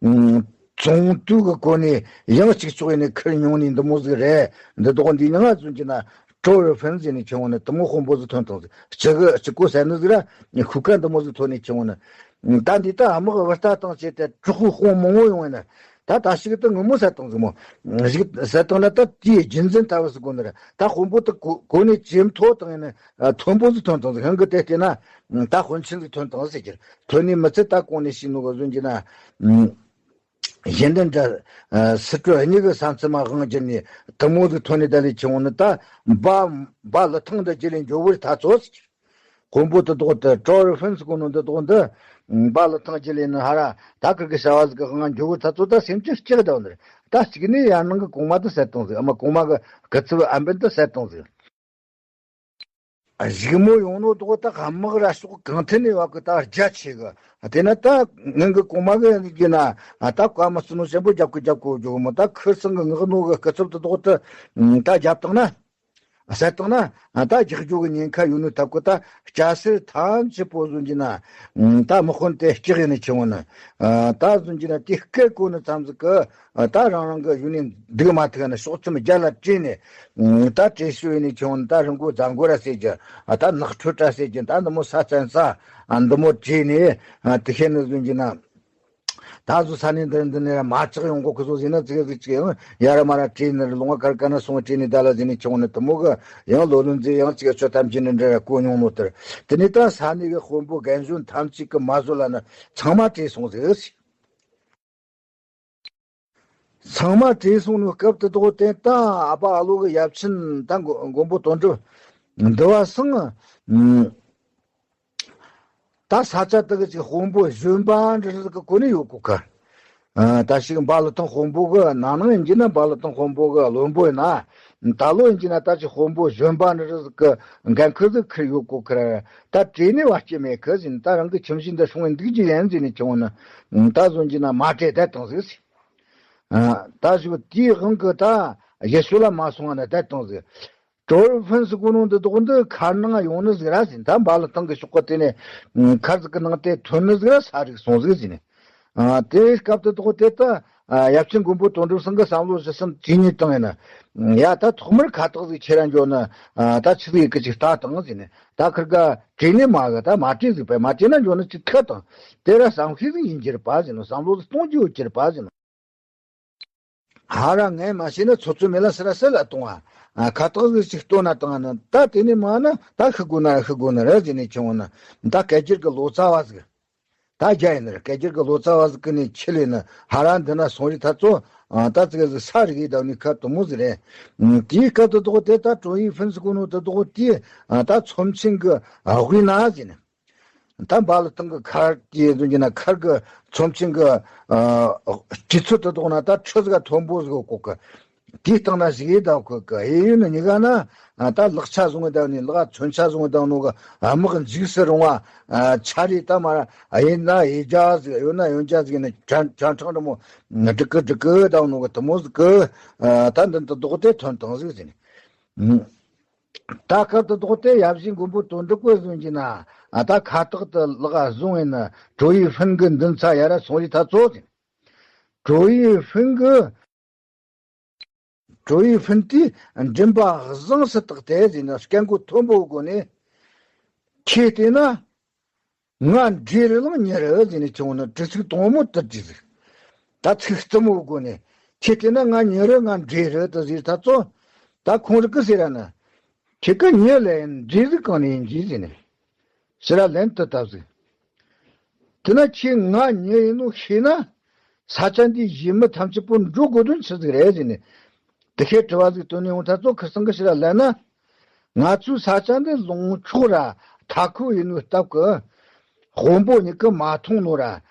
ཨ། ཙུང་ཏུའུ་གི་གོ་ནས་ཡང་གཅིག་ལྕོགས་ཡེ་ནས་ཁུར་མྱོང་ནི་འདི་མོ་ཟིག་རེད། འདི་དོག་འདི་མྱིང་ང་ཚུན་གྱི་ན་ ཀྲོ་རི་ཧྥིན་ཟེར་ནས་ཁྱེར་འོང་ནི་དེ་མོ་དཔོན་པོ་ཟིག་ཐོན་བཏང་ཟིག་སྤྱི་གི་སྤྱི་གོ་ཟེར་ནི་ཟིག་ར་ཤུགས་ཀ་འདི་མོ་ཟིག་ཐོན་ནས་ཁྱེར་འོང་ནི། ད་འདི་ད་དམག་བུ་ལྟ་སྟངས་བྱས་ཏེ་དྲག་པོའི་དཔུང་མང་བོ་ཡོང་བས་ན། ད་ད་ཞིག་ཏུ་ངུ་མོ་ཟ་བཏང་ཟིག་མོ། ཞིག་ཟ་བཏང་ན་ད་དེའི་རྒྱུན་འཛིན་ལྟ་བུ་ཟིག་གོ་ནི་རེད། ད་དཔོན་པོ་དེ་གོ་གོ་ནས་ཇེ་མཐོ་བཏང་ཡིན་ན་མཐོན་པོ་ཟིག་ཐོན་བཏང་ཟིག་ཧང་གི་དེ་བལྟས་ན་ད་དཔོན་ཆེན་ཟིག་ཐོན་བཏང་ཟིག་ཀྱི་ཐོན་ནས་མི་ཚེ་ད་གོང་ནས་ཤི་ནོ་གི་བཟོ་གྱི་ན། གཞན་དོན་འདྲ། སྲིད་གྲོལ་གཉིས་ཀྱི་ས་མཚམས་མ་དབང་བསྒྱུར་ནས་དེ་མོ་ཟིག་ཐོན་ནས་ད་ལས་ཁྱེར་འོང་ནི་ད་འབའ་འབའ་ལི་ཐང་འདི་བརྒྱུད་ལས་འགྱོ་བར་ཐག་ཚོད་ཟིག་དཔོན་པོ་དེ་དོག་དེ་ཀྲོ་རི་ཧྥིན་སི་གོ་ནོ་འདི་དོག་འདི། འབའ་ལི་ཐང་བརྒྱུད་ལས་ནི་ཧ་ར་ད་ཁིར་གི་བྱ་བ་ཟིག་གི་དབང་འགྱོ་གི་ཐ་ཚོ་ད་སེམས་ཅན་སྐྱག་བསྡད་ནི་རེད། ད་གཅིག་ནས་ཡར་ནང་གི་གོང་མ་དེ་བསད་བཏང་ཟིག་ཨ་མ་གོང་མ་གི་སྐུ་ཚབ་ཨམ་བན་དེ་བསད་བཏང་ཟིག་གཞུག་མོ་ཡོང་ནོ་དོག་ད་དམག་ར་ཕྱོགས་གང་ཐད་ནས་བབ་གི་ད་རྒྱ་ཆེ་གི་དེ་ན་ད་ངན་གི་གོང་མ་གི་གི་ན་ད་བཀའ་མ་བརྩི་ནོ་ཆེན་པོ་རྒྱབ་གི་རྒྱབ་གི་འཇོག་མོ་ད་ཁིར་ཚང་གི་ངག་ནོ་གི་སྐུ་ཚབ་དེ་དོག་ད་ད་རྒྱབ་བཏང་ན། ཟེར་བཏང་ན་ད་རྒྱག་རྒྱུ་གི་ཉེན་ཁ་ཡོད་ནོ་ཐབས་ཀྱི་ད་སྐྱ་སེར་ཐམས་ཅད་པོ་བཟོ་གྱི་ན་ད་དམག་དཔོན་དེ་སྐྱག་ཡིན་ནི་ཆེ་བོ་ནི་ད་བཟོ་གྱི་ན་དེ་སྐད་གོ་ནི་ཙམ་ཟིག་གི་ད་རང་རང་གི་ཡུལ་ནས་འདུག་མ་ཐུབ་ནི་ཕྱོགས་མཚམས་རྒྱ་ལ་བྲོས་ནས་ད་བྲོས་ཤུལ་ཡིན་ནི་ཆེ་བོ་ནི་ད་རི་མགོ་རྫ་མགོ་ར་ཟེར་གྱི་ད་ནགས་ཁྲོད་ར་ཟེར་གྱི་ད་འདི་མོ་ས་བཙན་ས་འདི་མོ་བྲོས་ནས་དེ་ཤེས་ནི་བཟོ་གྱི་ན། ད་གཟོད་ས་གནས་འདི་འདི་ནས་མ་ཆག་ཡོང་གོ་ཁི་ཟོ་ཟིན་ན་ཙི་གེ་ཟིག་ཅིག་ཡང་ཡ་ར་མ་ར་བྲིས་ནི་རེད། ལུང་བ་ཀར་ཀ་ན་སོང་བྲིས་ནི་ད་ལ་ཟིན་ནི་ཆུང་ནི་དུ་མོ་གི་ཡང་ལོ་ལོན་ཟིག་ཡང་ཅིག་ཆོ་ཐམས་ཅད་ནི་འདྲ་གོ་མྱོང་ནོ་དེར། དེ་ནས་ད་ས་གནས་གི་དཔོན་པོ་རྒན་གཞོན་ཐམས་ཅད་གི་མ་བཟོད་ལ་ནི་ཚང་མ་བྲིས་སོང་ཟིག་ཚང་མ་བྲིས་སོང་ནོ་སྐབས་དེ་དོག་དེ་ད་ཨ་ཕ་ཨ་ལོ་གི་ཡབ་ཆེན་ད་མགོན་པོ་དོན་གྲུབ་འདི་བ་སང་། ད་ས་ཆ་དེ་གི་ཅིག་དཔོན་པོ་གཞོན་པ་འདྲ་ཟིག་གི་གོ་ནི་ཡོད་གོ་ཁ། ད་ཞིག་འབའ་ལི་ཐང་དཔོན་པོ་གི་ནང་ནང་ཡིན་གྱི་ན་འབའ་ལི་ཐང་དཔོན་པོ་གི་བློན་པོ་ཡིན་ན། ད་ལོ་ཡིན་གྱི་ན་ད་ཅིག་དཔོན་པོ་གཞོན་པ་འདྲ་ཟིག་གི་འགན་ཁུར་ཟིག་ཁུར་ཡོད་གོ་ཁ། ད་བྲིས་ནས་བ་སྐྱེ་མེད་ཁི་ཟིན་ད་རང་གི་ཁྱིམ་གཞིས་འདི་སྲུང་བའི་འདུག་རྒྱུ་ཡན་ཟིན་ནས་ཆུང་ནི། ད་བཟོ་གྱི་ན་མ་བྲེས་བསྡད་བཏང་ཟིག་ཟིན། ད་ཞིག་དེའི་དབང་གི་ད་ཡེ་ཤུ་ལ་མ་སོང་བ་ན་བསྡད་བཏང་ཟིག་ཀྲོ་ཧྥིན་སི་གོ་ནོ་འདི་དོག་འདི་མཁར་ནང་ཡོང་ནི་ཟིག་ར་ཟིན་ད་འབའ་ལི་ཐང་གི་ཤོག་ཁ་དེ་ནས་མཁར་ཟིག་གི་ནང་དེ་ཐོན་ནི་ཟིག་ར་ས་རིག་སོང་ཟིག་ཟིན་ནས། དེ་སྐབས་དེ་དོག་དེ་ད་ཡབ་ཆེན་མགོན་པོ་དོན་གྲུབ་ཚང་གི་བསམ་བློ་ཞིབ་གསུམ་དྲིས་ནས་བཏང་ཡིན་ན། ཡ་ད་ཐོག་མར་ཁ་བཏགས་ཟིག་ཁྱེར་ར་འགྱོ་ན་ད་ཆི་ཟིག་གི་ཅིག་ལྟ་དང་ཟིན་ནས་ད་ཁིར་ག་བྲིས་ནས་མ་གི་ད་མ་བྲིས་ཟིག་པས་མ་བྲིས་ན་འགྱོ་ན་ཅིག་ཁ་དང་དེ་ར་བསམ་ཤེས་ཟིག་ཡིན་གྱི་རེད་པ་ཟིན་ནོ་བསམ་བློ་ཟིག་གཏོང་རྒྱུ་ཡོད་ཀྱི་རེད་པ་ཟིན་ནོ། ཧ་ར་ངས་མ་ཤེས་ན་ཚོ་ཚོ་མེ་ལ་སི་ར་སི་ལ་གཏོང་བ། ཁ་བཏགས་ཟིག་ཅིག་སྟོན་ན་བཏང་ན་ད་དེ་ནས་མ་ན་ད་ཤི་དགོས་ན་ཤི་དགོས་ན་རེད་ཟེར་ནས་ཁྱོད་ན་ད་སྐད་སྒྱུར་གི་ལོ་ཙཱ་བ་ཟིག་ད་རྒྱ་ཡིན་ན་རེད་སྐད་སྒྱུར་གི་ལོ་ཙཱ་བ་ཟིག་གི་ནས་ཆི་ལས་ན་ཧ་ར་འདི་ན་སོང་རི་ཐ་ཚོ་ད་ཙི་ག་ཟིག་ས་རི་གི་ད་ནི་ཁ་དུ་མོ་ཟིག་རེད། དེའི་སྐབས་དུ་དོག་དེ་ད་ཀྲོ་ཡི་ཧྥིན་སི་གོ་ནོ་དུ་དོག་དེ་ད་ཚོམས་ཆེན་གི་དབུས་ན་ཟེར་ནས། ད་འབའ་ལི་ཐང་གི་མཁར་དེ་ཟུང་གི་ན་མཁར་གི་ཚོམས་ཆེན་གི་སྤྱི་ཚོད་དུ་གཏོང་ན་ད་ཆུ་ཟིག་མཐོན་པོ་ཟིག་གོ་གི་དེའི་སྟེང་ན་ཟིག་ཡེ་ད་གོ་གི་ཡེ་ཡོད་ནི་ཉི་ག་ན་ད་ལག་ཆ་བཟུང་གི་ད་ནི་ལག་མཚོན་ཆ་བཟུང་གི་ད་ནོ་གི་དམག་འཇིགས་སུ་རུང་བ་ཆ་རེ་ད་མ་ཡེ་ན་ཡེ་རྒྱ་ཟིག་ཡོད་ན་ཡོན་རྒྱ་ཟིག་ནི་ཅན་ཅན་ཁྲང་འདྲ་མོ་འགྲིག་གི་འགྲིག་གི་ད་ནོ་གི་དུ་མོ་ཟིག་གི་ད་འདི་འདི་ལྡོག་དེ་ཐོན་དང་ཟིག་ཟིན། ད་སྐབས་དུ་ཐོག་དེ་ཡབ་གཞིས་མགོན་པོ་དོན་གྲུབ་ཀྱིས་བཟུང་གྱི་ན་ད་ཁ་བཏགས་དུ་ལག་བཟུང་བས་ན་ཀྲོ་ཡི་ཧྥིན་གྱི་མདུན་ཚ་ཡ་ར་སོང་རི་ཐ་ཚོ་ཟིན། ཀྲོ་ཡི་ཧྥིན་གྱི་ཀྲོ་ཡི་ཧྥིན་དེས་མགྲིན་པ་གཟེངས་སུ་བཏེགས་ཏེ་ཟིན་ན་སྐད་མགོ་མཐོན་པོ་སྒོ་ནས་ཁྱེད་བལྟས་ན། ང་འདྲེ་རེད་ལང་མྱི་རེད་ཟེར་ནས་ཆུང་ནི་དྲི་ཚིག་དོང་མོ་དུ་དྲིས་ཟིག་ད་ཚིག་རྩུབ་མོ་སྒོ་ནས་ཁྱེད་བལྟས་ན་ང་མྱི་རེད་ང་འདྲེ་རེད་དུ་ཟེར་ད་ཚོ། ད་ཁོང་རིག་གི་ཟེར་ར་ན། ཁྱེད་ཀ་མྱི་ལ་ཡིན་འདྲེ་ཟིག་གང་ནས་ཡིན་གྱིས་ཟེར་ནས། ཕྱི་ར་ལན་དུ་བཏབ་ཟིག་དེ་ན་ཁྱེད་ང་མྱི་ཡིན་ནོ་ཤེས་ན། ས་ཆ་འདིའི་གཞིས་མི་ཐམས་ཅད་པོ་འགྲོ་དགོས་དོན་ཆི་ཟིག་རེད་ཟེར་ནས། དེ་ཁའི་དྲི་བ་ཟིག་བཏོན་ནས་འོང་ཐ་ཚོ་ཁིར་སང་གི་ཕྱི་ར་ལན་ན། ང་ཚོའི་ས་ཆ་འདི་ལུང་ཕྱོགས་ར་མཐའ་འཁོབ་ཡིན་ནོའི་སྟབས་ཀྱིས། དཔོན་པོ་གཉིས་ཀྱིས་མ་མཐོང་ནོ་ར་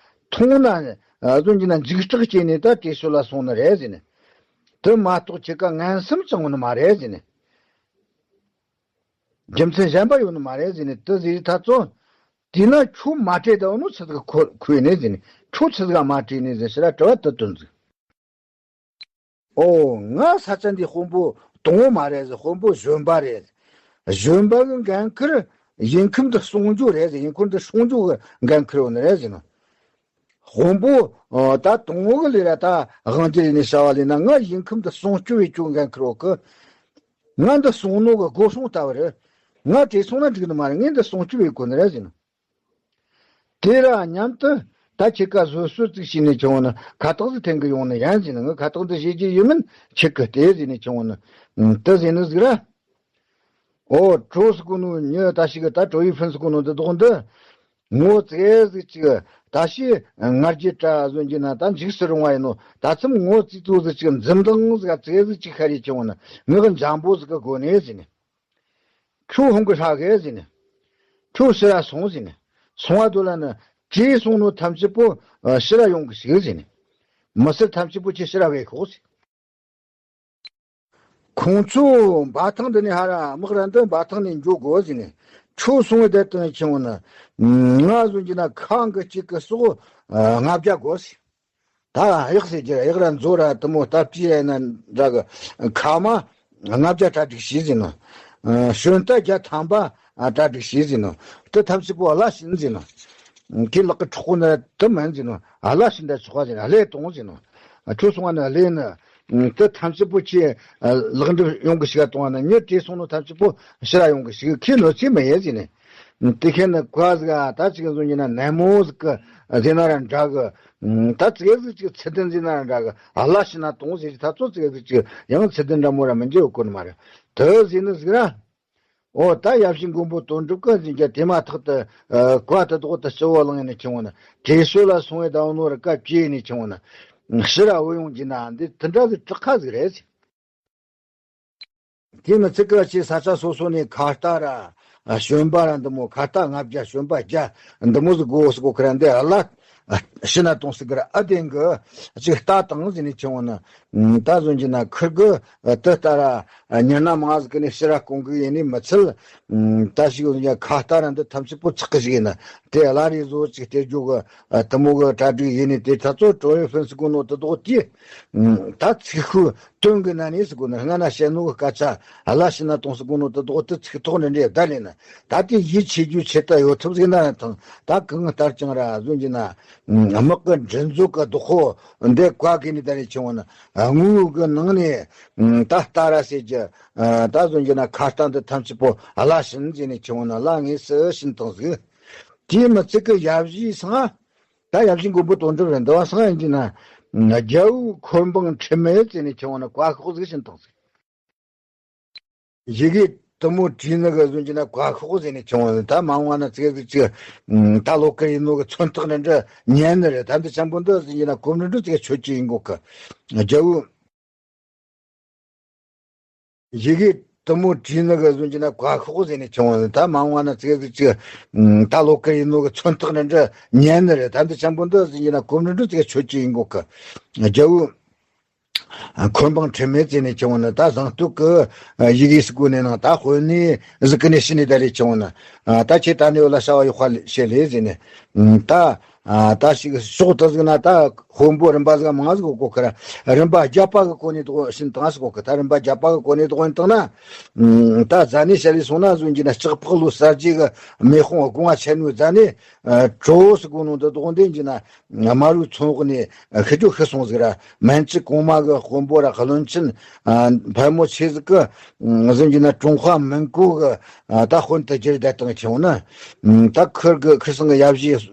མཐོང་ན་བཟོ་གྱི་ན་འཇིགས་སྐྲག་སྐྱེས་ནས་ད་བྲོས་ཤོད་ལ་སོང་ནི་རེད་ཟེར་ནས། དེ་མ་གཏོགས་ཁྱེད་ཀ་ངན་སེམས་ཅང་ཡོད་ནི་མ་རེད་ཟེར་ནས། རྒྱུ་མཚན་གཞན་པ་ཡོད་ནི་མ་རེད་ཟེར་ནས་དེ་ཟེར་ཐ་ཚོ། དེས་ན་ཁྱོད་མ་བྲོས་ད་ནོ་ཆི་ཟིག་ཁོ་ཁོས་ནས་ཟེར་ནས་ཁྱོད་ཆི་ཟིག་མ་བྲོས་ནས་ཟེར་ཕྱི་ར་དྲི་བ་དེ་བཏོན་ཟིག་ཨོ། ང་ས་ཆ་འདིའི་དཔོན་པོ་དང་བོ་མ་རེད་ཟེར། དཔོན་པོ་གཞོན་པ་རེད། གཞོན་པ་གི་འགན་ཁུར་ཡིན་ཁུམ་དུ་སྲུང་རྒྱུ་རེད་ཟེར། ཡིན་ཁུམ་དུ་སྲུང་རྒྱུ་གི་འགན་ཁུར་ཡོད་ནི་རེད་ཟེར་ནོ། དཔོན་པོ་ད་དང་བོ་གི་ལས་ར་ད་དབང་སྒྱུར་ཡིན་ནི་བྱ་བ་ལས་ན་ང་ཡིན་ཁུམ་དུ་སྲུང་སྐྱོབ་བྱེད་རྒྱུ་འགན་ཁུར་ཡོད་གི་ང་འདི་སོང་ནོ་གི་སྒོ་སྲུང་ལྟ་བུ་རེད། ང་བྲོས་སོང་ན་འགྲིག་ནི་མ་རེད། ངས་འདི་སྲུང་སྐྱོབ་ཡེད་དགོས་ནི་རེད་ཟེར་ནོ། དེ་ར་མཉམ་དུ་ད་ཁྱེད་ཀ་བཟོད་གསོལ་ཙིག་བྱས་ནས་ཁྱེར་འོང་ན་ཁ་བཏགས་ཟིག་འཐེན་གི་ཡོང་ནི་ཡིན་ཟེར་ནི། ངས་ཁ་བཏགས་འདི་བྱེད་རྒྱུ་ཡིན་མིན་ཁྱེད་ཀྱིས་ལྟོས་ཟེར་ནས་ཁྱེར་འོང་ན། དེ་ཟེར་ནི་ཟིག་ར། ཨོ་གྲོ་ཟེར་གོ་ནོ་མྱི་ད་ཞིག་གི་ད་གྲོ་ཡི་ཕུན་ཟེར་གོ་ནོ་འདི་དོག་འདི། ངོ་ཙེ་ཟིག་ཅིག་ད་ཤི་ང་རྒྱལ་དྲ་བཟོ་རྒྱུ་ན་ད་འཇིགས་སུ་རུང་བ་ཡིན་ནོ། ད་ཚམ་ངོ་ཙི་ཏོ་ཟིག་ཅིག་འཛུམ་མདངས་ཟིག་ཙེ་ཟིག་ཅིག་ཤར་རེ་ཁྱེར་འོང་ན་ངི་གི་འཇམ་པོ་ཟིག་གི་སྒོ་ནས་ཟེར་ནས། ཁྱོད་ཧོང་གི་ཧྲ་གི་ཟེར་ནས། ཁྱོད་ཕྱི་ར་སོང་ཟེར་ནས། སོང་བ་དོ་ལ་ནི་བྲོས་སོང་ནོ་ཐམས་ཅད་པོ་ཕྱི་ར་ཡོང་གི་ཞིག་ཟེར་ནས། མི་སེར་ཐམས་ཅད་པོ་ཁྱེད་ཕྱི་ར་བས་ཤོག་ཟེར། ཁོང་ཚོ་འབའ་ཐང་འདི་ནས་ཧ་ར་དམག་ར་འདི་འབའ་ཐང་ནས་འགྱོ་དགོས་ཟེར་ནས། ཁྱོད་སོང་བའི་བསྡད་དང་ཁྱེར་འོང་ན། ང་བཟོ་རྒྱུ་ན་ཁ་འགི་གཅིག་གི་སོགས་ལྔ་བརྒྱ་དགོས་ཟེར། ད་གཡག་ཟེར་རྒྱུ་གཡག་ར་མཛོ་ར་དུ་མོ་སྟབས་ཀྱིས་ཡིན་ན་འདྲ་གི་ཁ་མ་ལྔ་བརྒྱ་གྲ་སྒྲིག་བྱས་ཟེར་ནོ། ཞོན་རྟ་བརྒྱ་ཐམ་པ་གྲ་སྒྲིག་བྱས་ཟེར་ནོ། དེ་ཐམས་ཅད་པོ་གླ་བྱིན་ཟེར་ནོ། ཁྱེད་ལག་གི་གྲོགས་པོ་ནི་དེ་མིན་ཟེར་ནོ། གླ་བྱིན་ད་ཆོག་པ་ཟེར་ནོ། གླས་གཏོང་ཟེར་ནོ། ཁྱོད་སོང་བ་ནི་གླས་ནི། དེ་ཐམས་ཅད་པོ་ཁྱེད་ལག་འགྲུབ་ཡོང་གི་ཞིག་གཏོང་བ་ནི་མྱི་བྲོས་སོང་ནོ་ཐམས་ཅད་པོ་ཕྱི་ར་ཡོང་གི་ཞིག་ཁྱེད་གནོད་འཚེ་མི་ཡེ་ཟེར་ནས། དེ་ཁྱེད་ནི་བཀའ་ཟིག་ད་ཅིག་བཟོ་རྒྱུ་ན་ནན་མོ་ཟིག་གི་ཟེར་ན་ར་འདྲ་གི། ད་ཙིག་ཟིག་ཅིག་ཚེ་བདུན་ཟེར་ན་ར་འདྲ་གི། གླ་བྱིན་ན་གཏོང་ཟེར་གི། ད་ཚོ་ཙིག་ཟིག་ཅིག་ཡང་ཚེ་བདུན་འདྲ་མོ་ར་མི་འཇལ་ཡོད་གོ་ནི་མ་རེད། དེ་ཟེར་ནི་ཟིག་ར། ཨོ་ད་ཡབ་གཞིས་མགོན་པོ་དོན་གྲུབ་ཀྱིས་ཟིན་རྒྱ་དེ་མ་ཐག་ཏུ་བཀའ་དེ་དོག་ཏུ་སྤྱི་བོ་བླངས་ནས་ཁྱེར་འོང་ན། བྲོས་སོང་ལ་སོང་བའི་ཟླ་བ་ནོ་ར་བཀའ་བཅས་ནས་ཁྱེར་འོང་ན། ཕྱི་ར་བུད་ཡོང་རྒྱུ་ན་འདི་དེ་འདྲ་ཟིག་དྲག་ཁ་ཟིག་རེད། དེ་མི་ཚིག་གི་ཆེ་ས་ཆ་སོ་སོ་ནས་ཁ་རྟ་ར་ཞོན་པ་ར་འདི་མོ་ཁ་རྟ་ལྔ་བརྒྱ་ཞོན་པ་བརྒྱ་འདི་མོ་ཟིག་དགོས་ཟིག་གོ་ཁ་ར་འདི་གླ་བྱིན་ན་གཏོང་ཟིག་གི་ར། ཨ་དེང་གི་ཅིག་ལྟ་དང་ཟེར་ནས་ཁྱེར་འོང་ན། ད་བཟོ་རྒྱུ་ན་ཁིར་གི་དེ་ལྟ་ར་ཉི་མ་མང་ཟིག་གི་ནས་ཕྱི་ར་སྐོང་གི་ཡིན་ནི་མི་ཚད། ད་ཞིག་བཟོ་རྒྱུ་ན་ཁ་རྟ་ར་འདི་ཐམས་ཅད་པོ་ཚག་གི་ཞིག་ཡིན་ན་དེ་གླ་རེ་བཟོ་ཅིག་སྟེར་རྒྱུ་གི་དེ་མོ་གི་གྲ་སྒྲིག་ཡིན་ནི། དེ་ད་ཚོ་གྲོ་ཡོན་ཕུན་ཟེར་གོ་ནོ་དེ་དོག་དེ་ད་ཚིག་ཤུགས། དོན་གྱི་ནང་ནས་ཟེར་གོ་ནི། སྔ་ན་བཤད་ནོ་གི་སྐད་ཆ་གླ་བྱིན་ན་གཏོང་ཟེར་གོ་ནོ་དེ་དོག་དེ་ཚིག་ཐོག་ནས་འདྲེ་བརྡ་ལེན་ན། ད་དེ་ཡིད་ཆེས་རྒྱུ་ཆེ་ད་ཡོད་ཐུབ་ཟིག་ན་ཐང་། ད་གང་ལྟར་ཀྱང་ར་བཟོ་རྒྱུ་ན། དམག་གི་འགྲན་རྩོད་གི་བདག་པོ་འདི་བཀའ་གི་ནི་ད་རེ་ཁྱེར་འོང་ན། དངུལ་གི་ནང་ནས་ད་ལྟ་ར་ཟེར་གྱི། ད་བཟོ་རྒྱུ་ན་ཁ་རྟ་འདི་ཐམས་ཅད་པོ་གླ་བྱིན་ཟེར་ནས་ཁྱེར་འོང་ན་གླ་དངོས་སུ་བྱིན་བཏང་ཟིག་དེ་མི་ཚིག་གི་ཡབ་གཞིས་སང་། ད་ཡབ་གཞིས་མགོན་པོ་དོན་གྲུབ་རེད། འདི་བ་སང་ཡིན་གྱི་ན། རྒྱལ་པོའི་འཁོར་འབངས་ཁྲིམས་མེད་ཟེར་ནས་ཁྱེར་འོང་ན་བཀའ་ཤོག་ཟིག་བྱིན་བཏང་ཟིག་ཡི་གེ་དུ་མོ་བྲིས་ནི་གི་བཟོ་རྒྱུ་ན་བཀའ་ཤོག་ཟེར་ནས་ཁྱེར་འོང་ན། ད་མ་འོངས་ན་ཙིག་ཟིག་ཅིག་ད་ལོ་ཀ་ཡིན་ནོ་གི་མཚོན་རྟགས་འདྲ་འདྲ་ཉན་ནི་རེད། ད་འདི་ཆེན་པོ་འདི་ཟེར་རྒྱུ་ན་གོམ་འདྲ་འདྲ་ཙིག་ཆོད་ཀྱི་ཡིན་གོ་གི། རྒྱལ་པོའི། ཡི་གེ་དུ་མོ་བྲིས་ནི་གི་བཟོ་རྒྱུ་ན་བཀའ་ཤོག་ཟེར་ནས་ཁྱེར་འོང་ན། ད་མ་འོངས་ན་ཙིག་ཟིག་ཅིག་ད་ལོ་ཀ་ཡིན་ནོ་གི་མཚོན་རྟགས་འདྲ་འདྲ་ཉན་ནི་རེད། ད་འདི་ཆེན་པོ་འདི་ཟེར་རྒྱུ་ན་གོམ་འདྲ་འདྲ་ཙིག་ཆོད་ཀྱི་ཡིན་གོ་གི། རྒྱལ་པོའི་འཁོར་འབངས་ཁྲིམས་མེད་ཟེར་ནས་ཁྱེར་འོང་ན། ད་བཟང་སྟོད་ཀྱི་ཡི་གེ་ཟིག་གོ་ནས་ནང་ད་དཔོན་ནི་ཟིག་གི་ནས་ཤི་ནས་ད་རེ་ཁྱེར་འོང་ན། ད་ཁྱེད་ད་ནས་འོ་ལ་བྱ་བ་ཡག་པ་བྱེད་ལེ་ཟེར་ནས། ད། ཨ་ད་ཞིག་ཕྱོགས་དེ་ཟིག་ན་ད་དཔོན་པོ་རིམ་པ་ཟིག་མང་ཟིག་གོ་གི་ར། རིམ་པ་བརྒྱད་པ་གི་གོ་གནས་དོག་བྱིན་བཏང་ཟིག་གོ་གི། ད་རིམ་པ་བརྒྱད་པ་གི་གོ་གནས་དོག་བྱིན་བཏང་ན། ཨུམ། ད་རྫ་ནས་བཤད་ལས་སོང་ན་བཟོ་རྒྱུ་ན་ལྕགས་ཕག་ལོ་གསར་བརྗེ་གི་མེ་དཔུང་དགུང་བ་ཆེན་མོའི་རྫ་ནས། ཨ་གྲོ་བོ་ཟིག་གོ་ནོ་འདི་དོག་འདི་རྒྱུ་ན་དམར་པོའི་ཚོང་འོག་ནས་ཤི་རྒྱུ་ཤི་སོང་ཟིག་ར། མན་ཇུ་གོང་མ་གི་དཔོན་པོ་ར་བློན་ཆེན། ཨ་ཕལ་མོ་ཆེ་ཟིག་གི། ཨུམ། བཟོ་རྒྱུ་ན་ཀྲུང་ཧྭ་མིན་གོ་གི། ཨ་ད་དཔོན་དུ་གྱུར་བསྡད་བཏང་ཁྱེར་འོང་ན། ཨུམ། ད་ཁིར་གི་ཁིར་སང་གི་ཡབ་གཞིས་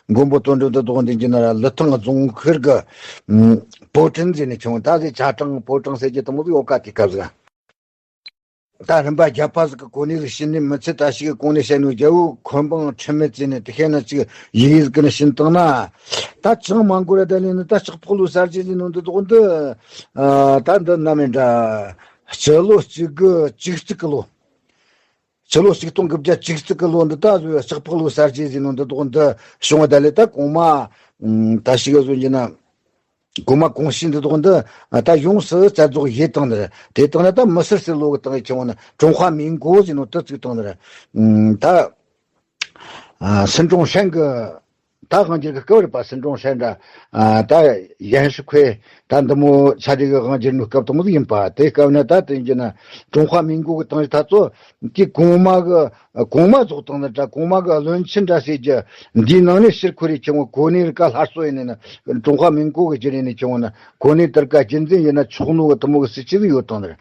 མགོན་པོ་དོན་གྲུབ་འདི་དོག་འདི་རྒྱུ་ན་ར་ལི་ཐང་རྫོང་ཁུལ་གི། ཨུམ། པོ་ཏྲིན་ཟེར་ནས་ཁྱེར་འོང་། ད་ཟེ་ཆ་ཀྲང་པོ་ཀྲང་ཟེར་གྱི་དུ་མོ་ཟིག་ཡོད་ཀ། དེ་སྐབས་ཟིག་ད་རིམ་པ་བརྒྱད་པ་ཟིག་གི་གོ་གནས་ཟིག་བྱིན་ནས། མི་ཚེ་ད་ཞིག་གི་གོང་ནས་བཤད་ནོ་རྒྱལ་པོའི་འཁོར་འབངས་ཁྲིམས་མེད་ཟེར་ནས་དེ་བཤད་ན་ཅིག་ཡི་གེ་ཟིག་གི་ནས་བྱིན་བཏང་ན། ད་ཅང་མ་འགོར་ར་ད་ལས་ནི་ད་ལྕགས་ཕག་ལོ་གསར་བརྗེ་ཟེར་ནོ་འདི་དོག་འདི། ཨ་ད་འདི་ནམ་ཡིན་འདྲ། སྤྱི་ལོ་གཅིག་དགུ་བཅུ་གཅིག་གི་ལོ། སྤྱི་ལོ་ཆིག་སྟོང་དགུ་བརྒྱ་བཅུ་གཅིག་གི་ལོ་འདི་ད་བཟོ་ལྕགས་ཕག་ལོ་གསར་བརྗེ་ཟེར་ནོ་འདི་དོག་འདི་བྱུང་བ་ད་ལས། ད་གོང་མ་ད་ཞིག་ག་བཟོ་རྒྱུ་ན། གོང་མ་གོང་ཞུས་འདི་དོག་འདི་ད་ཡོངས་སུ་རྩ་རྫོགས་ཡེ་བཏང་ནི་རེད། དེ་བཏང་ན་ད་མི་སེར་སེར་ལོ་གི་བཏང་ཡེ་ཁྱེར་འོང་ན་ཀྲུང་ཧྭ་མིན་གོ་ཟེར་ནོ་དེ་བཙུགས་བཏང་ནི་རེད། ད་ཨ་སུན་ཀྲུང་ཧྲན་གི། ད་གང་ཅིག་གི་སྐབས་རེད་པ། སུན་ཀྲུང་ཧྲན་འདྲ། ཨ་ད་ཡན་ཧྲི་ཁོའི་ད་འདི་མོ་ཆ་དེ་གི་གང་ཅིག་ནུ་སྐབས་དུ་མོ་ཟིག་ཡིན་པ། དེ་སྐབས་ན་ད་དེ་ཡིན་གྱི་ན་ཀྲུང་ཧྭ་མིན་གོ་གི་བཏང་ཡེ་ད་ཚོ་དེ་གོང་མ་གི། གོང་མ་རྫོགས་བཏང་ནི་འདྲ། གོང་མ་གི་བློན་ཆེན་འདྲ་ཟེར་གྱི། འདིའི་ནང་ནས་ཕྱིར་འཁོར་རེ་ཁྱེར་འོང་། གོ་གནས་རིགས་ཀ་སླར་གསོ་ཡེ་ནས་ན་ཀྲུང་ཧྭ་མིན་གོ་གི་བརྒྱུད་ཡེ་ནས་ཁྱེར་འོང་ན་གོ་གནས་དེར་ཀ་རྒྱུན་འཛིན་ཡེ་ན་ཆོག་ནོ་གི་དུ་མོ་གི་སྲིད་ཇུས་ཟིག་ཡོད་བཏང་ནི་རེད།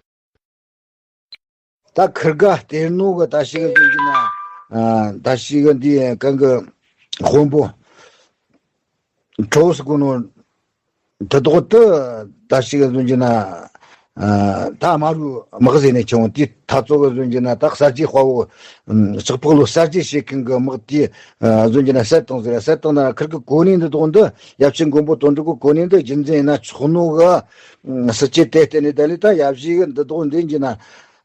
ད་ཁིར་ག་སྟེར་ནོ་གི་ད་ཞིག་གི་ཟིན་གྱི་ན། ད་ཞིག་གི་འདི་གང་གི་དཔོན་པོ། གྲོ་སི་གོ་ནོ། དེ་དོག་ཏུ་ད་ཞིག་གི་ཟིན་གྱི་ན། ད་དམར་བོའི་དམག་ཟེར་ནས་ཆེ་བོ་དེ་ད་ཚོ་གི་ཟིན་གྱི་ན། ད་གསར་བརྗེ་དཔའ་བོ། ལྕགས་ཕག་ལོ་གསར་བརྗེ་བྱེད་མཁན་གི་དམག་དེ་ཟིན་གྱི་ན་བསད་བཏང་ཟེར། བསད་བཏང་ན་ཁིར་གི་གོ་གནས་འདི་དོག་འདི་ཡབ་ཆེན་མགོན་པོ་དོན་གྲུབ་གི་གོ་གནས་འདི་རྒྱུན་འཛིན་ཡིན་ན་ཆོག་ནོ་གི་སྲིད་ཇུས་དེ་བརྟེན་ནས། ད་ལི་ད་ཡབ་གཞིས་གི་འདི་དོག་འདི་ཡིན་གྱི་ན།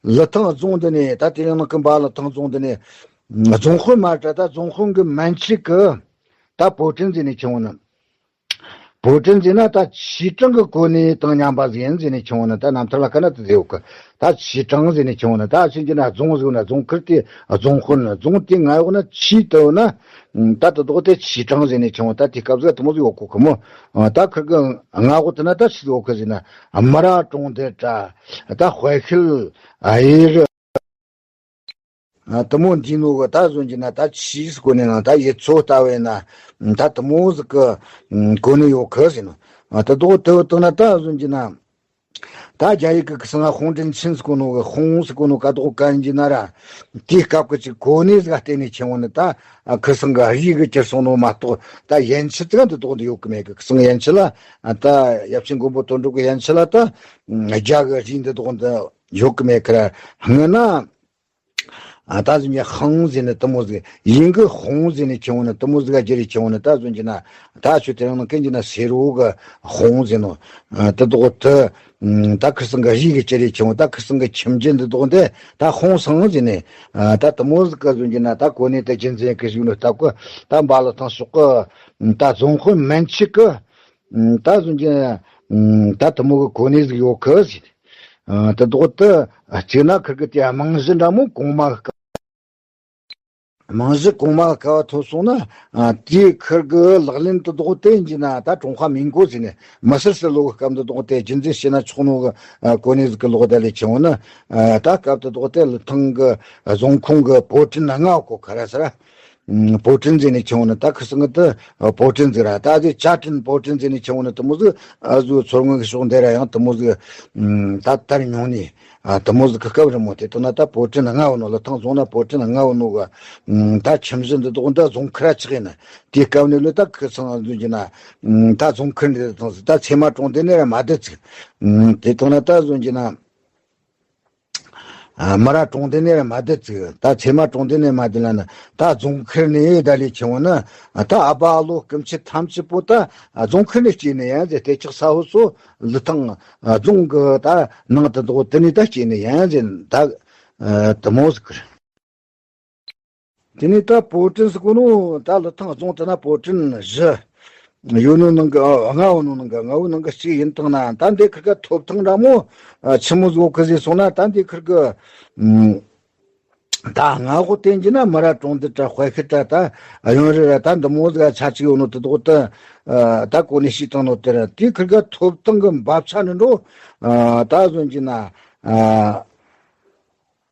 ལི་ཐང་རྫོང་འདི་ནས། ད་དེ་རིང་ནང་གི་འབའ་ལི་ཐང་རྫོང་འདི་ནས་རྫོང་དཔོན་མ་ད་ད་རྫོང་དཔོན་གི་མན་ཆད་གི་ད་པོ་ཏིན་ཟེར་ནས་ཆེ་བོ་ནི། པོ་ཏིན་ཟེར་ན་ད་ཆུས་ཀྲང་གི་གོ་གནས་དང་མཉམ་པ་ཟིག་ཡིན་ཟེར་ནས་ཆེ་བོ་ནི། ད་རྣམ་ཐར་ལ་ཁ་ན་དེ་ཟེར་ཡོད་གི། ད་ཆུས་ཀྲང་ཟེར་ནས་ཆེ་བོ་ནི། ད་ཕྱིན་གྱི་ན་རྫོང་ཟེར་ན་རྫོང་ཁུལ་དེ་རྫོང་དཔོན། རྫོང་དེ་ང་ཡོག་ན་ཆུས་དུ་ན། ད་དེ་དོག་དེ་ཆུས་ཀྲང་ཟེར་ནས་ཆེ་བོ། ད་དེ་སྐབས་ཟིག་དེ་མོ་ཟིག་ཡོད་གོ་གི་མོ། ད་ཁིར་གི་མངའ་འོག་དེ་ན་ད་ཆི་ཟིག་ཡོད་གི་ཟེར་ན། མི་ར་གྲོང་རྡལ་དྲ། ད་དཔལ་ཤུལ། ཨེ་རི། ཨ། དེ་མོ་འདི་ནོ་གི་ད་ཟོན་གྱི་ན་ད་ཆུས་གོ་གནས་ནང་ད་ཡུལ་ཚོ་ལྟ་བས་ན་ད་དེ་མོ་ཟིག་གི་གོ་གནས་ཡོད་གི་ཟེར་ནོ། ཨ། དེ་དོག་དེ་བོ་དག་ན་ད་ཟོན་གྱི་ན། ད་རྒྱ་ཡིག་གི་ཁི་སང་ཧོང་ཀྲིན་ཆིན་ཟེར་གོ་ནོ་གི། ཧོང་ཟེར་གོ་ནོ་ག་དོག་གན་གྱི་ན་ར། དེའི་སྐབས་ཀྱི་ཅིག་གོ་གནས་ཟིག་ག་བརྟེན་ནས་ཆེ་བོ་ནི་ད། ཨ། ཁི་སང་གི་རིགས་གི་གྱུར་སོང་ནོ་མ་གཏོགས། ད་ཡན་ཆད་ཙང་འདི་དོག་འདི་ཡོད་གི་མེད་གི། ཁི་སང་ཡན་ཆད་ལ། ཨ། ད་ཡབ་ཆེན་མགོན་པོ་དོན་གྲུབ་གི་ཡན་ཆད་ལ་ད་རྒྱ་གི་རིགས་འདི་དོག་འདི་ཡོད་གི་མེད་གི་ར། སྔོན་ན། ཨ། ད་ཟིན་གྱི་ཧང་ཟེར་ནི་དེ་མོ་ཟིག། ཡིན་གི་ཧོང་ཟེར་ནི་ཆེ་བོ་ནི་དེ་མོ་ཟིག་ག་བརྗེ་རེ་ཆེ་བོ་ནི། ད་ཟོན་གྱི་ན་ད་ཆུ་དེ་རིང་ནང་གན་གྱི་ན་སེ་རོ་གི་ཧོང་ཟེར་ནོ། ཨ། དེ་དོག་དེ། ཨ། ད་ཁི་སང་གི་རིགས་གི་བརྗེ་རེ་ཆེ་བོ། ད་ཁི་སང་གི་ཁྱིམ་རྒྱུད་འདི་དོག་འདི་ད་ཧོང་སང་ཟེར་ནི། ཨ། ད་དེ་མོ་ཟིག་ག་ཟོན་གྱི་ན་ད་གོ་གནས་དེ་རྒྱུན་འཛིན་གི་བཞུགས་ནོ་སྟབས་གི། ད་འབའ་ལི་ཐང་ཕྱོགས་གི་ད་རྫོང་དཔོན་མན་ཆད་གི། ཨ། ད་ཟོན་གྱི་ན། ཨ། ད་དེ་མོ་གི་གོ་གནས་ཟིག་ཡོད་གི་ཟེར། ཨ། དེ་དོག་དེ་གཅིག་ན་ཁིར་གི་དེ་རྨང་གཞི་འདྲ་མོ་གོང་མ་གི། རྨང་གཞི་གོང་མ་གི་སྐབས་ཐོབ་སོང་ན། ཨ། དེའི་ཁིར་གི་ལག་ལེན་དེ་དོག་དེ་ཡིན་གྱི་ན་ད་ཀྲུང་ཧྭ་མིན་གོ་ཟེར་ནས། མི་སེར་སི་ལོ་གི་སྐབས་དེ་དོག་དེ་རྒྱུན་འཛིན་བྱས་ན་ཆོག་ནོ་གི། ཨ། གོ་གནས་ཟིག་གི་ལོག་དེ་ལས་ཆེ་བོ་ནི། ཨ། ད་སྐབས་དེ་དོག་དེ་ལི་ཐང་གི་རྫོང་ཁོངས་གི་པོ་ཏིན་ལྔ་བོ་གོ་ག་ར་ཟེར། ཨ། པོ་ཏིན་ཟེར་ནས་ཆེ་བོ་ནི། ད་ཁི་སང་གི་དེ་པོ་ཏིན་ཟིག་ར། ད་དེ་ཅ་ཏིན་པོ་ཏིན་ཟེར་ནས་ཆེ་བོ་ནི་དེ་མོ་ཟིག། ཨ། ཟུ་མཚོ་སྔོན་གི་ཕྱོགས་འདི་ར་ཡང་དེ་མོ་ཟིག། ཨ། ད་དར་མྱོང་ནི། ཨ། དེ་མོ་ཟིག་གི་སྐབས་རི་མོ་དེ་དག་ན་ད་པོ་ཏིན་ལྔ་བོ་ནོ། ལི་ཐང་རྫོང་ན་པོ་ཏིན་ལྔ་བོ་ནོ་གི། ཨ། ད་ཁྱིམ་གཞི་འདི་དོག་འདི་རྫོང་ཁུལ་ར་ཆགས་ཡིན་ན། དེའི་སྐབས་ནས་ལོས་ད་ཁི་སང་ཟོན་གྱི་ན། ཨ། ད་རྫོང་ཁུལ་འདི་དང་ཟིག། ད་ཚད་མ་གྲོང་སྡེ་ནས་ར་མ་བསྡུ་ཅིག། ཨ། དེ་དག་ན་ད་ཟོན་གྱི་ན། ཨ། མི་ར་གྲོང་སྡེ་ནས་ར་མ་བསྡུ་ཅིག། ད་ཚད་མ་གྲོང་སྡེ་ནས་མ་བསྡུ་ལ་ན། ད་རྫོང་ཁུལ་ནས་ད་ལས་ཆེ་བོ་ན། ཨ། ད་ཨ་བ་ལོ་སྐུ་མཆེད་ཐམས་ཅད་པོ་ད། ཨ། རྫོང་ཁུལ་ནས་སྐྱེས་ནི་ཡིན་ཟེར། དེ་ཅག་ས་ཧོ་སོ་ལི་ཐང་། ཨ། རྫོང་གི་ད་ནང་དུ་འདུག། དེ་ནས་ད་སྐྱེས་ནི་ཡིན་ཟེར། ད། ཨ། དེ་མོ་ཟིག་གི། དེ་ནས་ད་པོ་ཏིན་ཟེར་གོ་ནོ། ད་ལི་ཐང་རྫོང་དེ་ན་པོ་ཏིན་བཞི་ཡོད་ནོ་ནང་གི། ཨ། ལྔ་བོ་ནོ་ནང་གི། ལྔ་བོ་ནང་གི་གཅིག་ཡིན་བཏང་ན། ད་འདི་ཁིར་གི་ཐོབ་ཐང་འདྲ་མོ། ཨ། ཆི་མོ་ཟིག་ཡོད་གི་ཟེར་སོང་ན། ད་འདི་ཁིར་གི། ཨ། ད་མངའ་འོག་བསྟན་གྱི་ན་མི་ར་གྲོང་སྡེ་དྲ་དཔལ་ཤུལ་དྲ་ད་ཡོང་རེ་ར་ད་འདི་མོ་ཟིག་ཆ་གཅིག་ཡོད་ནོ་དེ་དོག་དེ། ཨ། ད་གོ་གནས་ཞིག་བཏང་ནོ་དེ་ར། དེ་ཁིར་གི་ཐོབ་ཐང་གི་འབབ་ཆ་ནི་འགྲོ། ཨ། ད་ཟོན་གྱི་ན། ཨ།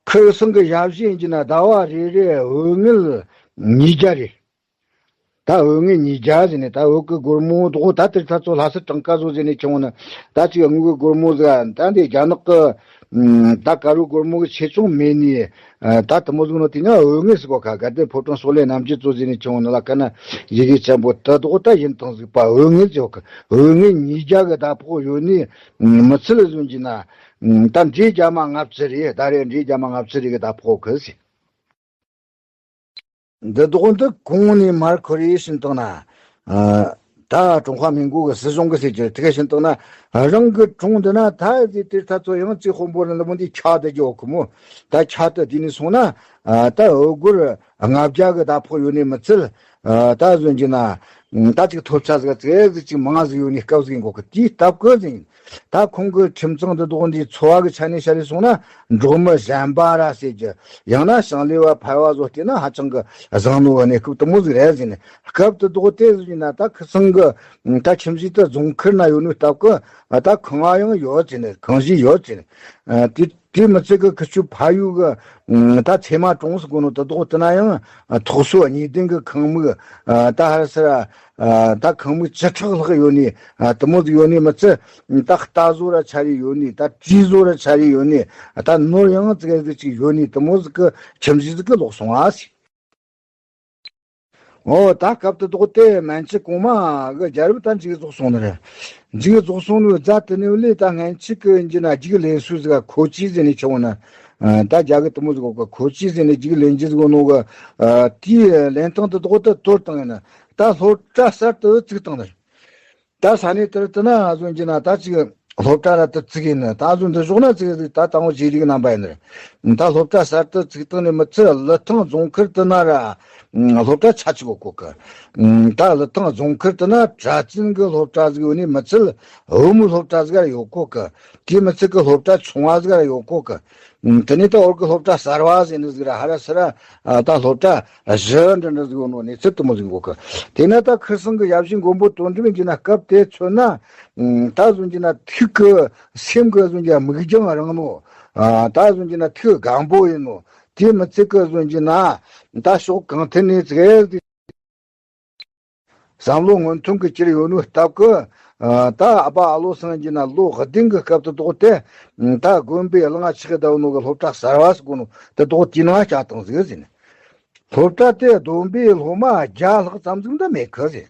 ཁི་སང་གི་ཡབ་གཞིས་ཡིན་གྱི་ན་ཟླ་བ་རེ་རེ་འོས་ངེས་ཉིས་བརྒྱ་རེད། ད་འོས་ངེས་ཉིས་བརྒྱ་ཟེར་ནས། ད་འོས་གི་སྒོར་མོ་དོག་ད་དེར་ད་ཚོ་ལྷ་སར་གྲངས་ཀ་བཟོ་ཟེར་ནས་ཆུང་ནི། ད་ཅིག་དངུལ་གི་སྒོར་མོ་ཟིག། ད་འདི་རྒྱ་ནག་གི། ཨ། ད་དཀར་པོའི་སྒོར་མོ་གི་ཆེ་ཆུང་མེད་ནི། ཨ། ད་དེ་མོ་ཟིག་ནོ་དེ་ན་འོས་ངེས་ཟེར་གོ་ཁ། གལ་ཏེ་ཕོ་བྲང་སོག་ལེ་རྣམ་རྒྱལ་ཚོ་ཟེར་ནས་ཆུང་ནི་ལ་ཁ་ན་ཡི་གེ་ཆེན་པོ་དེ་དོག་ད་ཡིན་བཏང་ཟིག་པ། འོས་ངེས་ཟེར་གོ་ཁ། འོས་ངེས་ཉིས་བརྒྱ་གི་ཟླ་ཕོགས་ཡོད་ནི་མི་ཚད་ཟོན་གྱི་ན། ཨ། ད་འདྲེ་རྒྱ་མ་ལྔ་བཅུ་རེད། ད་རེ་འདྲེ་རྒྱ་མ་ལྔ་བཅུ་རེ་གི་ཟླ་ཕོགས་གི་ཟེར། འདི་དོག་འདི་གོང་ནས་མར་ཁོ་རེ་བྱིན་བཏང་ན། ཨ། ད་ཀྲུང་ཧྭ་མིན་གོ་གི་སྲིད་གཞུང་གི་ཟེར་རྒྱུ་དེ་ག་བྱིན་བཏང་ན། རང་གི་གྲོང་འདི་ན་ད་ཟེར་དེ་ད་ཚོ་ཡང་ཅིག་དཔོན་པོ་ར་འདི་མོ་འདི་ཁྱ་དེ་རྒྱོ་གི་མོ། ད་ཁྱ་དེ་དེ་ནས་སོང་ན། ཨ། ད་འོས་སྒོར་ལྔ་བརྒྱ་གི་ཟླ་ཕོགས་ཡོད་ནི་མི་ཚད། ཨ། ད་ཟོན་གྱི་ན། ད་ཅིག་ཐོབ་ཆ་ཟིག་ཙེ་ཟིག་ཅིག་མང་ཟིག་ཡོད་ནི་སྐབས་ཟིག་ཡིན་གོ་གི། དེའི་སྟབས་གི་ཟིག། ད་ཁོང་གི་ཁྱིམ་ཚང་འདི་དོག་འདི་འཚོ་བ་གི་ཆ་ནས་བཤད་རེ་སོང་ན། འབྲོག་མི་གཞན་པ་ར་ཟེར་རྒྱུ། ཡང་ན་ཞིང་ལས་པ་ཕལ་བ་བཟོ་བལྟས་ན་ཧ་ཅང་གི་བཟང་ནོ་གནས་སྐབས་དེ་མོ་ཟིག་རེད་ཟེར་ནས། སྐབས་དེ་དོག་དེ་ཟིག་ཡིན་ན་ད་ཁི་སང་གི་ད་ཁྱིམ་གཞིས་དེ་རྫོང་ཁུལ་ན་ཡོད་ནོ་སྟབས་གི། ད་ཁང་བ་ཡང་ཡོད་ཟེར་ནས། ཁང་གཞིས་ཡོད་ཟེར་ནས། དེ་ དེ་མི་ཚད་གི་ཁི་ཆོའི་ཕ་ཡུལ་གི་ད་ཚེ་མ་གྲོང་ཟེར་གོ་ནོ་དེ་དག་དེ་ན་ཡང་ཐོག་སོ་གཉིས་ལྡན་གི་ཁང་མིག་ད་ཧར་སར་ད་ཁང་མིག་བཅུ་ཕྲག་ལྷག་ཡོད་ནི། དེ་མོ་ཟིག་ཡོད་ནི་མི་ཚད། ད་རྟ་བཟོ་ར་ཆ་རེ་ཡོད་ནི། ད་གྲི་བཟོ་ར་ཆ་རེ་ཡོད་ནི། ད་ནོར་ཡང་ཙི་གེ་ཟིག་ཅིག་ཡོད་ནི། དེ་མོ་ཟིག་གི་ཁྱིམ་གཞིས་ཟིག་གི་ལོག་སོང་ཨ་སི། འོ་ད་སྐབས་དེ་དག་དེ་མན་ཆད་གོང་མ་གི་རྒྱལ་རབས་ད་མཇུག་རྫོགས་སོང་ནི་རེད། མཇུག་རྫོགས་སོང་ནི་རྫ་དེ་ནས་ལས་ད་སྔན་ཆད་གི་ཡིན་གྱི་ན་རྒྱུགས་ལེན་སྲོལ་ཟིག་ཁོ་ཆི་ཟེར་ནས་ཆི་འོ་ན། ད་རྒྱ་གི་དེ་མོ་ཟིག་གོ་གི་ཁོ་ཆི་ཟེར་ནས་རྒྱུགས་ལེན་རྒྱུ་ཟིག་ནོ་གི། དེའི་ལེན་སྟངས་དེ་དག་དེ་དོར་བཏང་ཡིན་ན་ད་སློབ་གྲྭ་གསར་དུ་བཙུགས་བཏང་ནི་རེད། ད་ས་གནས་དེར་དེ་ན་ང་ཚོ་ཡིན་གྱི་ན་ད་ཅིག་སློབ་གྲྭ་ར་དེ་བཙུགས་ཡིན་ནི། ད་ང་ཚོ་འདི་ཕྱོགས་ན་བཙུགས་ཡིན་ད་དང་པོ་རྗེས་ལུས་རྣམ་པ་ཡིན་ནི་རེད། ད་སློབ་གྲྭ་གསར་དུ་བཙུགས་བཏང་ནས་མི་ཚད་ལི་ཐང་རྫོང་ཁུལ་དེ་ན་ར་སློབ་གྲྭ་ཆ་གཅིག་ཡོད་གོ་གི། ད་ལི་ཐང་རྫོང་ཁུལ་དེ་ན་གྲྭ་བཙུན་གི་སློབ་གྲྭ་ཟིག་ཡོད་ནི་མི་ཚད་བུ་མོའི་སློབ་གྲྭ་ཟིག་ར་ཡོད་གོ་གི། དེ་མི་ཚད་གི་སློབ་གྲྭ་ཆུང་བ་ཟིག་ར་ཡོད་གོ་གི། དེ་ནས་ད་འོར་གི་སློབ་གྲྭ་གསར་བ་ཟེར་ནི་ཟིག་ར་ཧ་ར་སི་ར་ད་སློབ་གྲྭ་བཞི་འདྲ་འདྲ་ཟིག་ཡོད་ནོ་གནས་ཚུལ་དེ་མོ་ཟིག་ཡོད་གི། དེ་ན་ད་ཁུ་སང་གི་ཡབ་གཞིས་མགོན་པོ་དོན་གྲུབ་ཡིན་གྱི་ན་སྐབས་དེ་མཚོན་ན། ད་བཟུང་གྱི་ན་ཐུགས་ཀྱི་སེམས་ཀྱི་བཟུང་གྱི་མིག་རྒྱང་རིང་ནོ། ད་བཟུང་གྱི་ན་ཐུགས་སྒམ་པོ་ཡིན་ནོ། དེ་མི་ཚད་ཀྱི་བཟུང་གྱི་ན་ད་ཕྱོགས་གང་ཐད་ནས་ཙིག་གེ་བསམ་བློ་སྔོན་ཐོན་གྱི་ཅིག་ཡོད་ནོ་སྟབས་ཀྱིས། ད་ཨ་ཕ་ཨ་ལོ་སང་གྱི་ན་ལོ་བདུན་གྱི་སྐབས་དེ་དག་དེ། ད་དགོན་པའི་གླིང་ང་ཆགས་བསྡད་ནོ་གི་སློབ་གྲྭ་གསར་བ་ཟེར་གོ་ནོ་དེ་དག་དེའི་ནང་བསྐྱལ་བཏང་ཟིག་ཟེར་ནས། སློབ་གྲྭ་དེ་བསྡོམས་པས་སློབ་མ་བརྒྱ་ལྷག་ཙམ་ཟིག་འདི་མེད་གི་ཟེར།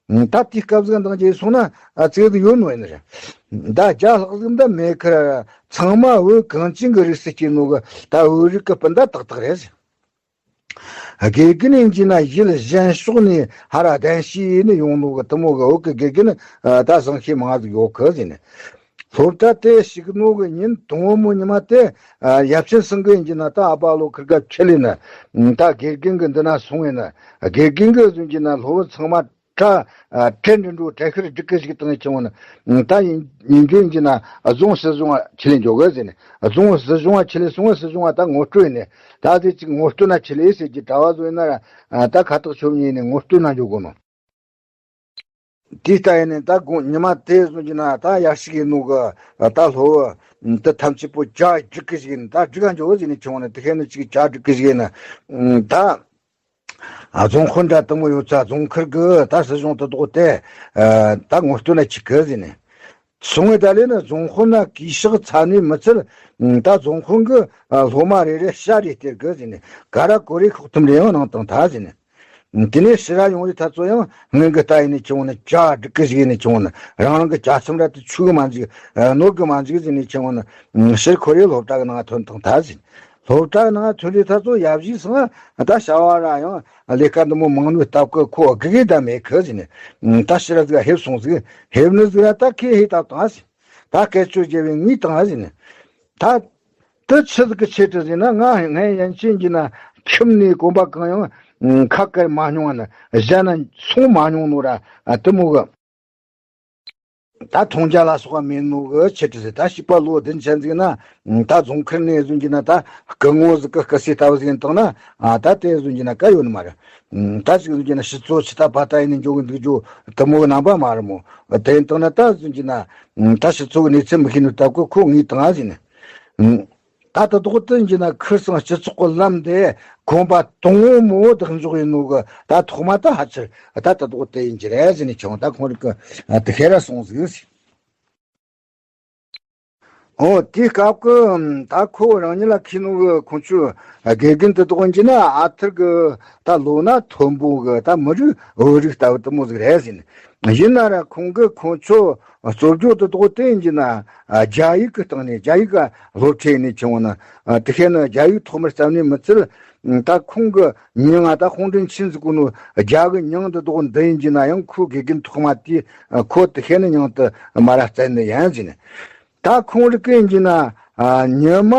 ད་དེའི་སྐབས་ཟིག་འདང་རྒྱས་སོང་ན་ཨ་ཙིག་ཟིག་ཡོད་ནོ་ཡིན་རེད། ད་བརྒྱ་ལྷག་ཟིག་འདི་མེད་གི། ཚང་མ་བོད་གངས་ཅན་གི་རིགས་སུ་སྐྱེས་ནོ་གི་ད་བོད་རིགས་ཀྱི་སྤུན་ཟླ་ཏག་ཏག་རེད་ཟེར། དགེ་རྒན་ཡིན་གྱི་ན་ཡུལ་གཞན་ཕྱོགས་ནས་ཧ་ར་གདན་ཞུས་ནས་ཡོང་ནོ་གི་དེ་མོ་གི་བོད་ཀྱི་དགེ་རྒན་ད་བཟང་ཤས་མང་ཟིག་ཡོད་གི་ཟེར་ནས། སློབ་གྲྭ་དེ་ཞུགས་ནོ་གི་ཉིན་དང་པོ་མོ་ཉི་མ་དེ་ཡབ་ཆེན་སེང་གེ་ཡིན་གྱི་ན་ད་ཨ་ཕ་ལོ་ཁིར་ག་ཁྲིད་ལས་ན་ད་དགེ་རྒན་གི་འདི་ན་སོང་ཡིན་ན། དགེ་རྒན་གི་ཟིན་གྱི་ན་སློབ་བུ་ཚང་མ་གྲ་གྲ་འགྲིམ་འགྲོ་གྲལ་ཤར་སྒྲིག་གི་ཞིག་བཏང་ཡིན་ཆུང་ན། ད་ཡིན་ཡིན་རྒྱུ་ཡིན་གྱི་ན་རྫོང་སྲིད་གཞུང་ང་ཁྲིད་ལས་འཇོག་གི་ཟེར་ནས། རྫོང་སྲིད་གཞུང་ང་ཁྲིད་ལས་སོང་བ་སྲིད་གཞུང་ང་ད་ངོ་སྤྲོད་ཡིན་ནས། ད་དེ་ཅིག་ངོ་སྤྲོད་ན་ཁྲིད་ལས་ཟེར་གྱི་གྲྭ་བ་བཟོ་ཡིན་ན་ར་ད་ཁ་ཐག་ཆོད་ཉིན་ནས་ངོ་སྤྲོད་ན་འཇོག་དགོས་ནོ། དེ་ལྟ་ཡིན་ནས་ད་དགོང་ཉི་མ་དེ་བཟུང་གྱི་ན་ད་ཡར་ཞིག་ཡིན་ནོ་གི་ད་སློབ་བུ་འདི་ཐམས་ཅད་པོ་གྲ་སྒྲིག་གི་ཞིག་ཡིན། ད་སྒྲིག་ག་འཇོག་གི་ཟེར་ནས་ཆུང་ན་དེ་ཁེ་ནི་ཅིག་གྲ་སྒྲིག་གི་ཞིག་ཡིན་ན། ད་རྫོང་དཔོན་འདྲ་དེ་མོ་ཡོད་ཚ་རྫོང་ཁུལ་གི་ད་སྲིད་གཞུང་དེ་དག་དེ་ད་ངོ་སྤྲོད་ན་ཅིག་གི་ཟེར་ནས། སོང་བའི་ད་ལས་ནི་རྫོང་དཔོན་ན་གུས་ཕྱག་ཚ་ནས་མི་ཚད། ད་རྫོང་དཔོན་གི་སློབ་མ་རེ་རེ་ཤ་རེ་སྟེར་གི་ཟེར་ནས་ག་ར་གོ་རེ་ཤོག་ཐུམ་རེ་ཡང་གནང་བཏང་ཐལ་ཟེར་ནས། དེ་ནས་ཕྱིར་ར་ཡོང་རེ་ཐ་ཚོ་ཡང་སྔོན་གི་ལྟ་ཡིན་ནས་ཆུང་ན་ཇ་སྒྲིག་གི་ཞིག་ཡིན་ནས་ཆུང་ན་རང་རང་གི་ཇ་ཚོམ་ར་དེ་ཆུ་གི་མ་འཇིག་ནོར་གི་མ་འཇིག་ཟེར་ནས་ཆུང་ན་ཕྱིར་ཁོ་རེ་སློབ་གྲྭ་གི་ནང་ཐོན་བཏང་ཐལ་ཟེར། སློབ་གྲྭ་གི་ནང་ཐོན་རེ་ཐ་ཚོ་ཡབ་གཞིས་སང་ད་བྱ་བ་ར་ཡང་ལས་ཀ་འདི་མོ་མང་ནོའི་སྟབས་ཀྱིས་ཁོ་དགེ་རྒན་ད་མེད་གི་ཟེར་ནས་ད་ཕྱིར་ར་ཟིག་ཧེབ་སོང་ཟིག་ཧེབ་ནི་ཟིག་ར་ད་ཁེ་ཧེ་ད་བཏང་ཟེར། ད་སྐད་ཅོར་རྒྱབ་པའི་ངུས་བཏང་ཟེར་ནས། ད་དེ་ཆི་ཟིག་གི་ཆེད་དུ་ཟེར་ན་ང་ངའི་ཡན་ཆད་ཀྱི་ན་ཁྱིམ་ནས་གོམ་པ་གང་ཡང་ཁ་བཀར་མ་མྱོང་ན་གཞན་ན་སོང་མ་མྱོང་ནོ་ར་དེ་མོ་གི། ད་མཐོང་རྒྱ་ལ་སོགས་པ་མེད་ནོ་གི་ཆེད་དུ་ཟེར། ད་བྱིས་པ་ལོ་བདུན་ཅན་ཟིག་ན་ད་རྫོང་ཁུལ་ནས་བཟུང་གྱི་ན་ད་སྐུ་ངོ་ཟིག་གི་སྐུ་སྲས་ལྟ་བུ་ཟིག་ཡིན་བཏང་ན་ད་དེ་བཟུང་གྱི་ན་ག་ཡོད་ནི་མ་རེད། ད་ཅིག་བཟུང་གྱི་ན་ཕྱི་ཚོ་ཆི་ད་པ་ད་ཡིན་ནས་འཇོག་གི་འདུག་འཇོག་དེ་མོ་གི་རྣམ་པ་མ་རེད་མོ། དེ་ཡིན་བཏང་ན་ད་བཟུང་གྱི་ན། ད་སྤྱི་ཚོགས་ཀྱི་གནས་ཚུལ་མི་ཤེས་ནོ་སྟབས་ཀྱིས་ཁོ་ངུས་བཏང་ཟིན། ད་ད་དོག་ཏུ་ཡིན་གྱི་ན་ཁུར་སང་སྤྱི་ཚོགས་ཀྱི་ལམ་དེ་གོམ་པ་དང་པོ་མོ་བདག་འཇོག་ཡིན་ནོ་གི་ད་ཐོག་མ་ད་ཧ་ཆེར་ད་ད་དོག་དེ་ཡིན་གྱི་རེད་ཟེར་ནས་ཆུང་ད་ཁོང་རིག་གི་དེ་ཤེས་ར་སོང་ཟིག་ཟེར། འོ་དེའི་སྐབས་ཀྱི་ད་ཁོ་རང་ཉིད་ལ་ཁེལ་ནོ་གི་ཁོང་ཚོའི་དགེ་རྒན་དེ་དོག་ཡིན་གྱི་ན་ཨ་ཐུར་གི་ད་ལོ་ན་མཐོན་པོ་གི་ད་མི་རིགས་བོད་རིགས་ལྟ་བུ་དེ་མོ་ཟིག་རེད་ཟེར་ནས། ཡིན་ན་ར་ཁོང་གི་ཁོང་ཚོ་རྩོད་རྒྱུ་དེ་དག་དེ་ཡིན་གྱི་ན། རྒྱ་ཡིག་གི་སྟེང་ནས་རྒྱ་ཡིག་ག་སློབ་ཁྲིད་ནས་ཆུང་བ་ན། དེ་ཤེས་ན་རྒྱ་ཡིག་ཐོག་མར་བརྩམས་ནས་མི་ཚད། ད་ཁོང་གི་མྱི་ང་ད་ཧོང་ཀྲིན་ཆིན་ཟེར་གོ་ནོ་རྒྱ་གི་མྱིང་དེ་དག་འདི་ཡིན་གྱི་ན་ཡང་ཁོའི་དགེ་རྒན་ཐོག་མ་དེ་ཁོ་དེ་ཤེས་ན་མྱིང་དེ་མ་ར་བརྩམས་ནི་ཡིན་ཟེར་ནས། ད་ཁོང་རིག་གི་ཡིན་གྱི་ན། ཉི་མ།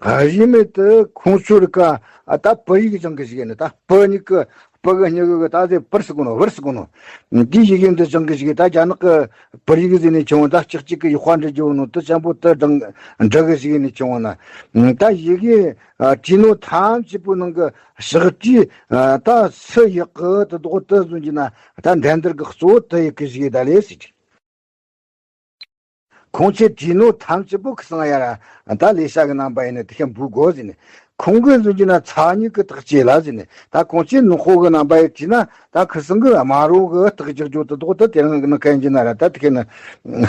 རིས་མེད་དུ་ཁོང་ཚོའི་རིགས་ཀ་ད་བོད་ཡིག་སྦྱང་གི་ཞིག་ཡིན་ད་བོད་ཡིག་གི་བོད་གི་སྨྱུ་གུ་གི་ད་དེ་བིར་ཟེར་གོ་ནོ་བིར་ཟེར་གོ་ནོ། འདི་ཡི་གེ་འདི་སྦྱང་གི་ཞིག་ད་རྒྱ་ནག་གི་བིར་ཡིག་ཟེར་ནས་ཆུང་ད་གཅིག་གཅིག་གི་ཡིག་དཔེ་འབྲི་རྒྱུ་ནོ་དེ་ཆེན་པོ་དེ་སྦྱང་འབྲི་གི་ཞིག་ཡིན་ནས་ཆུང་ན། ད་ཡི་གེ་བྲིས་ནོ་ཐམས་ཅད་པོའི་ནང་གི་ཞག་བྲིས་ད་སུ་ཡག་གི་དེ་དོག་དེ་བཟུང་གྱི་ན་ད་འགྲན་བསྡུར་གི་གཙོ་བོ་དེ་ཡི་གེ་ཞིག་ད་ལས་ཟེར། ཁོང་ཚོས་བྲིས་ནོ་ཐམས་ཅད་པོ་ཁི་སང་ཡ་ར་ད་ལས་བྱ་གི་རྣམ་པ་ཡིན་ནི་དེ་ཤ་འབུལ་དགོས་ཟེར་ནི། ཁོང་གི་བཟོ་རྒྱུ་ན་ཚ་སྨྱུག་གི་ཐག་བཅད་ལ་ཟེར་ནི། ད་ཁོང་ཚོས་ནོ་ཧོ་གི་རྣམ་པ་ཡི་བྲིས་ན་ད་ཁི་སང་གི་དམར་རོ་གི་རྟགས་རྒྱག་རྒྱུ་དེ་དོག་དེ་དེ་རིང་གི་ནི་གན་གྱི་ན་ར་ད་དེ་ཁེ་ནི་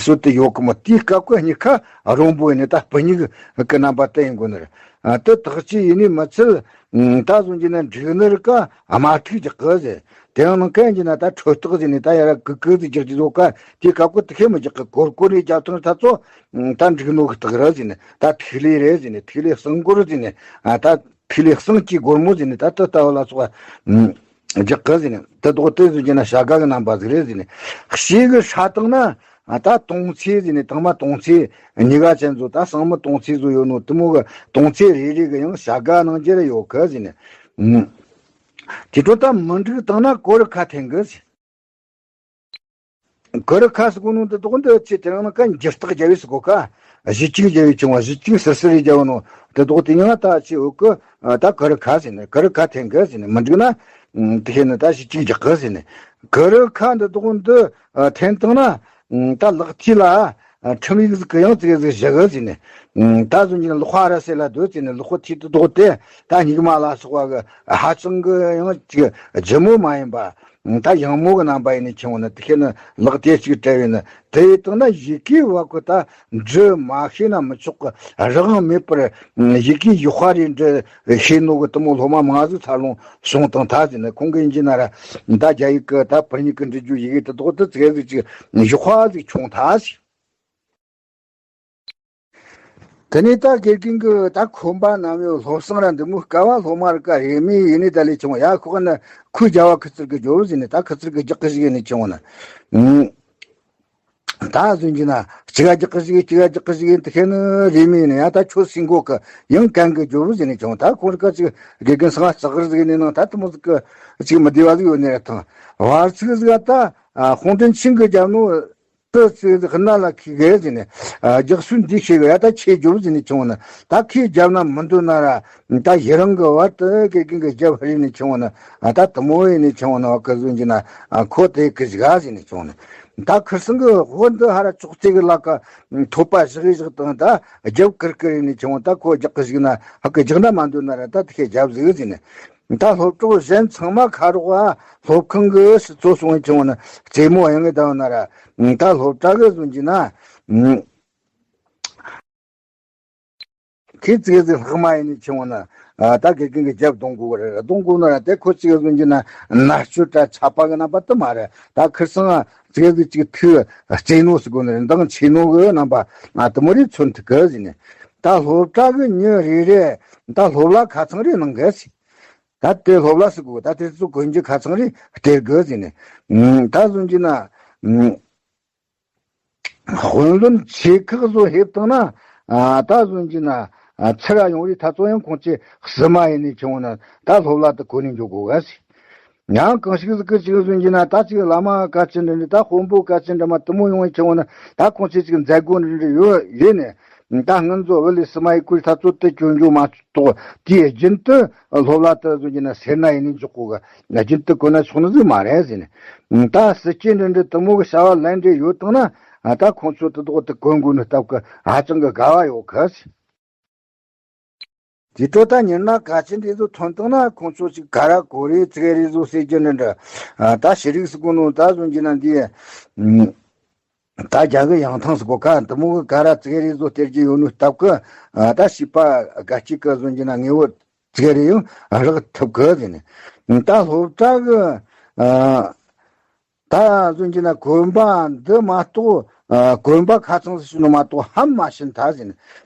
སྲོལ་དུ་ཡོད་གི་མོ། དེའི་སྐབས་ཀྱི་སྨྱུག་ཁ་རོང་པོ་ཡིན་ནི་ད་སྤུ་སྨྱུག་གི་རྣམ་པ་དེ་ཡིན་དགོས་ནི་ར། དེ་ཐག་བཅད་ཡིན་ནི་མི་ཚད། ད་བཟོ་རྒྱུ་ན་འབྲུག་ནི་རི་ཀ་དམར་ཐིག་རྒྱག་གི་ཟེར། དེ་ཡང་ནང་གན་གྱི་ན་ད་ཁྲོ་ཐག་ཟེར་ནས་ད་ཡ་ར་གི་གི་ཟིག་རྒྱག་རྒྱུ་བཟོ་ཀ་དེའི་སྐབས་ཀྱི་དེ་ཤེས་མི་རྒྱག་གི། གོར་གོར་ནས་རྒྱག་ཐང་ད་ཚོ་ད་འབྲུག་ནོ་གི་སྟག་ར་ཟེར་ནས། ད་ཐིག་ལེ་རེད་ཟེར་ནས། ཐིག་ལེ་གསང་གོར་ཟེར་ནས། ད་ཐིག་ལེ་གསང་གི་སྒོར་མོ་ཟེར་ནས། ད་དེ་ལྟ་བུ་ལ་སོགས་པ་རྒྱག་གི་ཟེར་ནས། དེ་དོག་དེ་བཟོ་རྒྱུ་ན་བྱ་དགའ་གི་རྣམ་པ་ཟིག་རེད་ཟེར་ནས། ཕྱིས་གི་ཧྲ་བཏང་ན་ད་དོང་ཚེ་ཟེར་ནས། དང་མ་དོང་ཚེ་གཉིས་ཀ་ཅན་བཟོ། ད་སང་མི་དོང་ཚེ་བཟོ་ཡོད་ནོ་དེ་མོ་གི་དོང་ཚེ་རེ་རེ་གི་ཡང་བྱ་དགའ་གནང་རྒྱུ་རེ་ཡོད་གི་ཟེར་ནས། དེ་འཕྲོ་ད་མི་འགྲིག་བཏང་ན་གོ་རི་ཁ་འཐེན་གི་ཟེར། གོ་རི་ཁ་ཟེར་གོ་ནོ་འདི་དོག་འདི་ཚེ་དེ་རིང་ནང་ཀ་འགྱུར་རྟགས་རྒྱབ་ཡོད་ཟེར་གོ་ཀ། གཞི་གཅིག་རྒྱབ་ཡོད་ཀྱང་བ། གཞི་གཅིག་ཟུར་ཟུར་རེ་རྒྱབ་ནོ་འདི་དོག་དེ་ཡང་ད་ཚེ་འོག་གི་ད་གོ་རི་ཁ་ཟེར་ནས། གོ་རི་ཁ་འཐེན་གི་ཟེར་ནས། མི་འགྲིག་ན་དེ་ཤེས་ནི་ད་གཞི་གཅིག་རྒྱག་གི་ཟེར་ནས། གོ་རི་ཁ་འདི་དོག་འདི་འཐེན་བཏང་ན་ད་ལག་མཐིལ་ལ་ཁྲིམས་ཡིག་ཟིག་གི་ཡང་ཙིག་ཟིག་བཞག་གི་ཟེར་ནས། ད་བཟོ་རྒྱུ་ན་ལག་པ་ར་སེ་ལ་སྡོད་ཟེར་ནས། ལག་པ་མཐིལ་དེ་དོག་དེ་ད་སྨྱུག་མ་ལ་སོགས་པ་གི་ཧ་ཅང་གི་ཡང་ཅིག་ལྗིད་མོ་མ་ཡིན་པ། ད་ཡང་མོ་གི་རྣམ་པ་ཡིན་ནི་ཆུང་བ་ན་དེ་ཤེས་ནི་ལག་དེ་གཅིག་བྲལ་བས་ན། དེ་ཡི་སྟེང་ན་ཡི་གེ་བ་ཀོ་ད་འབྲི་མ་ཤེས་ན་མི་ཆོག་གི། རང་དབང་མེད་པར་ཡི་གེ་ཡི་ཧྭ་རེ་འབྲི་ཤེས་ནོ་གི་དེ་མོ་སློབ་མ་མང་ཟིག་འཚར་ལོངས་བྱུང་བཏང་ཐལ་ཟེར་ནི། ཁོང་གི་ཡིན་གྱི་ན་ར་ད་རྒྱ་ཡིག་གི་ད་སྤུ་སྨྱུག་གི་འབྲི་རྒྱུ་ཡི་གེ་དེ་དོག་དེ་ཙིག་ཟིག་ཅིག་ཡི་ཧྭ་ཟིག་བྱུང་ཐལ་ཟེར། དེ་ནས་ད་དགེ་རྒན་གྱི་ད་ཁོམ་པ་ནམ་ཡོད་སློབ་གསེང་ར་འདི་མོ་དཀའ་བ། སློབ་མ་ར་ཀ་རེ་མི་ཡིན་ནི་ད་ལས་ཆུང་བ་ཡ། ཁོ་ན་ཁོའི་རྒྱ་བ་ཁི་ཚིར་གི་རྒྱོབ་ཟེར་ནས། ད་ཁི་ཚིར་གི་རྒྱག་གི་ཞིག་ཡིན་ནི་ཆུང་བ་ན། ད་བཟོ་རྒྱུ་ན་གཅིག་ག་རྒྱག་གི་ཞིག་ཡིན། གཅིག་ག་རྒྱག་གི་ཞིག་ཡིན། དེ་ཤེས་ནི་རེ་མི་ཡིན་ནི་ཡ། ད་ཁྱོད་སེང་གོ་གི་ཡང་གན་གི་རྒྱོབ་ཟེར་ནི་ཆུང་བ། ད་ཁོ་ར་ཀ་ཅིག་དགེ་རྒན་སང་ཙག་གི་ཟིག་ཡིན་ནི་ནང་ད་དེ་མོ་ཟིག་གི་ཅིག་མི་བདེ་བ་ཟིག་ཡོད་ནི་ར་ཐང་བར་ཚིག་ཟིག་ད་ཧོང་ཀྲིན་ཆིང་གི་རྒྱབ་ནོ། དེ་ཚེ་གནའ་ལ་ཁི་གེ་ཟེར་ནས། རྒྱག་སུན་འདི་ཤེས་གི་ཡ། ད་ཁྱེད་རྒྱོབ་ཟེར་ནས་ཆུང་ན། ད་ཁྱེད་རྒྱབ་ན་མི་འདོད་ན་ར། ད་ཡི་རང་གི་བར་དུ་དགེ་རྒན་གི་རྒྱབ་ཧ་རི་ནས་ཆུང་ན། ད་དེ་མོ་ཡིན་ནས་ཆུང་ན་བ་ཀི་བཟོ་རྒྱུ་ན། ཁོ་དེ་ཀི་ཞིག་ག་ཟེར་ནས་ཆུང་ན། ད་ཁིར་སང་གི་དབུ་འདི་ཧ་ར་ཅོག་ཙེ་གི་ལ་ཀ་ཐོད་པ་བཞག་གི་བཞག་དང་། ད་རྒྱབ་ཀིར་ཀིར་ཡིན་ནས་ཆུང་ད་ཁོ་རྒྱག་གི་ཞིག་ན་ཧ་ཀི་རྒྱག་ན་མ་འདོད་ན་ར། ད་དེ་ཁྱེད་རྒྱབ་ཟིག་ཟེར་ནས། ད་སློབ་གྲོགས་གཞན་ཚང་མ་ཁ་རོག་ཨ་སློབ་ཁང་གི་ཕྱི་ཚོ་སོང་བའི་ཆུང་ན་རྩེད་མོ་ཡང་གི་ད་ན་ར། ད་སློབ་གྲྭ་གི་བཟོ་རྒྱུ་ན། ཁྱེད་ཙིག་ཙིག་ལྷག་མ་ཡིན་ནི་ཆུང་ན། ད་དགེ་རྒན་གི་རྒྱབ་གདོང་གོ་ར་གདོང་གོ་ན་ར། དེ་ཁོ་ཙིག་བཟོ་རྒྱུ་ན་མནར་གཅོད་ར་ཆགས་པ་གི་རྣམ་པ་དུ་མ་རེད། ད་ཁིར་སང་ཙིག་ཙིག་ཅིག་ཐུག་རྩེད་ནོ་ཟེར་གོ་ནི་རེད། མདང་ཆེ་ནོ་གི་རྣམ་པ་དུ་མོ་རེ་མཚོན་ཐུབ་གི་ཟེར་ནས། ད་སློབ་གྲྭ་གི་མྱི་རེ་རེ་ད་སློབ་ལ་ཁ་ཚང་རེ་གནང་གི་ཟེར། ད་དེ་སློབ་ལ་ཟེར་གོ། ད་དེ་ཚོ་གོན་རྒྱུ་ཁ་ཚང་རེ་སྟེར་དགོས་ཟེར་ནས། ད་བཟོ་རྒྱུ་ན། དཔོན་བློན་ཆེ་ཁག་བཟོ་ཧེབ་བཏང་ན། ད་བཟོ་རྒྱུ་ན། ཚུར་ར་ཡོང་རེ་ད་ཚོ་ཡང་ཁོང་ཚེ་སི་མ་ཡིན་ནས་ཆུང་ན་ད་སློབ་ལ་དུ་གོ་ནས་འཇོག་དགོས་ག་ཟེར། ཡང་གང་ཞིག་ཟིག་གི་ཅིག་བཟོ་རྒྱུ་ན། ད་ཅིག་བླ་མ་ག་ཅི་འདྲ་འདྲ། ད་དཔོན་པོ་ག་ཅི་འདྲ་མ་དུ་མོ་ཡོང་བའི་ཆུང་ན། ད་ཁོང་ཚེ་ཅིག་མཛད་སྒོ་འདྲ་འདྲ་ཡོད་ཡོད་ནས། ད་ང་ཚོ་བུ་ལི་སི་མ་ཡི་ཀུར་ཐ་ཚོ་དེ་སྐྱོན་འཇུག་མ་གཏོགས། དེའི་རྒྱུན་དུ་སློབ་ལ་དུ་བཟོ་རྒྱུ་ན་སེར་སྣ་ཡིན་ནས་འཇོག་གོ་གི། རྒྱུན་དུ་གོ་ན་ཆོག་ནི་ཟིག་མ་རེད་ཟེར་ནས། ད་སྲིད་སྐྱེས་འདྲ་འདྲ་དུ་མོ་གི་བྱ་བ་ལན་འདྲ་ཡོད་དང་ན། ད་ཁོང་ཚོ་དུ་དོག་དུ་གོན་དགོས་ནི་སྟབས་ཀྱི་ཧ་ཅང་གི་དགའ་བ་ཡོད་གི། དེ་ཏོ་ད་ཉིན་ན་ག་ཅི་འདྲ་ཟོ་ཐོན་དང་ན། ཁོང་ཚོ་ཅིག་ག་ར་གོ་རེ་ཙིག་རེ་ཟོ་ཟེར་རྒྱུ་འདྲ་འདྲ། ད་ཤེས་རིག་སི་གོ་ནོ་ད་བཟོ་རྒྱུ་ན་འདི། ད་རྒྱ་གི་ཡང་ཐང་སི་གོ་ཁ་འདི་མོ་གི་ག་ར་ཙིག་རེ་ཟོ་སྟེར་གྱི་ཡོད་ནོ་སྟབས་ཀི། ད་བྱིས་པ་དགའ་སྐྱིད་ཀི་བཟོ་རྒྱུ་ན་ངེས་བོ་ཙིག་རེ་ཡང་རག་ཐུབ་གི་ཟེར་ནས། ད་སློབ་གྲྭ་གི་ད་བཟོ་རྒྱུ་ན་གོན་པ་འདི་མ་གཏོགས། གོན་པ་ཁ་ཚང་སི་ཤི་ནོ་མ་གཏོགས་ཧམ་མ་ཤི་ཐལ་ཟེར་ནས།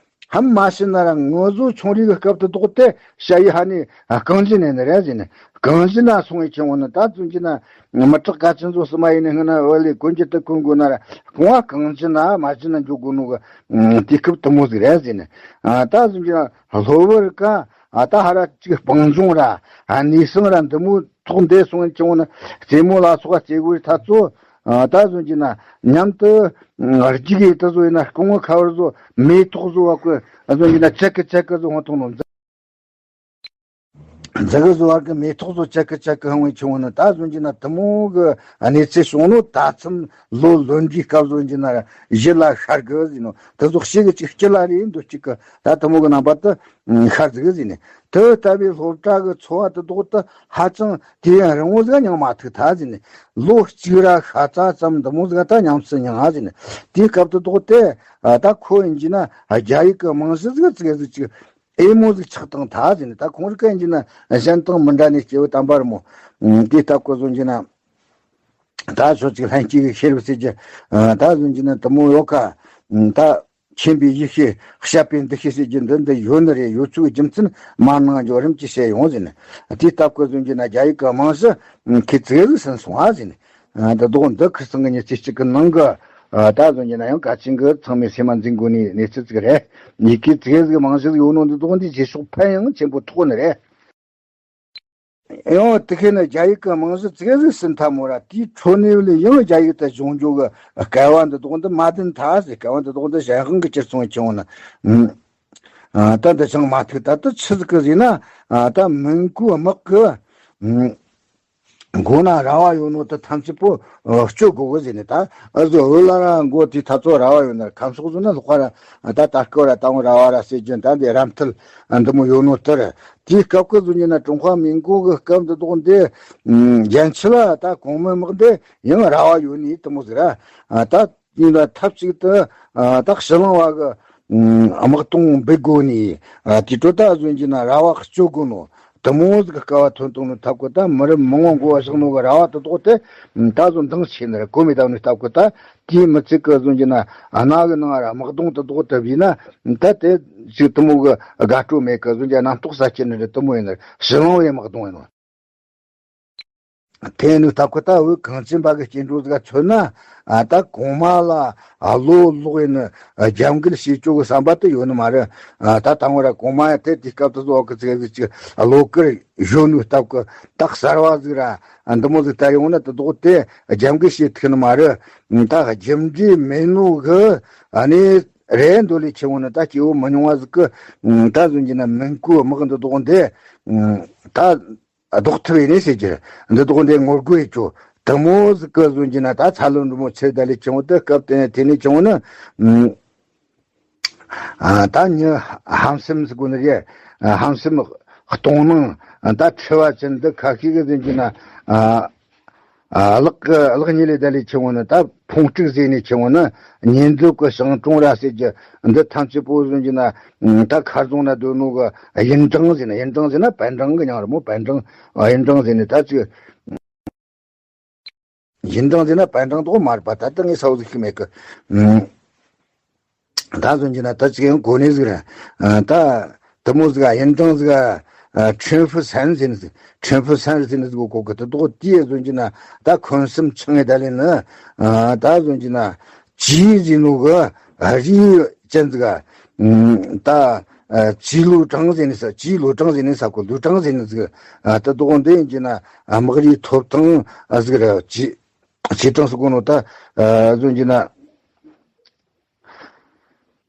ཧམ་མ་ཤི་ན་ར་ངོ་བཟོ་ཆུང་རིགས་གི་སྐབས་དུ་དོག་དེ་ཤ་ཡི་ཧ་ནི་རྐང་རྗེས་ནས་ནི་རེད་ཟེར་ནས། རྐང་རྗེས་ན་སོང་བའི་ཆེན་མོ་ནི་ད་བཙུན་གྱི་ན་མི་དྲག་ག་ཅི་ཚོ་སི་མ་ཡིན་ནི་སྔ་ན་བ་ལས་གོན་གྱི་དུ་གོན་དགོས་ན་ར་རྐང་བ་རྐང་རྗེས་ན་མ་རྗེས་ན་འཇུག་དགོས་ནོ་གི་དུས་སྐབས་དུ་མོ་ཟིག་རེད་ཟེར་ནས། ད་བཙུན་གྱི་ན་སློབ་བུར་ཀ་ད་ཧ་ར་ཅིག་སྤང་ལྗོངས་ར་གནས་སང་ར་འདི་མོ་ཐོག་འདས་སོང་བའི་ཆེན་མོ་ནི་རྩེད་མོ་ལ་སོགས་པ་རྩེ་དགོས་ཐ་ཚོ། ད་བཟོ་གྱི་ན་མཉམ་དུ་རྒྱུག་གི་དུ་བཟོ་ཡིན་ན་རྐང་བ་ཁ་བར་བཟོ་མེ་ཏོག་བཟོ་བ་ཀི་བཟོ་གྱི་ན་ཅེ་ཀི་ཅེ་ཀི་བཟོ་ཧོན་ཐོང་ནོ་མཛད། མཛུ་གུ་བཟོ་བར་གི་མེ་ཏོག་བཟོ་ཆ་གི་ཆ་གི་ཧང་བའི་ཆུང་བ་ནི་ད་བཟོ་རྒྱུ་ན་དུ་མོ་གི་གནས་ཚུལ་བྱུང་ནོ། ད་མཚམས་ལོ་ལོན་རྒྱུའི་སྐབས་བཟོ་རྒྱུ་ན་གཞི་ལ་ཤར་གི་ཟིན་ནོ། དུ་ཟོག་ཤེས་གི་ཅིག་སྐྱི་ལ་རེ་འདུག་ཅིག་གི་ད་དུ་མོ་གི་རྣམ་པ་དུ་ཤར་ཟིག་ཟིན་ནི། དུ་ལྟ་བུའི་སློབ་གྲྭ་གི་འཚོ་བ་དུ་དོག་དུ་ཧ་ཅང་དུས་ཡུན་རིང་བོ་ཟིག་མྱངས་མ་ཐུག་ཐ་ཟིན་ནི། ལོ་གཅིག་ར་ཤ་ཚ་ཙམ་འདི་མོ་ཟིག་ད་ཉམས་སུ་མྱངས་ཟིན་ནི། དེའི་སྐབས་དུ་དོག་དེ་ད་ཁོ་ཡིན་རྒྱུ་ན་རྒྱ་ཡིག་གི་རྨང་གཞི་ཟིག་ཙིག་ཟིག་ཅིག་ཨེ་མོ་ཟིག་ཆགས་བཏང་ཐ་ཟིན་ནི། ད་ཁོང་རིགས་ཀ་ཡིན་རྒྱུ་ན་གཞན་དང་མི་འདྲ་ནས་སྐྱེ་བོ་དམ་པར་མོ། དེའི་སྟབས་ཀྱིས་བཟོ་རྒྱུ་ན་ད་ཕྱོགས་གཅིག་ལྷན་སྐྱེས་ཀྱི་ཤེས་རབ་ཟེར་རྒྱུ་ད་བཟོ་རྒྱུ་ན་དུ་མོ་ཡོད་ཁ། ད་མཁྱེན་པའི་ཡེ་ཤེས་བཤད་པའི་འདུ་ཤེས་ཟེར་རྒྱུ་འདི་འདི་ཡོད་ནི་རེད། ཡོད་ཚུལ་རྒྱུ་མཚན་མ་ནང་འཇོག་རིམ་གྱིས་བཤད་ཡོང་ཟིན་ནི། དེའི་སྟབས་ཀྱིས་བཟོ་རྒྱུ་ན་རྒྱ་ཡིག་གི་རྨང་གཞི་ཁོས་ཙིག་ཟིག་ཟིན་སོང་ཨ་ཟིན་ནི། ཨ། འདི་དོག་འདི་ཁིར་ཚང་གི་ཉི་ཚེ་གཅིག་གི་ནང་གི། ཨ། ད་གཟོད་ཡིན་ན་ཡང་གལ་ཆེན་གི་ཚང་མས་སེམས་མ་འཛིན་དགོས་ནི་གནས་ཚུལ་ཅིག་རེད། ཡི་གེ་ཙིག་ཟིག་མང་ཞིག་ཡོད་ནོ་འདི་དོག་འདི་རྗེས་ཕྱོགས་ཕན་ཡང་ཆེན་པོ་ཐོགས་ནི་རེད། ཡང་དེ་ཁེ་ནི་རྒྱ་ཡིག་གི་རྨང་གཞི་ཙིག་ཟིག་ཟིན་ཐལ་མོ་ར། དེའི་འཕྲོ་ནས་ལས་ཡང་རྒྱ་ཡིག་ཏུ་སྦྱོང་རྒྱུ་གི་སྐལ་བ་འདི་དོག་འདི་མ་ལྡན་ཐལ་ཟེར། སྐལ་བ་འདི་དོག་འདི་གཞན་དབང་གི་ཁྱེར་སོང་ཆེ་བོ་ནི། ཨ། ད་འདི་ཅང་མ་ཐུག་ད་དུ་ཆི་ཟིག་གི་ཟིན་ན། ཨ། ད་མིན་གོའི་དམག་གི། ཨ། མགོ་ན་ར་བ་ཡོད་ནོ་དེ་ཐམས་ཅད་པོ། ཨ། གཅོད་དགོས་གི་ཟེར་ནས་ད། ཨ། བཟོ་འོ་ལ་ར་མགོ་དེ་ཐ་ཚོ་ར་བ་ཡོད་ན་ཁམས་ཕྱོགས་བཟོ་ན་ལྷོ་ཁ་ར་ད་ད་སྐོ་ར་ད་འོ་ར་བ་ར་ཟེར་རྒྱུ་ད་འདི་རམ་ཐལ་འདི་མོ་ཡོད་ནོ་དེ་རེད། དེའི་སྐབས་ཀྱི་བཟོ་ཉིན་ན་ཀྲུང་ཧྭ་མིན་གོ་གི་སྐབས་འདི་དོག་འདི། ཨ། རྒྱན་ཆི་ལ་ད་གོང་མའི་དམག་འདི་ཡང་ར་བ་ཡོད་ནི་དེ་མོ་ཟིག་ར། ཨ། ད། ཡིན་ལ་ཐབས་ཅིག་ཏུ། ཨ། ད་ཕྱི་གླིང་བ་གི། ཨ། དམག་དོང་འབུད་དགོས་ནི། ཨ། དེ་འཕྲོ་ད་གཟོད་ཀྱི་ན་ར་བ་གཅོད་དགོས་ནོ། དེ་མོ་ཟིག་གི་སྐལ་བ་ཐོན་བཏང་ནོ་ཐབས་ཀྱི་ད་མི་རབས་མང་བོ་མགོ་བ་བཞག་ནོ་གི་ར་བ་དེ་དོག་དེ། ད་གཟོད་འདང་ཆེ་ནི་རེད། གོ་མི་བཏང་ནོ་ཐབས་ཀྱི་ད་དེའི་མི་ཚིག་གི་གཟོད་ཀྱི་ན་གནའ་གི་ནང་ར་དམག་དོང་དེ་དོག་དེ་བྱས་ན། ད་དེ་ཅིག་དེ་མོ་གི་དགའ་སྤྲོ་མེད་གི་གཟོད་ཀྱི་རྣམ་རྟོག་ཟ་ཁྱེར་ནི་རེད། དེ་མོ་ཡིན་ནི་རེད། ཕྱི་གླིང་བའི་དམག་དོང་ཡིན་ནོ། དེ་ནི་ད་ཁོ་ད་བོད་གངས་ཅན་པ་གི་སྐྱེ་འགྲོ་ཟིག་མཚོན་ན། ཨ། ད་གོང་མ་ལ། ཨ། བློ་ལོག་ཡིན་ནི། ཨ། རྒྱབ་འགལ་བྱེད་ཆོག་གི་བསམ་པ་དེ་ཡོད་ནི་མ་རེད། ཨ། ད་དང་བོ་ར་གོང་མ་ཡ་དེ་དུས་སྐབས་དུ་བཟོ་གི་ཚིག་ཟིག་ཅིག་བློ་དཀར་གཞོན་ནུའི་སྟབས་ཀྱི་ད་གསར་བ་ཟིག་ར། ཨ། འདི་མོ་ཟིག་ད་ཡོང་ན་དེ་དོག་དེ་རྒྱབ་འགལ་བྱེད་ཐུབ་ནི་མ་རེད། ད་རྒྱུ་འབྲས་མེད་ནོ་གི། ཨ་ནི་རེད། འདོད་ལས་ཆེ་བོ་ནི་ད་སྐྱེ་བོ་མི་ཉུང་བ་ཟིག་གི། ད་གཟོད་ཀྱི་ན་མིན་གོའི་དམག་འདི་དོག་འདི། ད། ལྡོག་ཐུབ་ཡིན་ནི་ཟེར་གྱི། འདི་དོག་འདི་ངོ་རྒོལ་ཡེད་རྒྱུ་དེ་མོ་ཟིག་གི་བཟོ་རྒྱུ་ན་ད་ཚ་ལོ་འབྲུ་མོ་ཚེ་ད་ལས་ཆུང་བོ་དེ་སྐབས་དེ་དེ་ནས་ཆུང་བོ་ནི། ཨ། ད་མྱི་ཧམ་སེམས་ཟེར་དགོས་ནི་རེད། ཨ། ཧམ་སེམས་གཏོང་ནང་ད་འཁྲི་བ་ཅན་འདི་ཁ་ཤས་ཀྱི་བཟོ་རྒྱུ་ན། ཨ། ཨ། ལག་གི་ལག་གཉིས་ལས་ད་ལས་ཆུང་བོ་ནི་ད་ཕུང་དཀྲུག་ཟེར་ནས་ཆུང་བོ་ནི་ཉེ་འདོད་ཀྱི་བྱང་གྲོང་ར་ཟེར་གྱི་འདི་ཐམས་ཅད་པོ་བཟོ་རྒྱུ་ན། ད་མཁར་རྫོང་ན་སྡོད་ནོ་གི་ཡིན་གྲངས་ཟེར་ན། ཡིན་གྲངས་ཟེར་ན་པན་ཀྲང་གི་མྱིང་རེད་མོ། པན་ཀྲང་། ཨ། ཡིན་གྲངས་ཟེར་ནས་ད་ཅིག་ཡིན་གྲངས་ཟེར་ན་པན་ཀྲང་དོག་མ་རེད་པ། ད་ལྟ་ངས་གསལ་བོ་ཟིག་ཤེས་མེད་གི། ཨ། ད་གཟོད་ཀྱི་ན་ད་ཅིག་ཡང་གོ་གནས་ཟིག་རེད། ཨ། ད་དེ་མོ་ཟིག་ཨ། ཡིན་གྲངས་ཟིག་ཨ། ཁྲེན་ཧྥུ་སན་ཟེར་ནི་ཟིག་ཁྲེན་ཧྥུ་སན་ཟེར་ནི་ཟིག་གོ་གི་དེ་དོག་དེ་གཟོད་ཀྱི་ན་ད་ཁོན་སུམ་ཆང་ངེ་ད་ལས་ནི། ཨ། ད་གཟོད་ཀྱི་ན་ཅི་ཟེར་ནོ་གི་རི་ཅན་ཟིག་ཨ། ད། ཨ། ཅི་ལུ་ཀྲང་ཟེར་ནི་ས། ཅི་ལུ་ཀྲང་ཟེར་ནི་ས་གོ། ལུ་ཀྲང་ཟེར་ནི་ཟིག་ཨ། དེ་དོག་འདི་ཡིན་གྱི་ན། ཨ། དམག་རིགས་ཐོབ་ཐང་ཟིག་རེད། ཅི། ཅི་ཀྲང་ཟེར་གོ་ནོ་ད། ཨ། གཟོད་ཀྱི་ན།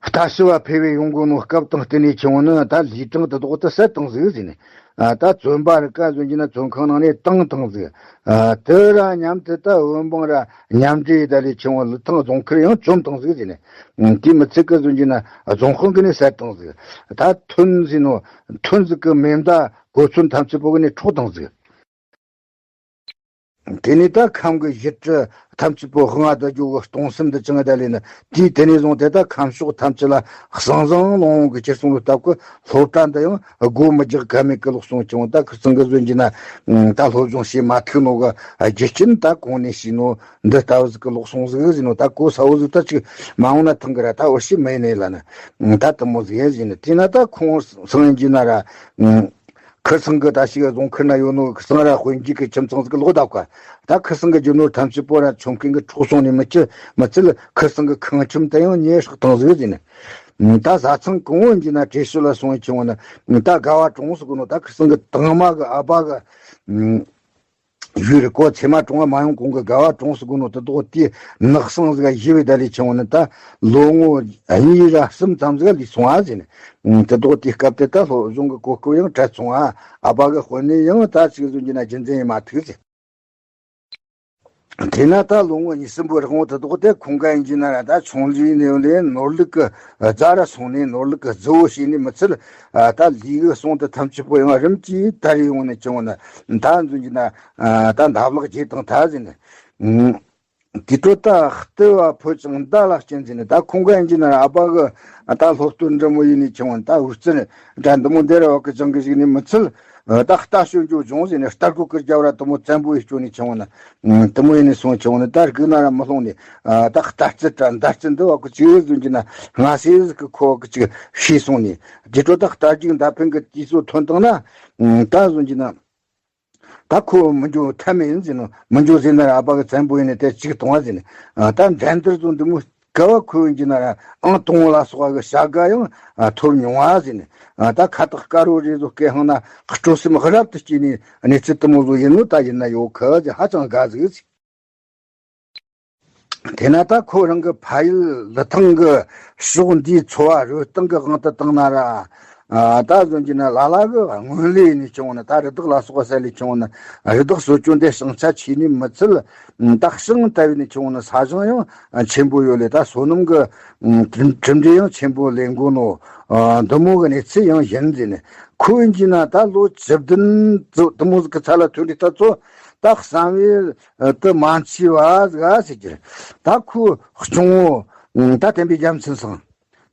ལྟ་ཞིབ་བ་ཕེ་བའི་ཡོང་གོ་ནོ་སྐབས་དང་བསྟུན་ནས་ཆུང་བོ་ནི་ད་ལུས་ཀྲང་དེ་དོག་དེ་བསད་བཏང་ཟིག་ཟེར་ནས། ཨ། ད་བཙོན་པ་རི་ཀ་གཟོད་ཀྱི་ན་བཙོན་ཁང་ནང་ནས་བཏང་བཏང་ཟིག་ཨ། དེ་ར་མཉམ་དུ་ད་བོད་འབངས་ར་མཉམ་འབྲེལ་ཡེད་ད་ལས་ཆུང་བོ་ལི་ཐང་རྫོང་ཁུལ་ཡང་བཅོམ་བཏང་ཟིག་ཟེར་ནས། དེ་མི་ཚད་གི་གཟོད་ཀྱི་ན་རྫོང་དཔོན་གི་ནས་བསད་བཏང་ཟིག་ད་ཐོན་ཟིག་ནོ། ཐོན་ཟིག་གི་མེ་མདའ་གོ་མཚོན་ཐམས་ཅད་པོ་གི་ནས་འཕྲོག་བཏང་ཟིག་དེ་ནས་ད་ཁམས་ཀྱི་བཞི་གྲི་ཐམས་ཅད་པོ་དབང་ང་བསྡུ་རྒྱུ་གི་སྟོང་གསུམ་དུ་བཅིངས་ད་ལས་ནི། དེའི་དེ་ནས་བཟུང་སྟེ་ད་ཁམས་ཕྱོགས་ཐམས་ཅད་ལ་ཟང་ཟིང་ལོང་ལོང་གི་ཁྱེར་སོང་ལོ་སྟབས་ཀྱིས་སློབ་གྲྭ་འདི་ཡང་སྒོ་མི་རྒྱག་ཀ་མེད་ཀི་ལོག་སོང་ཆུང་། ད་ཁིར་ཚང་གི་གཟོད་ཀྱི་ན་ད་སློབ་སྦྱོང་བྱེད་མ་ཐུབ་ནོ་གི་རྒྱུ་རྐྱེན་ད་གོང་ནས་ཞུས་ནོ་འདི་ལྟ་བུ་ཟིག་གི་ལོག་སོང་ཟིག་ཟེར་ནོ། ད་གོ་ས་བོ་ཟིག་ད་ཅིག་མ་འོང་ན་ཐང་གི་ར། ད་འོ་ཤི་མེད་ནས་ལ་ནི་ད་དེ་མོ་ཟིག་ཡིན་ཟེར་ནི། དེས་ན་ད་ཁོང་སང་ཡིན་གྱི་ན་ར། ཁིར་ཚང་གི་ད་ཞིག་རྫོང་ཁུལ་ན་ཡོད་ནོ་ཁིར་ཚང་ར་དཔོན་རྒྱུད་ཀྱི་ཁྱིམ་ཚང་ཟིག་ལོག་བཏབ་ཀ་ད་ཁིར་ཚང་གི་རྒྱུ་ནོར་ཐམས་ཅད་པོ་ར་ཆོམ་མཁན་གི་འཕྲོག་སོང་ནས་མི་ཅི་མི་ཚད་ཁིར་ཚང་གི་ཁང་ཁྱིམ་དེ་ཡང་ཉེས་བསགས་བཏང་ཟིག་ཟེར་ནས། ད་བཟའ་ཚང་གང་བོ་ཡིན་གྱི་ན་བྲེ་ཤོད་ལ་སོང་ཡིན་ཆུང་བ་ན་ད་དགའ་བ་གྲོངས་སུ་གོ་ནོ། ད་ཁིར་ཚང་གི་དང་མ་གི་ཨ་ཕ་གི་ཡུལ་རི་ཀོ་ཚེ་མ་གྲོང་བ་མ་ཡོང་གོང་གི་དགའ་བ་གྲོང་སུ་དགོ་ནོ་དེ་དོག་དེ་ནག་སང་ཟིག་ཡི་བའི་ད་ལས་ཆུང་བ་ནི་ད་ལོ་ངོ་གཉིས་ར་གསུམ་ཙམ་ཟིག་ལས་སོང་བ་ཟིན་དེ་དོག་དེ་སྐབས་དེ་ད་སློབ་སྦྱོང་གི་གོ་སྐབས་ཡང་བྲལ་སོང་བ། ཨ་ཕ་གི་དཔོན་ནི་ཡང་ད་ཅིག་བཟོ་རྒྱུ་ན་རྒྱུན་འཛིན་ཡི་མ་ཐུག་ཟིན། དེས་ན་ད་ལོ་ངོ་གཉིས་གསུམ་པོའི་རིང་དེ་དོག་དེ་ཁོང་ག་ཡིན་གྱི་ན་ར་ད་ཆུང་ལུས་ནས་ལས་ནོར་ལུག་གི་རྫ་ར་སོང་ནས་ནོར་ལུག་གི་རྫི་བོ་བྱས་ནས་མི་ཚད་ད་ལུས་གི་སོང་དུ་ཐམས་ཅད་པོ་ཡང་རིམ་གྱིས་དར་ཡོང་ནས་ཆུང་བ་ནི་ད་འཛིན་གྱི་ན་ད་འདབ་ལག་རྗེས་དང་ད་ཟིན་ནས། དེ་འཕྲོ་ད་ལྟེ་བ་ཕོ་ཅང་མདའ་ལ་སྐྱེན་ཟིན་ནས་ད་ཁོང་ག་ཡིན་གྱི་ན་ར་ཨ་ཕ་གི་ད་སློབ་སྟོན་འདྲ་མོ་ཡིན་ནས་ཆུང་བ་ནི་ད་འུར་རྩེན་འདྲ་འདི་མོ་འདི་ར་བ་གི་ཅང་གི་ཞིག་ནས་མི་ཚུལ། ད་རྟ་ཞོན་རྒྱུ་བྱུང་ཟིན་ནས་རྟ་རྒོད་ཀི་རྒྱབ་ར་དུ་མོ་བཙན་པོ་ཡི་སྐྱོ་ནས་ཆུང་བ་ནི། དུ་མོ་ཡིན་ནས་སོང་ཆུང་བ་ནི་ད་རྒུག་ན་ར་མི་ལྷུང་ནས། ད་རྟ་རྩི་དྲ་མདའ་རྩི་འདི་བ་གི་ཅིག་བཟོ་རྒྱུ་ན་སྔ་སེ་ཟིག་གི་ཁོ་གི་ཅིག་ཤེས་སོང་ནས། དེ་འཕྲོ་ད་རྟ་རྒྱུག་མདའ་འཕེན་གི་དུས་ཚོད་ཐོན་བཏང་ན། ད་བཟོ་རྒྱུ་ན། ད་ཁོ་མི་འགྱོ་ཐབས་མེད་ཡིན་ཟེར་ནོ། མི་འགྱོ་ཟེར་ན་ར་ཨ་ཕ་གི་བཙན་པོ་ཡིན་ནས་དེ་གཅིག་གཏོང་བ་ཟེར་ནས། ད་འགྲན་བསྡུར་ཚོ་འདི་མོ་ག་བ་ཁོ་ཡིན་གྱི་ན་ར་ཨང་དང་བོ་ལ་སོགས་པ་གི་བྱ་དགའ་ཡང་ཐོབ་མྱོང་བ་ཟེར་ནས། ད་ཁ་བཏགས་དཀར་བོ་རེ་བཟོ་སྐད་ཧང་ན་སྤྲོ་སེམས་རབ་ཏུ་སྐྱེས་ནས་གནས་ཚུལ་དུ་མོ་བཟོ་ཡིན་ནོ་ད་ཡིན་ན་ཡོད་ཁ་ཟེར་ཧ་ཅང་དགའ་ཟིག་ཟེར། དེས་ན་ད་ཁོ་རང་གི་ཕ་ཡུལ་ལི་ཐང་གི་ཕྱོགས་འདིའི་འཚོ་བ་རོལ་སྟངས་ཀྱི་དབང་དུ་བཏང་ན་ར། ཨ། ད་གཟོད་ཀྱི་ན་ལ་ལ་གི་སྔོན་ལས་ནས་བྱུང་ན་ད་རི་དྭགས་ལ་སོགས་པ་ས་ལས་བྱུང་ན་རི་དྭགས་གསོ་སྐྱོང་དེ་ཞིང་ཆ་ཆེ་ནི་མི་ཚད། ད་ཞིང་ལྟ་བུ་ནས་བྱུང་ན་ས་ཞིང་ཡང་ཆེན་པོ་ཡོད་ལས་ད་སོ་ནམ་གྱི་གྲུབ་གྲུབ་འབྲས་ཡང་ཆེན་པོ་ལེན་དགོས་ནོ། འདི་མོ་གི་གནས་ཚུལ་ཡང་ཡིན་ཟེར་ནས་ཁོ་ཡིན་གྱི་ན་ད་ལོ་བཅུ་བདུན་དུ་མོ་ཟིག་གི་ཚ་ལ་ཐོན་འདྲི་ལྟ་ཚོ་ད་བསམ་ཡུལ་དུ་མ་མཆིས་པ་ཟིག་ཟེར་གྱི་རེད། ད་ཁོ་སྐྱོང་བོ་ད་བསྟན་པའི་རྒྱལ་མཚན་སང་།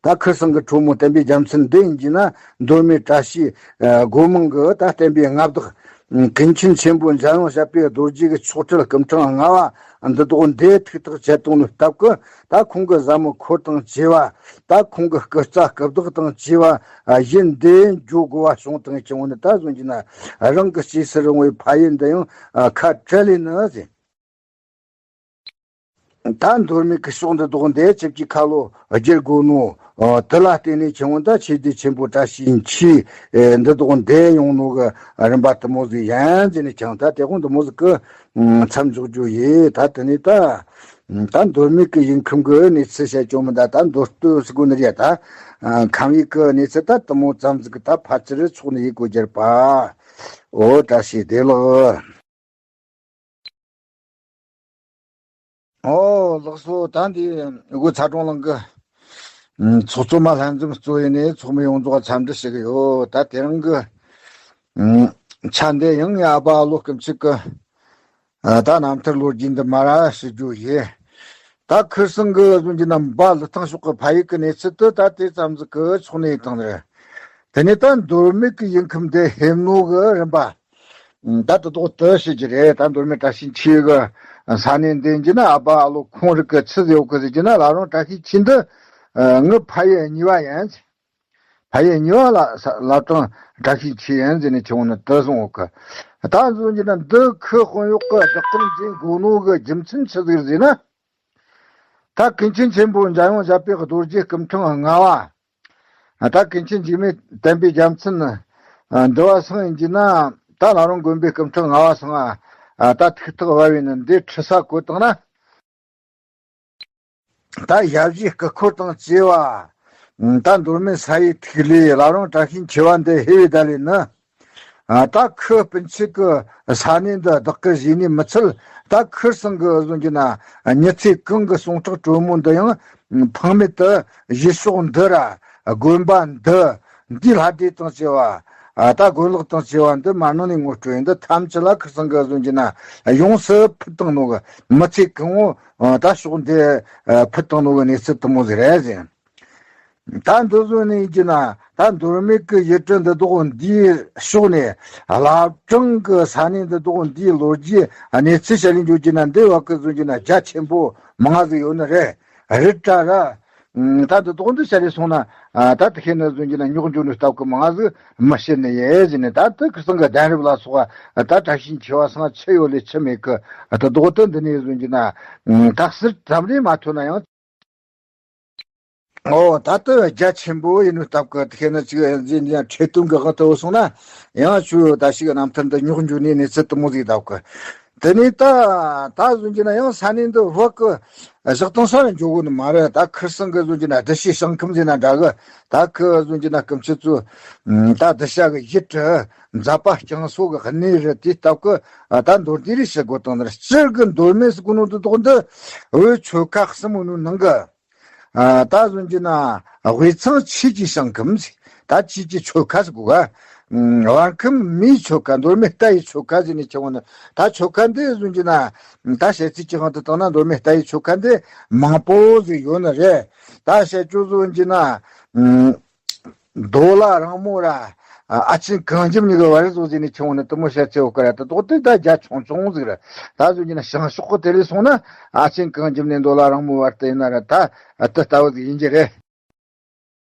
ད་ཁུར་སང་གི་གྲོགས་མོ་བསྟན་པའི་རྒྱལ་མཚན་འདི་ཡིན་གྱི་ན་མདོ་སྨད་བཀྲ་ཤིས་སྒོ་མང་གི་ད་བསྟན་པའི་མངའ་བདག་ཀུན་མཁྱེན་ཆེན་པོ་འཇམ་དབྱངས་བཤད་པའི་རྡོ་རྗེ་གི་ཆོག་ཁྲིད་སྐུ་ཕྲེང་ལྔ་བ་འདི་དག་འདི་ཐུགས་ཐག་བཅད་བཏང་ནས་སྟབས་ཀྱིས་ད་ཁོང་གི་བཟའ་མི་འཁོར་དང་བཅས་པ། ད་ཁོང་གི་སྐུ་རྩ་སྐུ་བདག་དང་བཅས་པ་གཞན་འདི་འཇོག་དགོས་པ་བྱུང་དང་བྱུང་ནས་ད་གཟོད་ཀྱི་ན་རང་གི་སྐྱེས་སུ་རུང་བའི་ཕ་ཡུལ་འདི་ཡང་ཁ་བྲལ་ལས་ནི་ཟེར། ད་མདོ་སྨད་ཀྱི་ཕྱོགས་འདི་དག་འདི་ཆབས་ཀྱི་ཁ་ལོ་བསྒྱུར་དགོས་ནོ། དེ་ལ་བརྟེན་ནས་ཁྱེད་འོང་ད་ཆོས་སྡེ་ཆེན་པོ་བཀྲ་ཤིས་འཁྱིལ་འདི་དག་འདི་ཡོང་ནོ་གི་རིམ་པ་དུ་མོ་ཟིག་ཡན་ཟེར་ནས་ཀྱང་ད་དེ་དགོང་དུ་མོ་ཟིག་གི་མཚམས་འཇོག་རྒྱུ་ཡིན། ད་དེ་ནས་ད་ད་མདོ་སྨད་ཀྱི་ཡུལ་ཁམས་ཀྱི་གནས་ཚུལ་བཤད་ཆོག་མི་ད་ད་མདོ་སྟོད་ཟེར་དགོས་ནི་རེད། ད་ཁམས་ཡུལ་གྱི་གནས་ཚུལ་ད་དུ་མོ་ཙམ་ཟིག་གི་ད་ཕལ་ཆེར་ཚོགས་ནས་ཡིན་དགོས་རྒྱུ་རེད་པ། ཨོ་བཀྲ་ཤིས་བདེ་ལེགས། ཨོ་ལགས་སོ། ད་འདི་འུ་ཚ་གྲོང་གླིང་གི་ཚོགས་གཙོ་མ་ལྷན་འཛོམས་གཙོ་ཡིན་ནས་ཚོགས་མི་ཡོངས་རྫོགས་འཚམས་འདྲི་ཞུ་གི་ཡོད། ད་དེ་རིང་གི་ཆ་འདི་ཡང་ཡ་ཨ་ཕ་ཨ་ལོ་སྐུ་མཆེད་གི་ད་རྣམ་ཐར་ལོ་རྒྱུས་འདི་མ་ར་ཞུ་རྒྱུ་ཡིན། ད་ཁུར་སང་གི་གཟོད་ཀྱི་ན་འབའ་ལི་ཐང་ཕྱོགས་གི་ཕ་ཡུལ་གི་གནས་ཚུལ་དུ་ད་དེ་ཙམ་ཟིག་གི་ཚོགས་ནས་ཡིན་དང་རེད། དེ་ནས་ད་མདོ་སྨད་ཀྱི་ཡུལ་ཁམས་འདི་ཧེ་མ་ནོ་གི་རིམ་པ། ད་དུ་དོག་དུ་ཞིག་གི་རེད། ད་མདོ་སྨད་བཀྲ་ཤིས་འཁྱིལ་གི་ས་གནས་འདི་ཡིན་གྱི་ན་ཨ་ཕ་ཨ་ལོ་ཁོང་རིགས་གི་ཚུལ་ཡོད་གི་ཟེར་གྱི་ན་ལ་རོང་བཀྲ་ཤིས་འཁྱིལ་འདི་ངའི་ཕ་ཡུལ་གཉིས་པ་ཡིན། ཕ་ཡུལ་གཉིས་པ་ལ་ས་ལ་གྲངས་བཀྲ་ཤིས་འཁྱིལ་ཡིན་ཟེར་ནས་ཁྱེད་འོང་ན་དུ་སོང་འོག་གི་ད་གཟོད་ཀྱི་ན་འདི་ཁུ་དཔོན་གཡོག་གི་བདག་པོར་འཛིན་དགོས་ནོ་གི་རྒྱུ་མཚན་ཆི་ཟིག་ཟེར་ན། ད་ཀུན་མཁྱེན་ཆེན་པོ་འཇམ་དབྱངས་བཞད་པའི་རྡོ་རྗེ་སྐུ་ཕྲེང་ལྔ་བ། ད་ཀུན་མཁྱེན་འཇིགས་མེད་བསྟན་པའི་རྒྱལ་མཚན་འདི་བ་སང་ཡིན་གྱི་ན་ད་ལ་རོང་དགོན་པའི་སྐུ་ཕྲེང་ལྔ་བ་སང་ད་ཐུགས་ཐག་བབས་པའི་ནི་འདི་ཁྲི་ས་བཀོད་བཏང་ན། ད་ཡབ་གཞིས་སྐུ་འཁོར་དང་བཅས་པ། ད་མདོ་སྨད་ས་ཡི་ཐིག་ལེ་ལ་རོང་བཀྲ་ཤིས་འཁྱིལ་བ་འདི་ཧེ་བའི་ད་ལས་ནི། ད་ཁུ་སྤུན་མཆེད་ཀྱི་ས་གནས་འདི་བདག་གིར་བཞེས་ནས་མི་ཚད། ད་ཁུར་སང་གི་གཟོད་ཀྱི་ན་མྱི་ཚེ་གང་གི་གསུང་སྐྲག་དྲོན་མོ་འདི་ཡང་ཕངས་མེད་དུ་གཞིས་ཕྱོགས་འདི་ར་དགོན་པ་འདི་འདིའི་ལྷ་སྡེ་དང་བཅས་པ། ད་དགོན་ལག་དང་བཅས་པ་འདི་མ་ནང་ནས་ངོ་སྤྲོད་ཡིན་འདི་ཐམས་ཅད་ལ་ཁུར་སང་གི་གཟོད་ཀྱི་ན་ཡོངས་སུ་ཕུལ་བཏང་ནོ་གི་མི་ཚེ་གང་བོ་ད་ཕྱོགས་འདི་ཕུལ་བཏང་ནོ་གི་གནས་ཚུལ་དུ་མོ་ཟིག་རེད་ཟེར། ད་འདི་བཟོ་ནས་ཡིན་གྱི་ན་ད་མདོ་སྨད་ཀྱི་ཡུལ་གྲུ་འདི་དག་འདིའི་ཕྱོགས་ནས་བླ་བྲང་གི་ས་གནས་འདི་དག་འདིའི་ལོ་རྒྱུས་གནས་ཚུལ་བཤད་ལས་འཇོག་གྱི་ན་འདི་བ་ཀི་བཟོ་གྱི་ན་རྒྱ་ཆེན་པོ་མང་ཟིག་ཡོད་ནི་རེད། རི་བཀྲ་ར། ད་འདི་དག་འདི་བཤད་ལས་སོང་ན་ད་དེ་ཤེས་ནི་བཟོ་གྱི་ན་རྙོག་འཇུག་ནི་སྟབས་ཀྱི་མང་ཟིག་མི་བཤད་ནི་ཡེ་ཟེར་ནས། ད་དེ་ཁུར་སང་གི་གདན་རབས་ལ་སོགས་པ་ད་བཀྲ་ཤིས་འཁྱིལ་བ་སང་ཆི་ཡོད་ལས་ཆི་མེད་ཀི་ད་དག་ཏུ་འདི་ནས་བཟོ་གྱི་ན་ད་ཟུར་ཙམ་རེ་མ་ཐོན་ན་ཡང་། ཨོ་ད་ལྟ་རྒྱ་ཆེན་པོ་ཡིན་ནོ་སྟབས་ཀྱིས་དེ་ཁེ་ན་ཅིག་ཡང་འཛིན་ཡང་འཕྲལ་དུང་གི་དབང་དུ་སོང་ན་ཡང་ཆུ་ད་ཞིག་རྣམ་ཐར་འདི་རྙོག་འཇུག་ནས་གནས་ཚུལ་དུ་མོ་ཟིག་སྟབས་ཀྱིས། དེ་ནས་ད་ད་བཟོ་རྒྱུ་ན་ཡང་ས་གནས་འདི་བོད་ཀྱི་བཞག་སྟངས་ས་ལ་འཇོག་གི་ནི་མ་རེད། ད་ཁིར་སང་གི་བཟོ་རྒྱུ་ན་སྡེ་བཤིག་བྱང་ཁམས་ཟེར་ན་འདྲ་གི། ད་ཁི་བཟོ་རྒྱུ་ན་སྐུ་མཆེད་ཚོ་ད་སྡེ་བཤིག་གི་ཡུལ་གྲུ་མཛད་པ་རྐྱང་སོ་གི་གནས་རི་དེ་སྟབས་ཀྱི་ད་མདོར་བསྡུས་རེ་བྱེད་དགོས་དང་ནི། སྤྱིར་གི་མདོ་སྨད་ཟེར་གོ་ནོ་འདི་དག་འདི་བོད་ཆོལ་ཁ་གསུམ་ནོ་ནང་གི། ཨ། ད་བཟོ་རྒྱུ་ན་དབུས་གཙང་ཆོས་ཀྱི་ཞིང་ཁམས་ཟེར། ད་ཆོས་ཀྱི་ཆོལ་ཁ་ཟེར་གོ་ག། ཨ། བར་ཁམས་མིའི་ཆོལ་ཁ། མདོ་སྨད་རྟ་ཡི་ཆོལ་ཁ་ཟེར་ནས་ཁྱེར་འོང་ནི། ད་ཆོལ་ཁ་འདི་བཟོ་རྒྱུ་ན་ད་བཤད་ཚིག་གི་དབང་དུ་བཏང་ན་མདོ་སྨད་རྟ་ཡི་ཆོལ་ཁ་འདི་མང་པོ་ཟིག་ཡོད་ནི་རེད། ད་བཤད་རྒྱུ་བཟོ་རྒྱུ་ན། ཨ། མདོ་ལ་རིང་མོ་ར། ཨ། ཨ་ཆེན་གངས་ལྗོངས་གཉིས་ཀྱི་བར་བཟོ་ཟེར་ནས་ཁྱེར་འོང་ནི་དེ་མོ་བཤད་ཚེ་འོ་ཀ་ར། ད་དོག་དེ་ད་རྒྱ་ཆུང་ཆུང་ཟིག་ར། ད་བཟོ་རྒྱུ་ན་བྱང་ཕྱོགས་ཀྱི་དེ་རེ་སོང་ན་ཨ་ཆེན་གངས་ལྗོངས་ནས་མདོ་ལ་རིང་མོའི་བར་དུ་ཡིན་ན་ར། ད་ཨ་དེ་ལྟ་བུ་ཟིག་ཡིན་གྱི་རེད།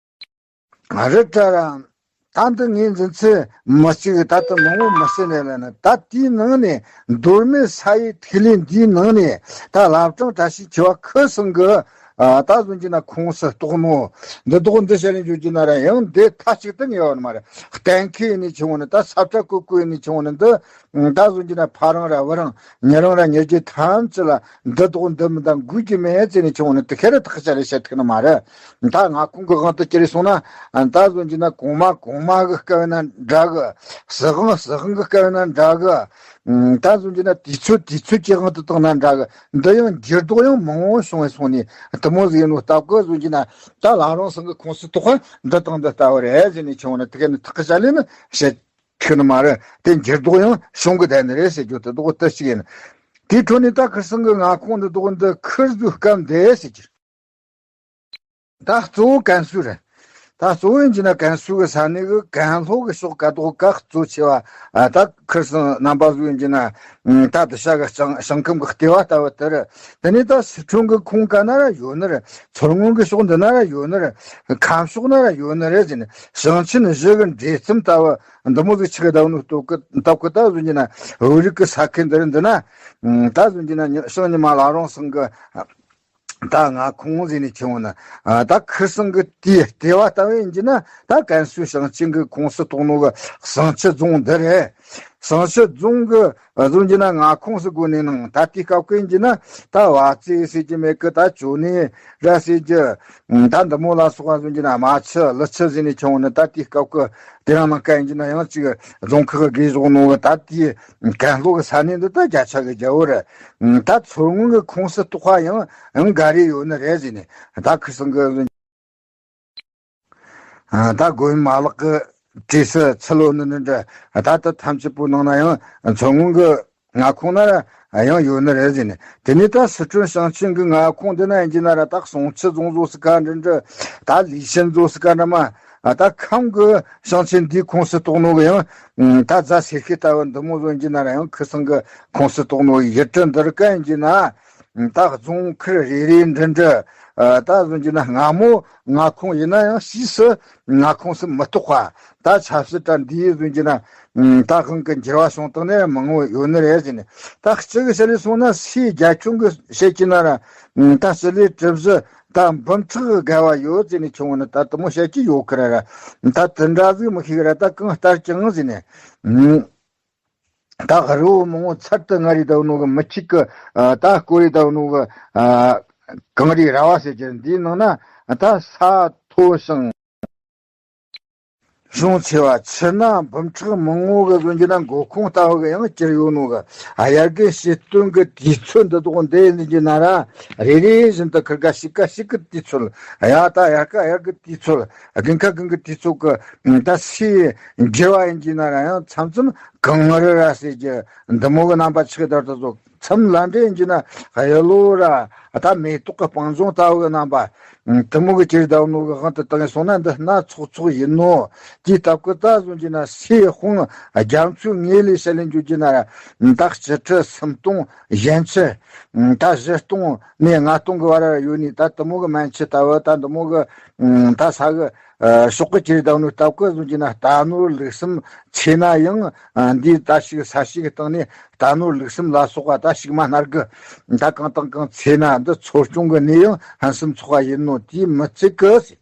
རེད་དྲ་ར། ད་འདི་ངས་འཛིན་ཚུལ་མི་གཅིག་ད་ལྟ་མང་བོ་མི་ཤེས་ནས་ལ་ནི། ད་དེའི་ནང་ནས་མདོ་སྨད་ས་ཡི་ཐིག་ལེ་འདིའི་ནང་ནས་ད་བླ་བྲང་བཀྲ་ཤིས་འཁྱིལ་བ་ཁི་སང་གི། ཨ། ད་བཟོ་རྒྱུ་ན་ཁོངས་སུ་གཏོགས་ནོ་འདི་དག་འདི་བཤད་ནས་འཇོག་རྒྱུ་ན་ར་ཡང་འདི་མཐའ་གཅིག་ཏུ་ངེས་པ་ནི་མ་རེད། གཏན་འཁེལ་ཡིན་ནས་ཁྱེར་འོང་ནི། ད་ས་བཀྲ་བཀོད་བཀོད་ཡིན་ནས་ཁྱེར་འོང་ནི་འདི། ད་བཟོ་རྒྱུ་ན་ཕ་རང་ར་བུ་རང་མྱི་རང་ར་མྱི་རྒྱུད་ཐམས་ཅད་ལ་འདི་དག་འདི་མི་འདང་དགོས་ཀྱི་མེད་ཟེར་ནས་ཁྱེར་འོང་ནི། དེ་ཁེ་རེ་ཐག་ཆ་རེ་བཤད་ཐུབ་ནི་མ་རེད། ད་མངའ་ཁོངས་ཀྱི་དབང་དུ་གྱུར་སོང་ན། ད་བཟོ་རྒྱུ་ན་གོང་མ་གོང་མ་གི་སྐབས་ཡིན་ན་འདྲ་གི། སྲིད་དབང་སྲིད་དབང་གི་སྐབས་ཡིན་ན་འདྲ་གི། ད་བཟོ་རྒྱུ་ན་དུས་ཚོད་དུས་ཚོད་ཀྱི་དབང་དུ་བཏང་ན་འདྲ་གི། འདི་ཡང་འགྱུར་ལྡོག་ཡང་མང་བོ་བྱུང་བའི་སོང་ནས་དེ་མོ་ཟིག་ཡིན་ནོ་སྟབས་གི། བཟོ་རྒྱུ་ན་ད་བླ་བྲང་ཚང་གི་ཁོངས་སུ་གཏོགས་པ་འདི་དང་འདི་ལྟ་བུ་རེད་ཟེར་ནས་ཁྱེར་འོང་ནི། དེ་ག་ནི་ཐག་གི་བྱ་ལས་ནི་བཤད་ཐུབ་ནི་མ་རེད། དེ་འགྱུར་ལྡོག་ཡང་བྱུང་གི་བསྡད་ནི་རེད་ཟེར་རྒྱུ་དེ་དག་དེ་གཅིག་ཡིན། དེའི་འཕྲོ་ནས་ད་ཁིར་སང་གི་མངའ་ཁོངས་འདི་དག་འདི་ཁིར་ཚོའི་སྐབས་འདི་ཟེར་རྒྱུ། ད་གཙོ་བོ་ཀན་སུའུ་རེད། ད་གཙོ་བོ་ཡིན་གྱི་ན་ཀན་སུའུ་གི་ས་གནས་གི་ཀན་ལྷོ་གི་ཕྱོགས་ཀ་དོག་ཀ་གཙོ་ཆེ་བ། ཨ། ད་ཁིར་སང་རྣམ་པ་ཚོ་ཡིན་གྱི་ན། ཨ། ད་དེ་ཤ་གི་བྱང་བྱང་ཁམས་གི་ལྟེ་བ་ལྟ་བུ་དེ་རེད། དེ་ནས་ད་སི་ཁྲོན་གི་ཁོངས་ཀ་ན་ར་ཡོད་ནི་རེད། མཚོ་སྔོན་གི་ཕྱོགས་འདི་ན་ར་ཡོད་ནི་རེད། ཁམས་ཕྱོགས་ན་ར་ཡོད་ནི་རེད་ཟེར་ནས། ཞིང་ཆེན་བཞི་གི་འདྲེས་མཚམས་ལྟ་བུ་འདི་མོ་ཟིག་ཆགས་བསྡད་ནོ་སྟབས་གི། སྟབས་གི་ད་བཟོ་རྒྱུ་ན་བོད་རིགས་གི་ས་ཁུལ་འདི་རེད། འདི་ན་ད་བཟོ་རྒྱུ་ན་ཉི་བྱང་ཉི་མ་བླ་བྲང་ཚང་གི་ད་མངའ་ཁོངས་ཟེར་ནས་ཁྱེར་འོང་ན། ཨ། ད་ཁིར་སང་གི་དེའི་ལྟེ་བ་ལྟ་བུ་ཡིན་གྱི་ན་ད་ཀན་སུའུ་ཞིང་ཆེན་གྱི་ཁོངས་སུ་གཏོགས་ནོ་གི་ཞིང་ཆུ་རྫོང་འདི་རེད། ཞིང་ཆུ་རྫོང་གི་བཟོ་རྒྱུ་ན་མངའ་ཁོངས་སུ་དགོས་ནས་ནང་ད་དེའི་སྐབས་ཀྱི་ཡིན་གྱི་ན་ད་བ་ཙེ་ཟེར་རྒྱུ་མེད་གི། ད་ཅོ་ནེ་ར་ཟེར་རྒྱུ། ད་འདི་མོ་ལ་སོགས་པ་བཟོ་རྒྱུ་ན་རྨ་ཆུ་ཀླུ་ཆུ་ཟེར་ནས་ཁྱེར་འོང་ན། ད་དེའི་སྐབས་ཀྱི་དེ་རིང་ནངས་ཀ་ཡིན་གྱི་ན་ཡང་ཅིག་རྫོང་ཁག་གི་བགོས་བཞག་ནོ་གི། ད་དེའི་ཀན་ལྷོ་གི་ས་གནས་འདི་ད་བརྒྱ་ཆ་གི་བརྒྱ་བོ་རེད། ད་མཚོ་སྔོན་གྱི་ཁོངས་སུ་གཏོགས་པ་ཡང་ཡང་འགའ་རེ་ཡོད་ནི་རེད་ཟེར་ནས། ད་ཁིར་སང་གི་ཨ། ད་དགོན་མ་ལག་གི་གྲས་སུ་ཚུད་ལོ་ནི་འདྲ་འདྲ། ད་ལྟ་ཐམས་ཅད་པོ་ནང་ན་ཡང་མཚོ་སྔོན་གྱི་མངའ་ཁོངས་ན་ར་ཡང་ཡོད་ནི་རེད་ཟེར་ནས། དེ་ནས་ད་སི་ཁྲོན་ཞིང་ཆེན་གྱི་མངའ་ཁོངས་འདི་ན་ཡིན་གྱི་ན་ར་ད་ཞིང་ཆུ་རྫོང་བཟོ་སྲིད་ག་འདྲ་འདྲ། ད་ལུས་ཆེན་བཟོ་སྲིད་ག་འདྲ་མ། ད་ཁམས་གི་ཞིང་ཆེན་འདིའི་ཁོངས་སུ་གཏོགས་ནོ་གི་ཡང་ད་རྫ་སེར་ཤུལ་ལྟ་བུ་འདི་མོ་བཟོ་ཡིན་གྱི་ན་ར་ཡང་ཁིར་སང་གི་ཁོངས་སུ་གཏོགས་ནོ་ཡུལ་གྲུ་འདི་རིགས་ཀ་ཡིན་གྱི་ན། ད་རྫོང་ཁུལ་རེ་རེ་འདྲ་འདྲ། ཨ། ད་བཟོ་རྒྱུ་ན་སྔ་མོ་མངའ་ཁོངས་ཡིན་ན་ཡང་ཕྱིས་སུ་མངའ་ཁོངས་སུ་མི་གཏོགས་པ། ད་ཆབ་སྲིད་དང་འདིའི་བཟོ་རྒྱུ་ན་ད་དབང་གི་འགྱུར་བ་བྱུང་སྟངས་ནི་མང་བོ་ཡོད་ནི་རེད་ཟེར་ནས། ད་སྤྱི་གི་བཤད་ལས་སོང་ན་སའི་རྒྱ་ཁྱོན་གི་བཤད་ཀྱི་ན་ར། ད་སྤྱི་ལེ་གྲུ་བཞི་ད་འབུམ་ཕྲག་གི་བརྒལ་བ་ཡོད་ཟེར་ནས་ཁྱོད་ནི་ད་དེ་མོ་བཤད་ཀྱི་ཡོད་ཁི་ར་ར། ད་དེ་འདྲ་ཟིག་མི་ཤེས་གི་ར། ད་གང་ལྟར་ཀྱང་ཟེར་ནས། ད་རི་བོ་མང་བོ་ཚར་དུ་མངའ་རིས་ལྡབ་ནོ་གི། མི་གཅིག་གི་ད་བསྐོར་རིས་ལྡབ་ནོ་གི། གངས་རིའི་ར་བ་ཟེར་རྒྱུ་འདིའི་ནང་ན་ད་ས་མཐོ་ཞིང་གཞོང་ཆེ་བ། ཆུ་སྣ་འབུམ་ཕྲག་མང་བོ་གི་བཟོ་རྒྱུ་ན་མགོ་ཁུངས་ལྟ་བུ་གི་ཡང་གྱུར་ཡོད་ནོ་གི། དབྱར་དགུན་བྱི་སྟོན་གི་དུས་ཚོད་འདི་དག་འདི་ཡིན་རྒྱུ་ན་ར། རེ་རེ་བཞིན་དུ་ཁིར་ག་དཔྱིད་ཀ་དཔྱིད་གི་དུས་ཚོད། དབྱར་ད་དབྱར་ཀ་དབྱར་གི་དུས་ཚོད། དགུན་ཁ་དགུན་གི་དུས་ཚོད་གི། ད་སའི་འགྱུར་བ་ཡིན་གྱི་ན་ར་ཡང་མཚམས་མཚམས་གངས་རི་ར་ཟེར་གྱི་འདི་མོ་གི་རྣམ་པ་ཆགས་དར་དུ་བཟོ། མཚམས་ལ་འདྲེ་ཡིན་གྱི་ན་གཡུ་ལོ་ར་ད་མེ་ཏོག་གི་སྤང་ལྗོངས་ལྟ་བུ་གི་རྣམ་པ་འདི་མོ་གི་གྱུར་བསྡད་ནོ་གི་དབང་དུ་བཏང་སོང་ན་འདི་སྣ་ཚོགས་ཚོགས་ཡིན་ནོ། དེའི་སྟབས་ཀྱིས་ད་བཟོ་རྒྱུ་ན་སའི་དཔངས་རྒྱ་མཚོའི་ངོས་ལས་བཤད་ལེན་འཇོག་རྒྱུ་ན་ར་ད་སྤྱི་ཁྲི་སུམ་སྟོང་ཡན་ཆད། ད་བཞི་སྟོང་ནས་ལྔ་སྟོང་གི་བར་ཡོད་ནི་ད་དེ་མོ་གི་མན་ཆད་ལྟ་བུ། ད་འདི་མོ་གི་ད་ས་གི་ཕྱོགས་གི་གྱུར་བསྡད་ནོ་སྟབས་ཀྱིས་བཟོ་རྒྱུ་ན་རྟ་ནོར་ལུག་གསུམ་ཆེ་ན་ཡང་འདིའི་ད་ཞིག་ས་ཞིག་གི་སྟེང་ནས་རྟ་ནོར་ལུག་གསུམ་ལ་སོགས་པ་ད་ཞིག་མ་སྣར་གི་ད་གང་དང་གང་ཆེ་ན་འདི་འཚོ་སྐྱོང་གི་གནས་ཡང་ཕུན་སུམ་ཚོགས་པ་ཡིན་ནོ། དེའི་མི་ཚིག་གི་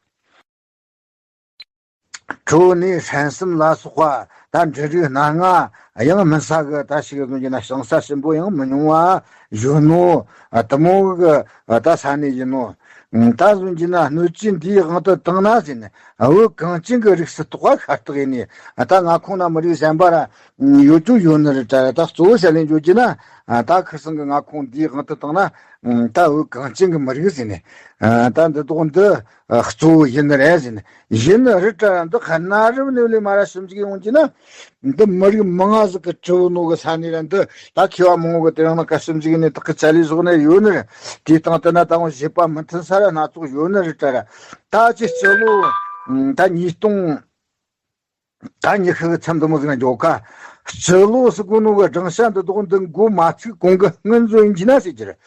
ཁྲོ་ནས་ཧྲན་སུམ་ལ་སོགས་པ། ད་འབྲུ་རིགས་སྣ་ལྔ་ཡང་མིན་ས་གི་ད་ཞིག་ཟོན་གྱི་ན་ཞིང་ས་ཞིམ་པོ་ཡང་མི་ཉུང་བ་ཡོད་ནོ། དེ་མོ་གི་ད་ས་ནས་ཡིན་ནོ། ད་ཟོན་གྱི་ན་སྣོད་བཅུད་འདིའི་དབང་དུ་བཏང་ན་ཟེར་ནས་བོད་གངས་ཅན་གྱི་རིགས་སུ་གཏོགས་པ་ཤ་སྟག་ཡིན་ནས། ད་མངའ་ཁོངས་ན་མི་རིགས་གཞན་པ་ར་ཡོད་རྒྱུ་ཡོད་ནི་རེད་དྲ། ད་གཙོ་བོ་བཤད་ལེན་བརྗོད་ཀྱི་ན་ད་ཁིར་སང་གི་མངའ་ཁོངས་འདིའི་དབང་དུ་བཏང་ན་ད་བོད་གངས་ཅན་གྱི་མི་རིགས་ཟེར་ནས། ད་འདི་དོག་འདི་གཙོ་བོ་ཡིན་ནི་རེད་ཟེར་ནས། ཡིན་ནི་རེད་དྲ། འདི་གནའ་རབས་ནས་ལས་མ་ར་ཞིབ་འཇུག་ཡོང་གྱི་ན། འདི་མི་རིགས་མང་ང་ཟིག་གི་གྲུབ་ནོ་གི་ས་ནས་ར་འདི་ད་མཁས་པ་མང་བོ་གི་དེ་རིང་ན་ཀ་ཞིབ་འཇུག་ནས་དག་གི་ཆ་ལས་བཟོ་ནས་ཡོད་ནི་རེད། དེའི་སྟེང་དུ་ན་ད་འོང་བཞེད་པ་མི་མཐུན་ས་ར་སྣ་ཚོགས་ཡོད་ནི་རེད་དྲ་ར། ད་ཅི་སྤྱི་ལོ་ད་ཉིས་སྟོང་ད་ཉི་ཤུ་གི་མཚམས་འདི་མོ་ཟིག་ན་འཇོག་ཁ། སྤྱི་ལོ་ཟེར་གོ་ནོ་གི་སྦྲང་ཤ་འདི་དོག་འདི་འགོ་མ་ཚུགས་གོང་གི་སྔོན་ཟོན་གྱི་ན་ཟེར་གྱི་རེད།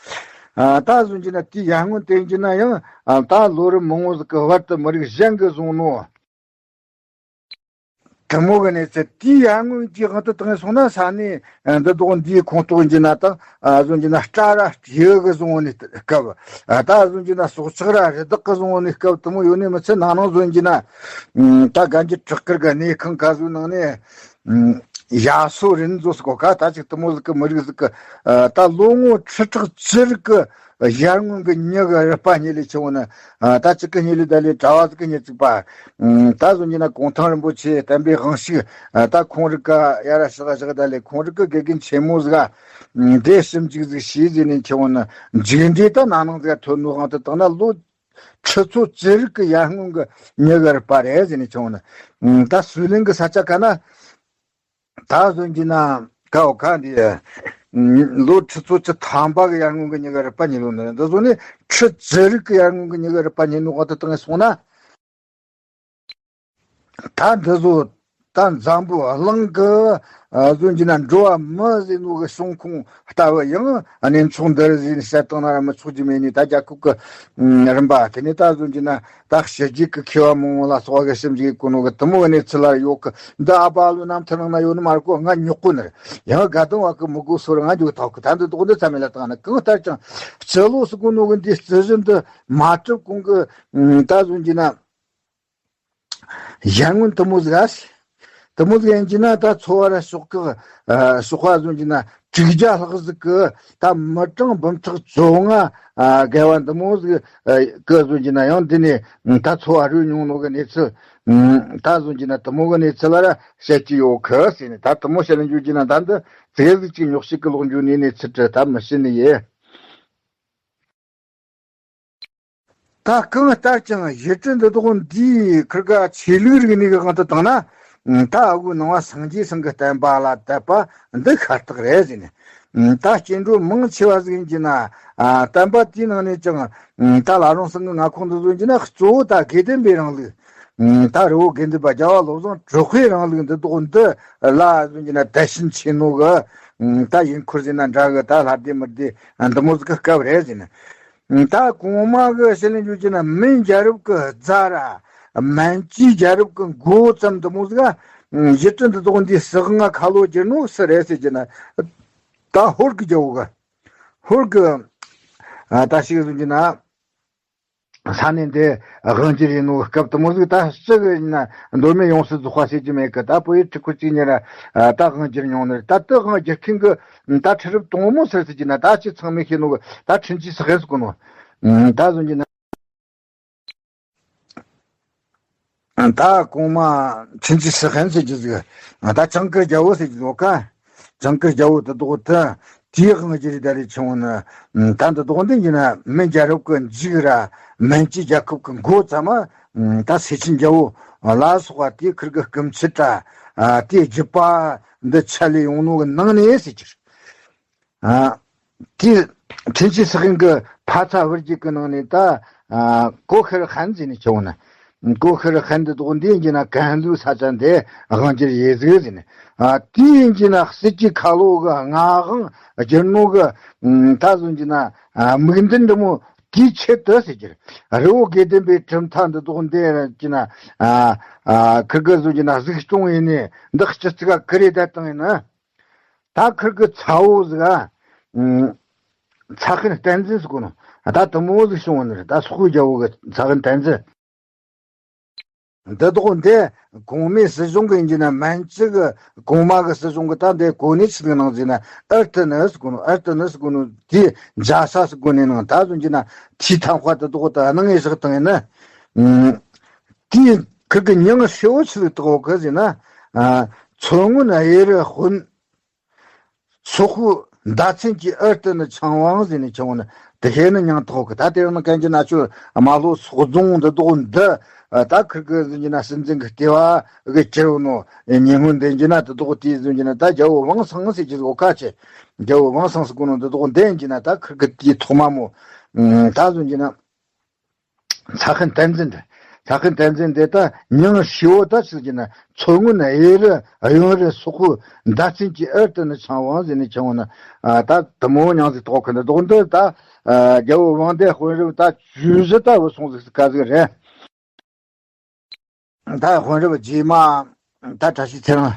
ད་ཟོན་གྱི་ན་དེའི་ཡར་སྔོན་བསྟན་གྱི་ན་ཡང་ད་ལོ་རབས་མང་བོ་ཟིག་གི་བར་དུ་མི་རིགས་གཞན་གྱིས་བཟུང་ནོ། དེ་མོ་གི་གནས་ཚུལ་དེའི་ཡར་སྔོན་གྱི་དབང་དུ་བཏང་སོང་ན་ས་གནས་འདི་དོག་འདིའི་ཁོངས་གཏོགས་ཡིན་གྱི་ན་དང་ཟོན་གྱི་ན་སྤྲ་ར་སྤྲེའུ་གིས་བཟུང་ནས་སྐབས། ད་ཟོན་གྱི་ན་སྲོག་ཆགས་ར་རི་དྭགས་ཀྱིས་བཟུང་ནས་སྐབས་དེ་མོ་ཡོད་ནི་མི་ཚད། ནང་ནང་ཟོན་གྱི་ན་ད་གན་གྱི་བྲག་དཀར་གི་གནས་ཁང་ག་ཟོའི་ནང་ནས་ཡ་སོ་རིན་ཟོ་སྐོ་ཁ་ད་ཅིག་དེ་མོ་ཟིག་གི་མི་རིགས་ཟིག་གི་ད་ལོ་ངོ་ཁྲི་ཕྲག་བཅུ་རིགས་གི་ཡར་སྔོན་གྱི་མྱི་གི་རུས་པ་རྙེད་ལས་ཆེ་བོ་ནི། ད་ཅིག་གི་རྙེད་ལས་ད་ལས་གྲྭ་བ་ཟིག་གི་རྙེད་ཅིག་པ། ད་ཟོན་གྱི་ན་གུང་ཐང་རིན་པོ་ཆེ་བསྟན་པའི་དབང་ཕྱུག་ད་ཁོང་རིགས་ཀ་ཡ་ར་ཤག་ཤག་ད་ལས་ཁོང་རིགས་ཀི་དགེ་རྒན་ཆེན་མོ་ཟིག་ག་འདི་ཞིབ་འཇུག་ཟིག་བྱས་ཟིན་ནས་ཆེ་བོ་ནི་མཇུག་འབྲས་ད་ན་ནང་ཟིག་ག་ཐོན་ནོ་དབང་དུ་བཏང་ན་ལོ་ཁྲི་ཚོ་བཅུ་རིགས་ཀྱི་ཡར་སྔོན་གྱི་མྱི་གི་རུས་པ་རེད་ཟེར་ནས་ཆུང་ནི། ད་སུའུ་ལེན་གྱི་ས་ཆ་ག་ན་ད་ཟོན་གྱི་ན་ཀའོ་ཁ་འདི་ལོ་ཁྲི་ཚོ་བཅུ་ཐམ་པ་གི་ཡར་སྔོན་གྱི་མྱི་གི་རུས་པ་རྙེད་ལོ་ནི་འདི་ཟོ་ནི་ཁྲི་བཅུ་རིགས་ཀྱི་ཡར་སྔོན་གྱི་མྱི་གི་རུས་པ་རྙེད་ནོ་ག་དུ་བཏང་སོང་ན། ད་འདི་ཚོ་ད་འཛམ་བུ་གླིང་གི་ཨ་ཟོན་གྱི་ན་འགྲོ་བ་མི་ཟེར་ནོ་གི་བྱུང་ཁུངས་ལྟ་བུ་ཡང་གནས་མཆོག་འདི་རེད་ཟེར་ནས་བཤད་བཏང་ན་ར་མི་ཆོག་རྒྱུ་མེད་ནི། ད་རྒྱལ་ཁབ་ཀྱི་ཨ་རིམ་པ་དེ་ནས་ད་ཟོན་གྱི་ན་ད་ཕྱི་རྒྱལ་གྱི་མཁས་པ་མང་བོ་ལ་སོགས་པ་གི་ཞིབ་འཇུག་གི་གོ་ནོ་གི་དེ་མོ་གི་གནས་ཚུལ་ལ་ཡོད་གི། འདི་ཨ་པ་ལོ་རྣམ་ཐར་ནང་ན་ཡོད་ནི་མ་རེད་གོ། ང་ཉོག་གོ་ནི་རེད། ཡང་དགའ་ལྡན་བ་གི་མི་གོ་སོ་ར་ང་འཇུག་ཐག་གི་ད་འདི་དོག་འདི་ཚ་མེད་ལ་བཏང་ན་གང་ལྟར་ཀྱང་སྤྱི་ལོ་ཟེར་གོ་ནོ་གི་འདི་རྩི་གཞི་འདི་མ་གྲུབ་གོང་གི་ད་ཟོན་གྱི་ན། ཡར་སྔོན་དེ་མོ་ཟིག་ཨ། དེ་མོ་ཟིག་ཡིན་གྱི་ན་ད་ཚོ་བ་ར་ཤོག་ཁག་ཨ་ཤོག་པ་ཟོན་གྱི་ན་དྲུག་བརྒྱ་ལྷག་ཟིག་གི་ད་མི་གྲངས་འབུམ་ཕྲག་བཅོ་ལྔ་ཨ་བརྒལ་བ་འདི་མོ་ཟིག་ཨ་གི་ཟོན་གྱི་ན་ཡང་འདི་ནས་ད་ཚོ་བ་རོལ་མྱོང་ནོ་གི་གནས་ཚུལ་ད་ཟོན་གྱི་ན་དེ་མོ་གི་གནས་ཚུལ་ལ་ར་བཤད་ཀྱི་ཡོད་གི་ཟེར་ནས། ད་དེ་མོ་བཤད་ལ་འཇུག་གྱི་ན་ད་འདི་ཙེ་ཟིག་ཅིག་ཉོག་ཤིག་གི་ལོག་འཇུག་ནས་གནས་ཚུལ་བྲི་ད་མི་ཤེས་ནི་ཡེ། ད་གང་ལྟར་ཀྱང་གཞི་གྲི་འདི་དག་འདིའི་ཁིར་ག་ཆོས་ལུགས་རིག་གནས་ཀྱི་དབང་དུ་བཏང་ན། ད་ཨ་ཁུ་ནང་བ་སངས་རྒྱས་ཚང་གི་བསྟན་པ་ལ་དད་པ་འདི་ཤ་སྟག་རེད་ཟེར་ནས། ད་སྐྱེ་འགྲོ་མང་ཆེ་བ་ཟིག་ཡིན་གྱི་ན། བསྟན་པ་དེའི་ནང་ནས་ཀྱང་ད་བླ་རུང་ཚང་གི་མངའ་ཁོངས་འདི་ཚོ་ཡིན་གྱི་ན་གཙོ་བོ་ད་དགེ་ལྡན་པའི་རིང་ལུགས། ད་རི་བོ་དགེ་ལྡན་པ་རྒྱལ་བ་བློ་བཟང་གྲགས་པའི་རིང་ལུགས་འདི་དག་འདི་ལ་ཟིན་གྱི་ན་དད་ཞེན་ཆེ་ནོ་གི། ད་ཡིན་ཁུར་ཟིན་ན་འདྲ་གི་ད་ལྷ་སྡེ་མི་སྡེ་འདི་མོ་ཟིག་གི་སྐབས་རེད་ཟིན། ད་གོང་མ་གི་ཞི་ལི་འཇུ་གྱི་ན་མིན་རྒྱལ་རབས་ཀྱི་རྫ་ར་མན་ཇུའི་རྒྱལ་རབས་ཀྱི་འགོ་ཙམ་འདི་མོ་ཟིག་ག་གཞི་གྲི་འདི་དག་འདི་ཟིག་ང་ཁ་ལོ་གྱི་ནོ་སུ་རེད་ཟེར་གྱི་ན། ད་ཧོར་གི་རྒྱལ་བོ་གི་ཧོར་གི་ད་ཞིག་ཟིན་གྱི་ན། ས་གནས་འདི་དབང་སྒྱུར་ཡིན་ནོ་སྐབས་དུ་མོ་ཟིག་ད་ཅི་གི་ཡིན་ན་མདོ་སྨད་ཡོངས་སུ་རྫོགས་པ་ཟེར་གྱི་མེད་གི། ད་བོད་ཡུལ་ཁྲི་ཁུར་གཅིག་ཉིད་ལ་ད་དབང་སྒྱུར་མྱོང་ནི་རེད། ད་དེ་དབང་སྒྱུར་མཁན་གི་ད་ཁྲི་རབས་དང་པོ་ཟེར་ཟེར་གྱི་ན་ད་ཅི་ཚང་མས་ཤེས་ནོ་གི་ད་ཁྲིན་ཅི་སི་ཧན་ཟེར་གོ་ནོ། ད་ཟོན་གྱི་ན། ད་གོང་མ་ཁྲིན་ཅི་སི་ཧན་ཟེར་གྱི་ཟིག་ད་ཇིང་གིར་རྒྱལ་བོ་ཟེར་གྱི་ལོ་ཀ་ཇིང་གིར་རྒྱལ་བོ་དེ་དག་དེ་དེའི་དབང་སྒྱུར་ད་རེ་ཆུང་ནི། ད་འདི་དག་འདི་ཡིན་ན་མིན་རྒྱལ་རབས་ཀྱི་མཇུག་ར་མན་ཇུའི་རྒྱལ་ཁབ་ཀྱི་འགོ་ཙམ་མ་ད་སེ་ཆེན་རྒྱལ་བོ་ལ་སོགས་པ་དེའི་ཁིར་གི་སྐུ་མཆེད་ར་དེའི་རྒྱུད་པ་འདི་ཆད་ལས་ཡོང་ནོ་གི་ནང་ནས་ཟེར་གྱི་རེད། ཨ། དེ་ཁྲིན་ཅི་སི་ཧན་གི་ཕ་ཚ་བུ་རྒྱུད་ཀྱི་ནང་ནས་ད་ཨ་གོ་ཤི་རི་ཧན་ཟེར་ནས་ཆེ་བོ་ན། གོ་ཤི་རི་ཧན་འདི་དག་འདི་ཡིན་གྱི་ན་ཀན་ལྷོའི་ས་ཆ་འདི་དབང་སྒྱུར་ཡེ་ཟིག་ཟེར་ནས། ཨ་དེ་ཡིན་གྱི་ན་སྲིད་ཀྱི་ཁ་ལོ་གི་མངའ་དབང་སྒྱུར་ནོ་གི་ད་ཟོན་གྱི་ན་དམིགས་འདུན་འདི་མོ་དེའི་ཆེད་དུ་ཟེར་གྱི་རེད། རི་བོ་དགེ་ལྡན་པའི་གྲུབ་མཐའ་འདི་དག་འདི་ཡིན་གྱི་ན་ཨ་ཨ་ཁིར་གི་ཟོན་གྱི་ན་གཟིགས་སྐྱོང་ཡིན་ནས་འདི་སྤྱི་གཙུག་ག་ཀི་རེ་ད་བཏང་ཡིན་ན། ད་ཁིར་གི་ཚ་བོ་ཟིག་ཨ། ཚ་ཧན་བསྟན་འཛིན་ཟེར་གོ་ནོ། ད་དུ་མོ་ཟིག་བྱུང་བ་ནི་རེད། ད་སོག་པོའི་རྒྱལ་བོ་གི་ཚ་ཧན་བསྟན་འཛིན། འདི་དག་འདི་གོང་མའི་སྲིད་གཞུང་གི་ཡིན་གྱི་ན་མན་ཇུ་གི་གོང་མ་གི་སྲིད་གཞུང་གི་ད་འདི་གོ་གནས་ཆི་ཟིག་གནང་ཟིག་ན་ཨར་ཏི་ནི་ཟེར་གོ་ནོ། ཨར་ཏི་ནི་ཟེར་གོ་ནོ་དེའི་མཇལ་ས་ཟེར་གོ་ནི་ནང་ད་ཟུང་གྱི་ན་ཐིའི་ཐམ་ཁ་དེ་དག་ད་གནང་ངེས་ཟིག་བཏང་ཡིན་ན། དེའི་ཁུར་གི་མྱིང་ཧྲིལ་བོ་ཆི་ཟིག་བཏགས་གི་ཟེར་ན། མཚོ་སྔོན་གཡུ་རུ་དཔོན། སོག་པོའི་མདའ་ཚན་གྱི་ཨར་ཏི་ནི་ཆང་ཝང་ཟེར་ནས་ཆང་ཝང་ནི་དེ་ཤེས་ནི་མྱིང་བཏགས་གི། ད་དེ་རིང་ནི་གན་གྱི་ན་ཆོ་རྨ་ལྷོ་སོག་རྫོང་འདི་དག་འདི་ད་ཁུར་གི་ཟིན་གྱི་ན་སྲིད་འཛིན་གི་ལྟེ་བ་གི་གྱུར་ནོ་ཉེ་སྔོན་འདི་གྱི་ན་དེ་དག་དེའི་ཟིན་གྱི་ན་ད་རྒྱལ་བོ་ཝང་སང་ཟེར་གྱི་ཟིག་འོ་ཁ་ཆེ། རྒྱལ་བོ་ཝང་སང་ཟེར་གོ་ནོ་འདི་དག་འདི་གྱི་ན་ད་ཁུར་གི་དེའི་ཐོག་མ་མོ་ད་ཟིན་གྱི་ན། ཚ་ཁན་བསྟན་འཛིན་དེ། ཚ་ཁན་བསྟན་འཛིན་དེ་ད་མྱིང་ཧྲིལ་བོ་ད་ཆི་ཟེར་ན་མཚོ་སྔོན་གཡུ་རུ་གཡོན་རུ་སོག་པོའི་མདའ་ཚན་གྱི་ཨར་ཏི་ནི་ཆང་ཝང་ཟེར་ནས་ཆང་ཝང་ནི་ད་དེ་མོ་མྱིང་ཟིག་བཏགས་གི་འདི་དག་འདི་ད་རྒྱལ་བོ་ཝང་ཏའི་དཔོན་རབས་ད་བཅུ་བཞི་ད་བུད་སོང་ཟིག་ཟིག་ག་ཟིག་རེད། ད་དཔོན་རབས་རྗེས་མ་ད་བཀྲ་ཤིས་ཚེ་རིང་།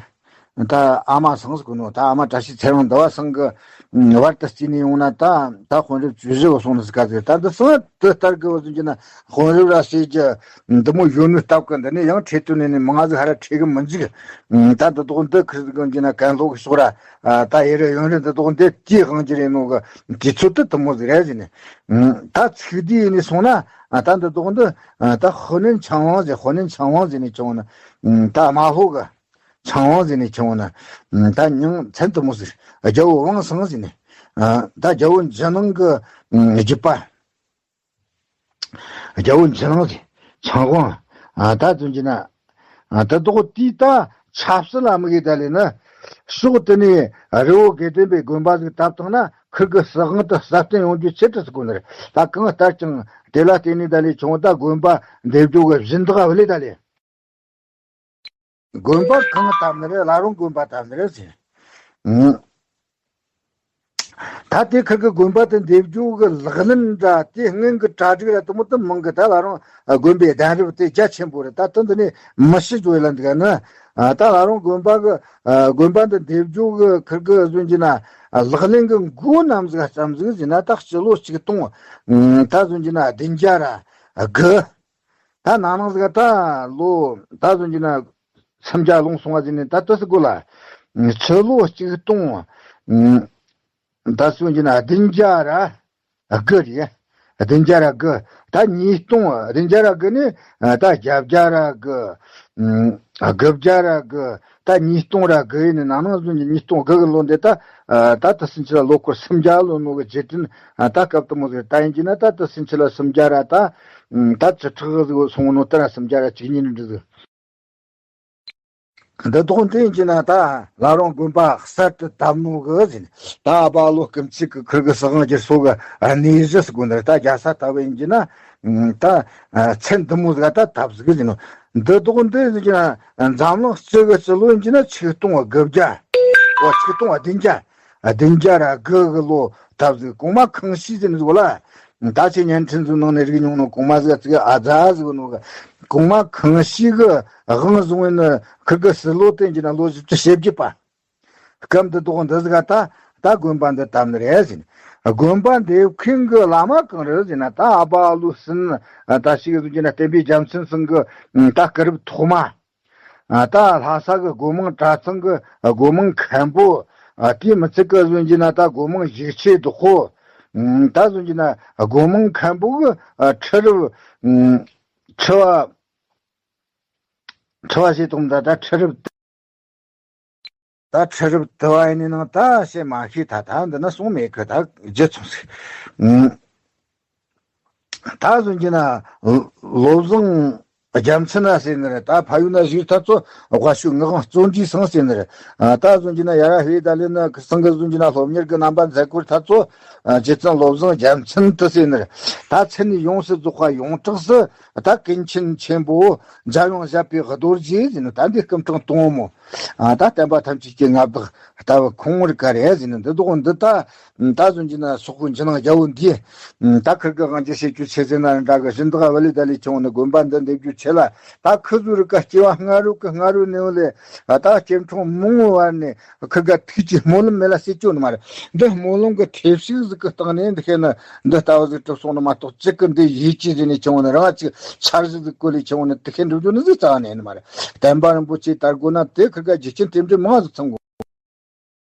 ད་ཨ་མ་སང་ཟེར་གོ་ནོ། ད་ཨ་མ་བཀྲ་ཤིས་ཚེ་རིང་འདི་བ་སང་གི་བར་དུ་བརྩིས་ནས་ཡོང་ན་ད་ད་དཔོན་རབས་བཅུ་བཞི་བ་སོང་ནི་ཟིག་ག་ཟིག་ད་འདི་སང་དུ་ལྟར་གི་བ་ཟིན་གྱི་ན་དཔོན་རབས་ར་ཟེར་གྱི་འདི་མོ་ཡོད་ནོ་སྟབས་གི་འདི་ནས་ཡང་ཁྲེལ་དོན་ནས་ནི་མང་ཟིག་ཧ་ར་ཁྲེལ་གི་མི་འཇུག་ད་འདི་དག་འདི་ཁུར་ཟིག་གི་ན་གན་ལྷོ་གི་ཕྱོགས་ར་ད་གཡུ་རུ་གཡོན་རུ་འདི་དག་འདི་དེའི་དབང་གྱུར་ཡིན་ནོ་གི་དུས་ཚོད་དུ་དེ་མོ་ཟིག་རེད་ཟིན་ནས་ད་ཚིག་དེ་ཡིན་ནས་སོང་ན་ད་འདི་དག་འདི། ད་ཧོ་ནན་ཆང་ཝང་ཟེར། ཧོ་ནན་ཆང་ཝང་ཟེར་ནས་ཆང་ཝང་ན། ད་རྨ་ལྷོ་གི་ཆང་ཝང་ཟེར་ནས་ཆང་ཝང་ན། ད་མྱིང་མཚན་དེ་མོ་ཟེར། རྒྱལ་བོ་ཝང་སང་ཟེར་ནས། ད་རྒྱལ་བོ་འཇིགས་སྣང་གི་རྒྱུད་པ། རྒྱལ་བོ་འཇིགས་སྣང་ཟེར། ཆང་ཝང་། ད་དོན་གྱི་ན། ད་དོག་དེའི་ད་ཆབ་སྲིད་ལ་དམིགས་ཡེ་ད་ལས་ན། ཕྱོགས་དེ་ནས་རི་བོ་དགེ་ལྡན་པའི་དགོན་པ་ཟིག་བཏབ་བཏང་ན་ཁུར་གི་སྲིད་དབང་དུ་གསལ་སྟོན་ཡོང་རྒྱུ་ཆེད་དུ་ཟེར་གོ་ནི་རེད། ད་གང་ལྟར་ཀྱང་དེ་ལ་བརྟེན་ནས་ད་ལས་ཆུང་ད་དགོན་པ་འདེབས་རྒྱུ་གི་སྦྱིན་བདག་བ་ལས་ད་ལས། དགོན་པ་གང་བཏབ་ནི་རེད། བླ་རུང་དགོན་པ་བཏབ་ནི་རེད་ཟེར། ད་དེ་ཁུར་གི་དགོན་པ་དེ་འདེབས་རྒྱུ་གི་ལག་ལེན་འདྲ་དེ་སྔོན་གི་གྲ་སྒྲིག་ར་དེ་མོ་དེ་མང་གི། ད་བླ་རུང་དགོན་པའི་གདན་རབས་དེ་རྒྱ་ཆེན་པོ་རེད། ད་དེ་འདི་ནས་མི་ཤི་འཇོ་ཡི་ལ་འདུག་ན། ད་བླ་རུང་དགོན་པ་གི་དགོན་པ་འདི་འདེབས་རྒྱུ་གི་ཁུར་གི་བཟོ་གྱི་ན་ལག་ལེན་གི་འགོ་ནམ་ཟིག་ཙམ་ཟིག་ཟིན་ན་ད་སྤྱི་ལོ་ཆིག་སྟོང་ད་བཟོ་གྱི་ན་བདུན་བརྒྱ་ར་དགུ། ད་ནང་ནང་ཟིག་ད་ལོ་ད་བཟོ་གྱི་ན་སུམ་བརྒྱ་ལོངས་སོང་བ་ཟིན་ནས་ད་ལྟ་སི་གོ་ལ་ཕྱི་ལོ་ཆིག་སྟོང་ད་སུན་གྱི་ན་བདུན་བརྒྱ་ར་དགུ་རེད། བདུན་བརྒྱ་ར་དགུ། ད་ཉིས་སྟོང་བདུན་བརྒྱ་ར་དགུ་ནས་ད་བརྒྱད་བརྒྱ་ར་དགུ། དགུ་བརྒྱ་ར་དགུ། ད་ཉིས་སྟོང་ར་དགུ་ཡིན་ནི་ནང་ནང་བཟོ་གྱི་ཉིས་སྟོང་དགུ་གི་ལོ་འདི་ད་ད་ད་སུན་ཆི་ལ་ལོ་འཁོར་སུམ་བརྒྱ་ལོན་ནོ་གི་རྗེས་དྲན་ད་སྐབས་དུ་མོ་ཟིག་ད་ཡིན་གྱི་ན་ད་ད་སུན་ཆི་ལ་སུམ་བརྒྱ་ར་ད་ད་བཅུ་ཕྲག་ཟིག་སོང་ནོ་ད་ར་སུམ་བརྒྱ་ར་གཅིག་གཉིས་ནི་འདྲི་ཟིག་འདི་དོག་འདི་ཡིན་གྱི་ན་ད་བླ་རུང་དགོན་པ་གསར་དུ་བཏབ་ནོ་གི་ཟིན། ད་ཨ་ཕ་ལོ་སྐུ་མཆེད་ཀྱི་ཁུར་གི་སྲིད་དབང་སྒྱུར་སོ་གི་གནས་གཞི་ཟིག་དགོས་འདིར་ད་རྒྱལ་ས་ལྟ་བུ་ཡིན་གྱི་ན། ད་མཚན་འདི་མོ་ཟིག་ད་བཏབ་ཟིག་ཟིན་ནོ། འདི་དོག་འདི་ཡིན་གྱི་ན་འཛམ་གླིང་སྤྱི་གི་སྤྱི་ལོ་ཡིན་གྱི་ན་ཆིག་སྟོང་དགུ་བརྒྱ། འོ་ཆིག་སྟོང་བདུན་བརྒྱ། བདུན་བརྒྱ་ར་དགུ་གི་ལོ་བཏབ་ཟིག་གོང་མ་ཁང་ཤིས་ཟིན་ཟིག་ལ། ད་ཆེ་བརྙན་འཕྲིན་ཟིག་ནང་ནས་རིག་མྱོང་ནོ་གོང་མ་ཟིག་ཚིག་ཨ་ཛ་ཟིག་ནོ་གི་གོང་མ་ཁང་ཤིས་གི་དབང་བཟུང་བའི་ནི་ཁུར་གི་སྲིད་ལོ་དེ་ཡིན་གྱི་ན་ལོ་བཞི་བཅུ་ཞེ་བརྒྱད་པ། སྐབས་འདི་དོག་འདི་ཟིག་ད་ད་དགོན་པ་འདི་བཏབ་ནི་རེད་ཟིན། དགོན་པ་འདེབས་མཁན་གི་བླ་མ་གང་རེད་ཟིན་ན་ད་ཨ་ཕ་ཨ་ལུ་སྲིན་ད་ཞིག་ཟིན་གྱི་ན་བསྟན་པའི་རྒྱལ་མཚན་ཚང་གི་ད་སྐུ་རབས་ཐོག་མ། ད་ལྷ་ས་གི་སྒོ་མང་གྲྭ་ཚང་གི་སྒོ་མང་མཁན་པོ། དེའི་མི་ཚད་གི་ཟིན་གྱི་ན་ད་སྒོ་མང་ཡིག་ཆའི་བདག་པོ། ད་ཟིན་གྱི་ན་སྒོ་མང་མཁན་པོ་གི་ཁྲི་རབས་ཁྲི་བ་ཁྲི་བ་ཞེས་དང་ད་ད་ཁྲི་རབས། ད་ཁྲི་རབས་དུ་བ་ཡིན་ནི་ནང་ད་བཤད་མ་ཤེས། ད་ད་འདི་ན་སོང་མེད་གི་ད་བརྗེད་སོང་ཟིག་ད་བཟོ་གྱི་ན་བློ་བཟང་རྒྱལ་མཚན་ན་ཟེར་ནི་རེད། ད་ཕ་ཡུལ་ན་བཞུགས་ཐ་ཚོ་དབའ་ཤུལ་ངག་དབང་བརྩོན་འགྲུས་སང་ཟེར་ནི་རེད། ད་བཟོ་གྱི་ན་ཡ་ར་ཧེ་ད་ལེ་ན་སང་གི་བཟོ་གྱི་ན་སློབ་གཉེར་གི་རྣམ་པ་མཛད་སྐོར་ཐ་ཚོ་རྗེ་བཙུན་བློ་བཟང་རྒྱལ་མཚན་དུ་ཟེར་ནི་རེད། ད་མཚན་ནི་ཡོངས་སུ་རྫོགས་པ་ཡོངས་གྲགས་སུ་ད་ཀུན་མཁྱེན་ཆེན་པོ་འཇམ་དབྱངས་བཞད་པའི་རྡོ་རྗེ་ཟེར་ནི་ད་འདི་སྐུ་ཕྲེང་དང་པོ། ཨ་ད་བསྟན་པ་ཐམས་ཅད་ཀྱི་མངའ་བདག་ལྟ་བུ་ཁོང་རི་ཀ་རེད་ཟེར་ནས། འདི་དག་འདི་ད་ད་གཟོད་ཀྱི་ན་སོག་པོའི་འཇིགས་སྣང་རྒྱལ་པོ་འདིས་ད་ཁིར་གི་དབང་ཆ་བྱེད་རྒྱུ་ཆེ་ཟེར་ན་འདྲ་གི། སྦྱིན་བདག་ཝ་ལི་ད་ལི་ཆུང་ནི་དགོན་པ་འདི་འདེབས་རྒྱུ་ཆེ་ལ། ད་ཁི་ཟུར་ག་སྐྱེ་བ་སྔ་རོལ་གི་སྔ་རོལ་ནས་ལས་ད་སྐྱེ་ཕྲེང་མང་བོ་བར་ནས་ཁི་ག་ཐུགས་ཀྱི་སྨོན་ལམ་མེད་ལ་སྲིད་སྐྱོ་ནི་མ་རེད། འདི་སྨོན་ལམ་གི་ཐེབས་ཤིག་ཟིག་གི་སྟེང་ནས་འདི་ཤེས་ན་འདི་ལྟ་བུ་ཟིག་གྲུབ་སོང་ནི་མ་གཏོགས། གཅིག་གི་འདི་ཡིད་ཀྱི་ཟིན་ནས་ཆུང་བོ་ནི་རང་གཅིག་འཆར་གཞི་ཟིག་བཀོད་ལས་ཆུང་བོ་ནི་དེ་ཤེས་འགྲུབ་རྒྱུ་ནི་ཟིག་རྩ་བ་ནས་ནི་མ་རེད། བསྟན་པ་རིན་པོ་ཆེ་དར་དགོས་ན་དེ་ཁིར་ག་རྒྱུ་རྐྱེན་རྟེན་འབྲེལ་མང་ཟིག་ཚང་དགོས།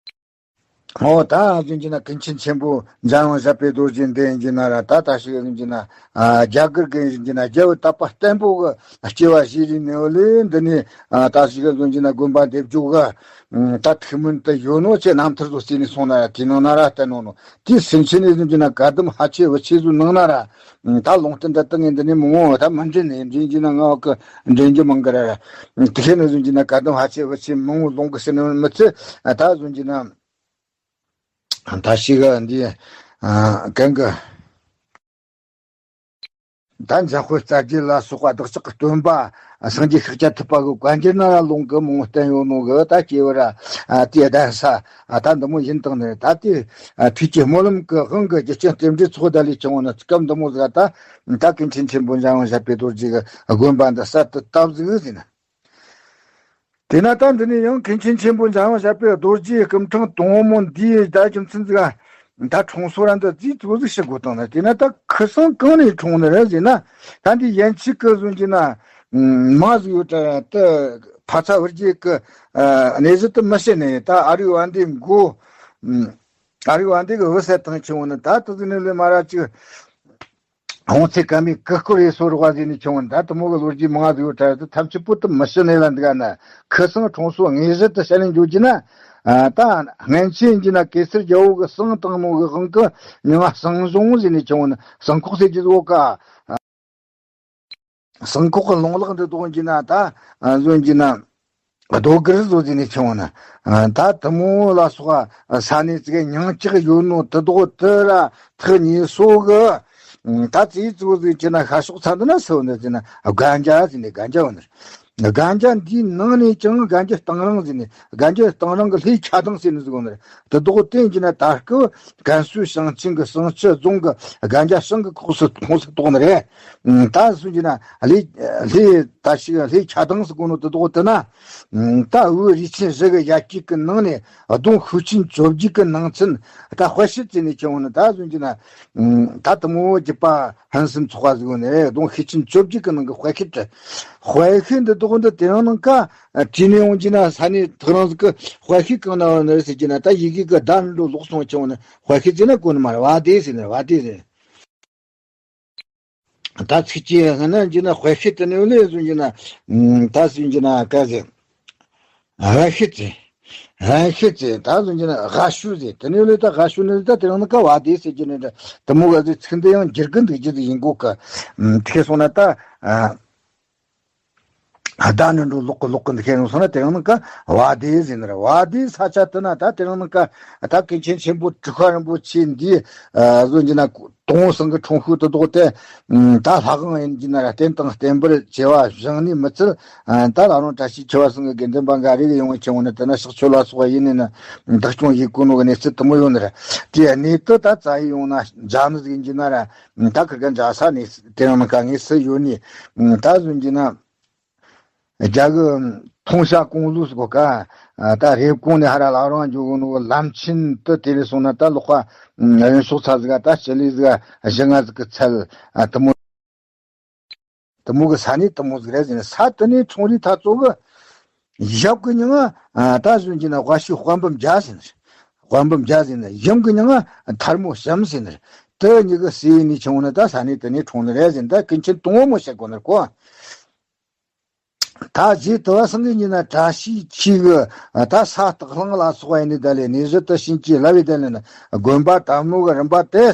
འོ་ད་ཟིན་གྱི་ན་ཀུན་མཁྱེན་ཆེན་པོ་འཇམ་དབྱངས་བཞད་པའི་རྡོ་རྗེ་འདི་ཡིན་གྱི་ན་ར། ད་ད་ཞིག་ཟིན་གྱི་ན་ཨ་རྒྱ་གར་གི་ཡིན་གྱི་ན་རྒྱལ་བའི་དད་པ་བརྟན་པོ་གི་སྐྱེ་བ་བཞེས་རིགས་ནས་ལས་འདི་ནས་ཨ་ད་ཞིག་ཟིན་གྱི་ན་དགོན་པ་འདེབས་འཇོག་གི་ད་ཐུགས་སྨོན་དུ་ཡོད་ནོ་ཆེ་རྣམ་ཐར་བཟོ་རྩིས་ནས་སོང་ན་ར། དེ་ནང་ན་ར་བསྟན་ནོ་ནོ། དེའི་སེམས་ཅན་ནས་ཟིན་གྱི་ན་བཀའ་གདམས་ཕལ་ཆེ་བུ་ཆེ་ཟུ་ནང་ན་ར། ད་ལུང་བསྟན་འདི་དག་ངས་འདི་ནས་མི་འོང་བ་ད་མི་འདྲེན་ནས་འདྲེན་གྱི་ན་ང་གི་འདྲེན་རྒྱུ་མང་གི་ར། དེ་ཤེས་ནས་ཟིན་གྱི་ན་བཀའ་གདམས་ཕལ་ཆེ་བུ་ཆེ་མང་བོ་ལུང་གི་ཟེར་ནས་མི་ཚེ་ད་ཟིན་གྱི་ན་ད་ཞིག་ག་འདི་གན་གི། ད་འཇམ་དཔལ་རྩ་རྒྱུད་ལ་སོགས་པ་བདག་ཅག་གི་སྟོན་པ་སངས་རྒྱས་ཤཱཀྱ་ཐུབ་པ་གི་བཀའ་འགྱུར་ན་ར་ལུང་གི་མང་བསྟན་ཡོད་ནོ་གི། ད་སྐྱེ་བོ་ར་དེ་གདན་ས་ད་འདི་མོ་ཡིན་དང་ནི་ད་དེ་ཐུགས་ཀྱི་སྨོན་ལམ་གི་དབང་གི་རྒྱུ་རྐྱེན་རྟེན་འབྲེལ་ཚོགས་ད་ལས་བྱུང་བ་ན་སྐབས་འདི་མོ་ཟིག་ད་ད་ཀུན་མཁྱེན་ཆེན་པོ་འཇམ་དབྱངས་བཞད་པའི་རྡོ་རྗེ་གི་དགོན་པ་འདི་གསར་དུ་བཏབ་ཟིག་ཟིན། དེས་ན་ད་འདི་ནས་ཡང་མཁན་ཆེན་ཆེན་པོ་འཇམ་དབྱངས་བཞད་པའི་རྡོ་རྗེའི་སྐུ་ཕྲེང་དང་པོ་མོ་འདིའི་ད་རྒྱུ་མཚན་ཟིག་ད་འཁྲུངས་སོ་ར་འདི་རྫིས་ཙོ་ཟིག་ཞིག་དགོས་དང་ན། དེས་ན་ད་ཁུ་སང་གང་ནས་འཁྲུངས་ནི་རེད་ཟེར་ན། ད་འདི་ཡན་ཆད་ཀི་ཟུང་གི་ན་མ་ཟིག་ཡོད་ད་ད་ཕ་ཚ་བུ་རྒྱུད་ཀི་གནས་གཟིགས་དུ་མི་བྱེད་ནས་ད་ཨ་རིག་བ་འདི་མགོ་ཨ་རིག་བ་འདི་གི་བུ་ཟེར་དང་ཆུང་ནི་ད་དུ་ཟིག་ནས་ལས་མ་ར་ཅིག་ཧོང་ཚེ་ཀ་མའི་ཀི་སྐོར་ཡེ་སོ་རོག་པ་ཟེར་ནས་ཆུང་བ་ད་དུ་མོ་གི་ལོ་རྒྱུས་མང་ཟིག་ཡོད་དྲ་དུ་ཐམས་ཅད་པོ་དུ་མི་ཤི་ནས་ལ་འདི་ག་ན་ཁི་སང་གྲོང་སོ་དངོས་གཞི་དུ་བཤད་ནས་འཇོག་རྒྱུ་ན། ད་སྔན་ཆད་ཡིན་གྱི་ན་གེ་སར་རྒྱལ་པོ་གི་གསང་བཏང་ནོ་གི་དབང་གི་མྱིང་ང་གསང་གཞོང་ཟེར་ནས་ཆུང་བ་ན་གསང་ཁོག་ཟེར་གྱི་ཟོ་ཀ་གསང་ཁོག་གི་ལུང་ལག་འདི་དོག་གྱི་ན་ད་བཟོ་གྱི་ན། རྡོ་གར་བཟོ་ཟིན་ནས་ཆུང་བ་ན། ད་དུ་མོ་ལ་སོགས་ས་གནས་ཙིག་གི་མྱིང་ཅག་ཡོད་ནོ་དུ་དོག་དུ་ར་ཐག་ཉེ་སོ་གི། ད་ཙིག་ཙིག་ཟིག་ཅི་ན་ཤ་ཤོག་ཚ་འདི་ན་སུ་འདི་ཅི་ན་རྒན་རྒྱ་ཟིན་ནས་རྒན་རྒྱ་བ་ནི། རྒན་རྒྱ་འདིའི་ནང་ནས་ཀྱང་རྒན་རྒྱ་གཏང་རང་ཟིན་ནས་རྒན་རྒྱ་གཏང་རང་གི་ལྷའི་ཆ་དང་ཟིན་ནས་ཟིག་གོ་ནི། དུ་དོག་བསྟན་གྱི་ན་ད་སྐབས་ཀན་སུའུ་ཞིང་ཆེན་གྱི་ཞིང་ཆུ་རྫོང་གི་རྒན་རྒྱ་ཞིང་གི་ཁོག་སུ་ཁོང་སུ་གཏོགས་ནི་རེད། ད་སུ་གྱི་ན་ལྷའི་ལྷའི་ད་ཞིག་ལྷའི་ཆ་དང་སུ་གོ་ནོ་དུ་དོག་དུ་ན། ད་འུ་རིགས་ཆེན་བཞི་གི་ཡ་གཅིག་གི་ནང་ནས་གདོང་ཤུགས་ཆེན་བཅོ་བརྒྱད་གི་ནང་ཚན་ད་དཔལ་ཤེད་ཟིན་ནས་ཆེ་བོ་ནི་ད་སུ་གྱི་ན། ད་དུ་མོ་རྒྱུད་པ་ཕུན་སུམ་ཚོགས་པ་ཟིག་ནས་གདོང་ཤུགས་ཆེན་བཅོ་བརྒྱད་གི་ནང་གི་དཔལ་ཤེད་དུ། དཔལ་ཤེད་འདི་དོག་འདི་དེ་རིང་ནང་ཀ་བྲིས་ནས་ཡོང་གྱི་ན་ས་གནས་ཐག་རིང་ཟིག་གི་དཔལ་ཤེད་གང་ན་བ་ནི་ཟེར་གྱི་ན་ད་ཡི་གེ་གི་བརྡ་འགྲོ་ལོག་སོང་ཆེ་བོ་ནི་དཔལ་ཤེད་ཟེར་ན་གོ་ནི་མ་རེད། བ་དེ་ཟེར་ནི་རེད། བ་དེ་ཟེར། ད་ཚིག་གཅིག་ཡང་ན་འཇི་ན་དཔེ་ཤེས་དེ་ནས་ལས་བཟུང་འཇི་ན་ད་སུ་འཇི་ན་ག་ཟེ། ར་ཤེས་ཚེ། ར་ཤེས་ཚེ་ད་བཟུང་འཇི་ན་ར་ཤུ་ཟེ། དེ་ནས་ལས་ད་ར་ཤུ་ནས་ད་དེ་རིང་ནི་ཀ་བ་དེ་ཟེར་གྱི་ནི་ད་དུ་མོ་ག་ཟེ་ཚིག་འདི་ཡང་འགྱུར་གི་འདུག་རྒྱུ་ཟིག་ཡིན་གོ་གི། དེ་སོང་ན་ད། ད་ནི་འགྲོ་ལོག་གི་ལོག་གི་འདི་ཤེས་རུང་སོང་ན་དེ་རིང་ནི་ཀ་བ་དེ་ཟེར་ནི་ར་བ་དེ་ས་ཆ་དེ་ན་ད་དེ་རིང་ནི་ཀ་ད་ཀུན་མཁྱེན་ཆེན་པོ་གྲུབ་པ་རིན་པོ་ཆེ་འདི་བཟུང་འཇི་ན། དང་པོ་སང་གི་འཁྲུངས་ཤུལ་དུ་ལྡོག་སྟེ། ད་ལྷ་ཁང་ཡིན་གྱི་ན་ར་རྟེན་དང་བརྟེན་པར་བྱེད་པ་བཞེངས་ནས་མི་ཚད། ད་ལྷ་རུང་བཀྲ་ཤིས་ཆེ་བ་སང་གི་དགེ་འདུན་པ་འགའ་རེ་གི་ཡོང་བ་ཆེ་བོ་ནི་དེ་ན་ཕྱག་མཆོད་ལ་སོགས་པ་ཡིན་ནི་ན་བདག་སྐྱོང་ཡེད་དགོས་ནོ་གི་གནས་ཚུལ་དུ་མོ་ཡོད་ནི་ར། དེ་གནས་དུ་ད་རྩ་ཡི་ཡོང་ན་འཇག་ནི་ཟིག་ཡིན་གྱི་ན་ར། ད་ཁིར་ག་འཇག་ས་ནས་དེ་རིང་ནི་ཀ་ངེས་སུ་ཡོད་ནི། ད་བཟུང་གྱི་ན། རྒྱ་གི་མཐོང་བྱ་ཀུང་ལུ་ཟེར་གོ་ཀ་ད་རེབ་གོང་ནས་ཧ་ར་ལ་རང་འཇུག་གོ་ནོ་ལམ་ཆེན་དུ་དེ་ལས་སོང་ན་ད་ལོག་པ་ཡོན་ཤོག་ཚ་ཟིག་ད་སྤྱི་ལེ་ཟིག་བཞི་ལྔ་ཟིག་གི་ཚད་དུ་མོ་དུ་མོ་གི་ས་གནས་དུ་མོ་ཟིག་རེད་ཟེར་ནས། ས་དེ་ནས་འཁྲུངས་རིས་ཐ་ཚོ་གི་ཞབས་གི་མྱིང་ང་ད་བཟུང་གྱི་ན་དཔའ་ཤོད་དཔའ་འབུམ་རྒྱལ་ཟེར་ནས། དཔའ་འབུམ་རྒྱལ་ཟེར་ནས། ཡུམ་གི་མྱིང་ང་ཐལ་མོ་བྱམས་ཟེར་ནས། དེ་གཉིས་ཀྱི་སྲས་ནས་ཆུང་ནས་ད་ས་གནས་དེ་ནས་འཁྲུངས་ནི་རེད་ཟེར་ནས། ད་ཀུན་མཁྱེན་དང་པོ་མོ་བཤད་དགོས་ནི་གོ། ད་རྗེ་དུ་བ་སང་གི་ཉིན་ན་བཀྲ་ཤིས་འཁྱིལ་གི་ད་ས་སྟག་ལྷང་ལ་སོགས་པ་ཡིན་ནི་ད་ལས་གནས་གཞི་དུ་བྱིན་གྱིས་བརླབས་པའི་ད་ལས་ན་དགོན་པ་དམ་ལུགས་ཀྱི་རིམ་པ་དེ།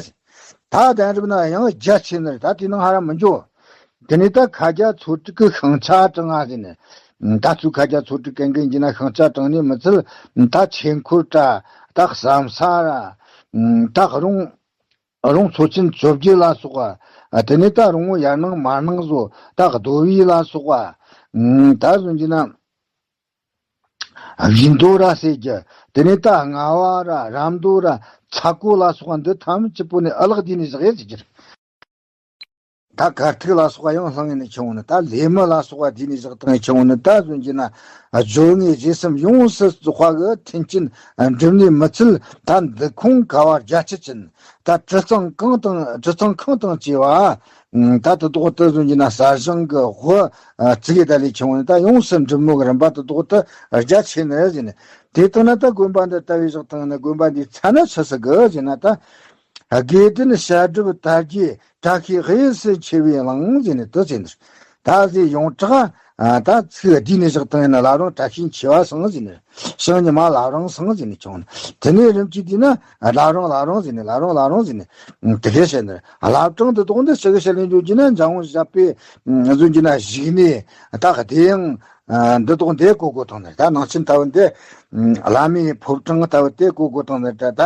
ད་གདན་རབས་ན་ཡང་རྒྱ་ཆེ་ནི་རེད། ད་དེ་ནང་ཧ་ར་མི་འཇོག་དེ་ནས་ད་ཁ་རྒྱ་ཚོ་དྲུག་གི་ཤིང་ཆ་དྲངས་ང་ཟེར་ནས། ད་ཚུར་ཁ་རྒྱ་ཚོ་དྲུག་གན་གན་གྱི་ན་ཤིང་ཆ་དྲངས་ནས་མི་ཚད། ད་ཆོས་འཁོར་དྲ་ད་ཟམ་ས་ར་ད་རུང་། རུང་ཚོ་ཆེན་བཅོ་བརྒྱད་ལ་སོགས་པ། དེ་ནས་ད་རུང་ཡར་སྣང་མར་སྣང་བཟོ་ད་རྡོ་བི་ལ་སོགས་པ། ད་བཟུང་གྱི་ན། བིས་མདོ་ར་ཟེར་རྒྱུ། དེ་ནས་ད་རྔ་བ་ར་ར་མདོ་ར་ཚ་ཀོ་ལ་སོགས་པ་འདི་ཐམས་ཅད་པོ་ནས་ཨ་ལགས་བསྡུས་ནས་བཞག་ཡས་ཟེར་རྒྱུ་རེད། ད་དཀར་ཐིག་ལ་སོགས་པ་ཡང་བསླངས་ནས་ཁྱེར་འོང་ནི། ད་ལས་མི་ལ་སོགས་པ་བསྡུས་ནས་བཞག་བཏང་ཁྱེར་འོང་ནི། ད་གཟོད་ཀྱི་ན་སྦྱོར་དངོས་རྗེས་གསུམ་ཡོངས་སུ་རྫོགས་པ་གི་མཐུན་རྐྱེན་འགྲུབ་ནས་མི་ཚུལ། ད་འདི་ཁོང་ག་བ་རྒྱ་ཆེ་ཅན། ད་གྲི་གཙང་གང་དང་གྲི་གཙང་ཁང་དང་བཅས་པ། ད་དེ་དག་ཏུ་གཟོད་ཀྱི་ན་ཟ་ཞིང་གི་དབུ་ཙི་གེ་ད་ལས་ཁྱེར་འོང་ནི། ད་ཡོངས་སུ་འགྲུབ་ནོ་གི་རིམ་པ་དེ་དག་ཏུ་རྒྱ་ཆེ་ནི་ཟེར་ནི། དེ་ལྟར་ན་ད་དགོན་པ་འདི་ལྟ་བུའི་བཞག་བཏང་ནི། དགོན་པ་འདིའི་མཚན་ནི་ཆི་ཟེར་གི་ཟེར་ན། ད་དགེ་ལྡན་བཤད་སྒྲུབ་དར་རྒྱས་བཀྲ་ཤིས་དབྱིངས་སུ་འཁྱིལ་བའི་གླིང་ཟེར་ནས་དེ་ཟེར་ནས། ད་ཟེར་ཡོངས་གྲགས་ད་ཚིག་བསྡུས་ནས་བཞག་བཏང་ཡིན་ན། བླ་བྲང་བཀྲ་ཤིས་འཁྱིལ་བ་ཚང་ཟེར་ནས། བྱང་ཉི་མ་བླ་བྲང་ཚང་ཟེར་ནས་ཁྱེར་འོང་ནི། དེ་ནས་རིམ་གྱིས་བསྡུས་ན་བླ་བྲང་བླ་བྲང་ཟེར་ནས། བླ་བྲང་བླ་བྲང་ཟེར་ནས་དེ་གས་བཤད་ནི། བླ་བྲང་འདི་དག་འདི་ཅི་གི་བཤད་ལེན་འཇོག་རྒྱུ་ན། འཇམ་དབྱངས་བཞད་པའི་གཟོད་ཀྱི་ན་བཞུགས་གནས། ད་དེ་ཡང་འདི་དག་འདི་གོ་དགོས་བཏང་ནི། ད་ནང་ཆེན་ལྟ་བུ་འདི་བླ་མའི་ཕོ་བྲང་ལྟ་བུ་དེ་གོ་དགོས་བཏང་ནི། ད་ད་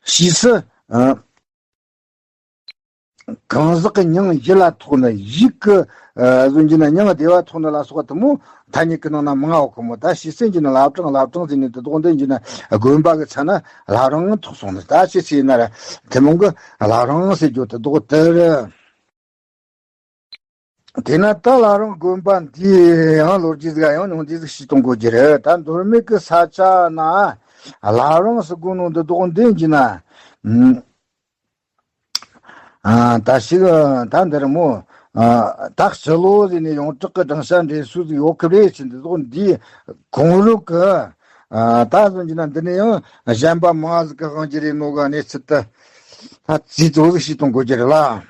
ཕྱིས་སུ། གང་ཟག་གི་མྱིང་ཡུལ་ལ་ཐོགས་ནས། ཡིད་ཀྱི་གཟོད་ཀྱི་ན་མྱང་འདས་པ་ཐོགས་ནས་ལ་སོགས་པ་དེ་མོ་ཐ་སྙད་ཀྱི་ནང་ན་མང་ང་ཡོད་གི་མོ། ད་ཕྱིས་སུ་ཀྱི་ན་བླ་བྲང་བླ་བྲང་ཟེར་ནས་དེ་དག་འདི་ཀྱི་ན་དགོན་པ་གི་མཚན་ན་བླ་བྲང་ཐོགས་སོང་ནི། ད་ཕྱིས་སུ་ཡིན་ན་ར་དེ་མོ་གི་བླ་བྲང་ཟེར་རྒྱུ་དེ་དག་དེ་རེད། དེས་ན་ད་བླ་བྲང་དགོན་པ་འདི་ཡང་ལོ་རྒྱུས་ཟིག་ཡང་ཉུང་འདི་ཟིག་ཤེས་གཏོང་དགོས་ཀྱི་རེད། ད་མདོ་སྨད་ཀྱི་ས་ཆ་ན་བླ་བྲང་ཟེར་གོ་ནོ་འདི་དག་འདི་ཀྱི་ན། ཨ། ད་ཞིག་ད་འདིར་མོ། ཨ། ད་སྤྱི་ལོ་ཟེར་ནས་ཡོངས་གྲགས་ཀྱི་བགྲང་བྱ་འགྲེལ་སྲོལ་ཟིག་ཡོད་གི་རེད་ཟེར། འདི་ཚོ་འདིའི་གོང་རོལ་གི། ཨ། ད་གཟོད་ཀྱི་ན་འདི་ནས་ཡང་གཞན་པ་མང་ཟིག་གི་དབང་གིས་རེད་ནོ་གི་གནས་ཚུལ་དེ་ད་རྩིས་གཙོ་ཟིག་ཤེས་གཏོང་དགོས་ཀྱི་རེད་ལ།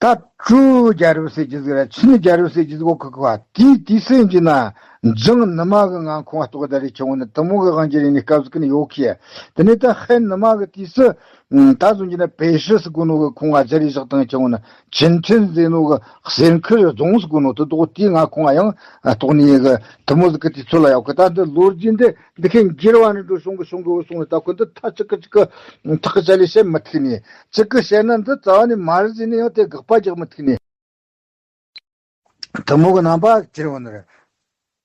ད་ཀྲོའུ་རྒྱལ་རབས་ཟེར་རྒྱུ་ཟིག་ར་ཆིན་རྒྱལ་རབས་ཟེར་རྒྱུ་ཟིག་ཡོད་གི་གི་བ། དེའི་དུས་སུ་ཡིན་གྱི་ན་ལྗང་ནུ་མ་གི་མངའ་ཁོངས་ལ་གཏོགས་ད་རེ་ཁྱེར་འོང་ནི། དེ་མོ་གི་དབང་གིས་རེད་ནི་སྐབས་ཟིག་ནི་ཡོད་གི། དེ་ནས་ད་ཧན་ནུ་མ་གི་དུས་སུ་ད་གཟོད་ཀྱི་ན་པེ་ཧྲི་ཟེར་གོ་ནོ་གི་ཁོང་ང་སྦྱར་རེ་བཞག་བཏང་ཁྱེར་འོང་ནི། ཆིན་ཁྲིན་ཟེར་ནོ་གི་གསེར་མཁར་རྫོང་ཟེར་གོ་ནོ་དེ་དག་དེའི་མངའ་ཁོངས་ལ་ཡང་གཏོགས་ནི་གི་དེ་མོ་ཟིག་གི་དུས་ཚོད་ལ་ཡོད་གི། ད་འདི་ལོ་རྒྱུས་འདི་འདི་ཁའི་འགྱུར་བ་ནི་འགྲོ་བྱུང་གི་བྱུང་གི་འོ་སོང་ནི། ད་ཁོ་འདི་ཐ་ཅི་གི་ཅི་གི་ཐག་གི་ཅ་ལེ་བཤད་མི་ཐུབ་ནི། ཅི་གི་བཤད་ན་འདི་རྩ་བ་ནས་མ་རེད་ཟེར་ནས་ཡང་དེ་དགག་པ་རྒྱག་མི་ཐུབ་ནི། དེ་མོ་གི་རྣམ་པ་གྱུར་ཡོང་ནི་རེད།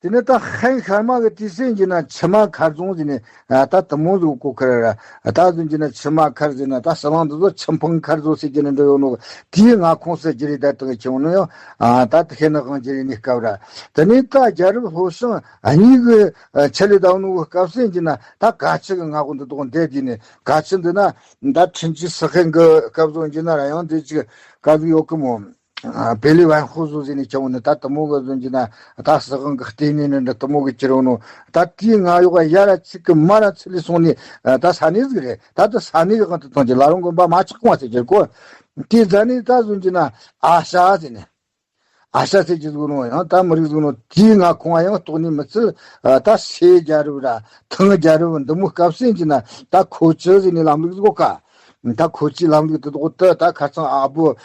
དེ་ནས་ད་ཧན་ཤར་མ་གི་དུས་སུ་ཡིན་གྱི་ན་ཆི་མ་མཁར་རྫོང་ཟེར་ནས། ཨ། ད་དེ་མོ་ཟིག་གོ་ཁར་ར། ད་གཟོད་ཀྱི་ན་ཆི་མ་མཁར་ཟེར་ན་ད་ཟི་ལིང་འདི་ཚོ་ཆི་ཕང་མཁར་རྫོང་ཟེར་གྱི་ན་འདྲ་ཡོད་ནོ། དེའི་མངའ་ཁོངས་སུ་སྦྱར་རེ་བསྡད་བཏང་ཁྱེར་འོང་ནི་ཡང་། ཨ། ད་དེ་ཁའི་ནི་དབང་གིས་རེད་ནི་སྐབས་ར། དེ་ནས་ད་རྒྱལ་རབས་ལྷོ་བྱང་གཉིས་གི་ཆད་ལས་བསྡད་ནོ་གི་སྐབས་སུ་ཡིན་གྱི་ན་ད་ག་ཅི་གི་མངའ་ཁོངས་འདི་དག་འདས་དུས་ནས། ག་ཅི་འདི་ན་ད་ཁྲིན་ཅི་སི་ཧན་གི་སྐབས་སུ་ཡིན་གྱི་ན་ར་ཡང་འདི་ཅིག་སྐབས་ཡོད་གི་མོ། ཨ། པེ་ལི་ཝན་ཧུ་ཟུ་ཟེར་ནས་ཁྱེར་འོང་ནི། ད་དེ་མོ་གི་གཟོད་ཀྱི་ན་ད་སི་ཧན་གི་ལྟེ་གནས་ནི་འདྲ་དེ་མོ་གི་གྱུར་ཡོང་ནོ། ད་དེའི་མངའ་འོག་ག་ཡ་ར་ཚིག་གི་མ་ར་ཚིག་ལས་སོང་ནི། ཨ། ད་ས་གནས་ཟིག་རེད། ད་དེ་ས་གནས་གི་དབང་དུ་བཏང་གི་བླ་བྲང་དགོན་པ་མ་ཆགས་གོང་ཟེར་གྱི་གོ། དེའི་རྗེས་ནས་ད་གཟོད་ཀྱི་ན་ཨ་ཤ་ཟེར་ནས། ཨ་ཤ་ཟེར་གྱི་ཟིག་ནོ་ཡང་ད་མི་རིགས་ཟིག་ནོ། དེའི་མངའ་ཁོངས་ཡང་གཏོགས་ནི་མི་ཚུལ། ཨ། ད་སེ་རྒྱལ་རབས་ར་ཐང་རྒྱལ་རབས་འདི་མོ་སྐབས་སུ་ཡིན་གྱི་ན་ད་ཁོ་ཅི་ཟེར་ནས་ལམ་ལུགས་ཟིག་ཡོད་ག། ད་ཁོ་ཅིའི་ལམ་ལུགས་དེ་དག་དེ་ད་ཁ་སང་ཨ་བོ་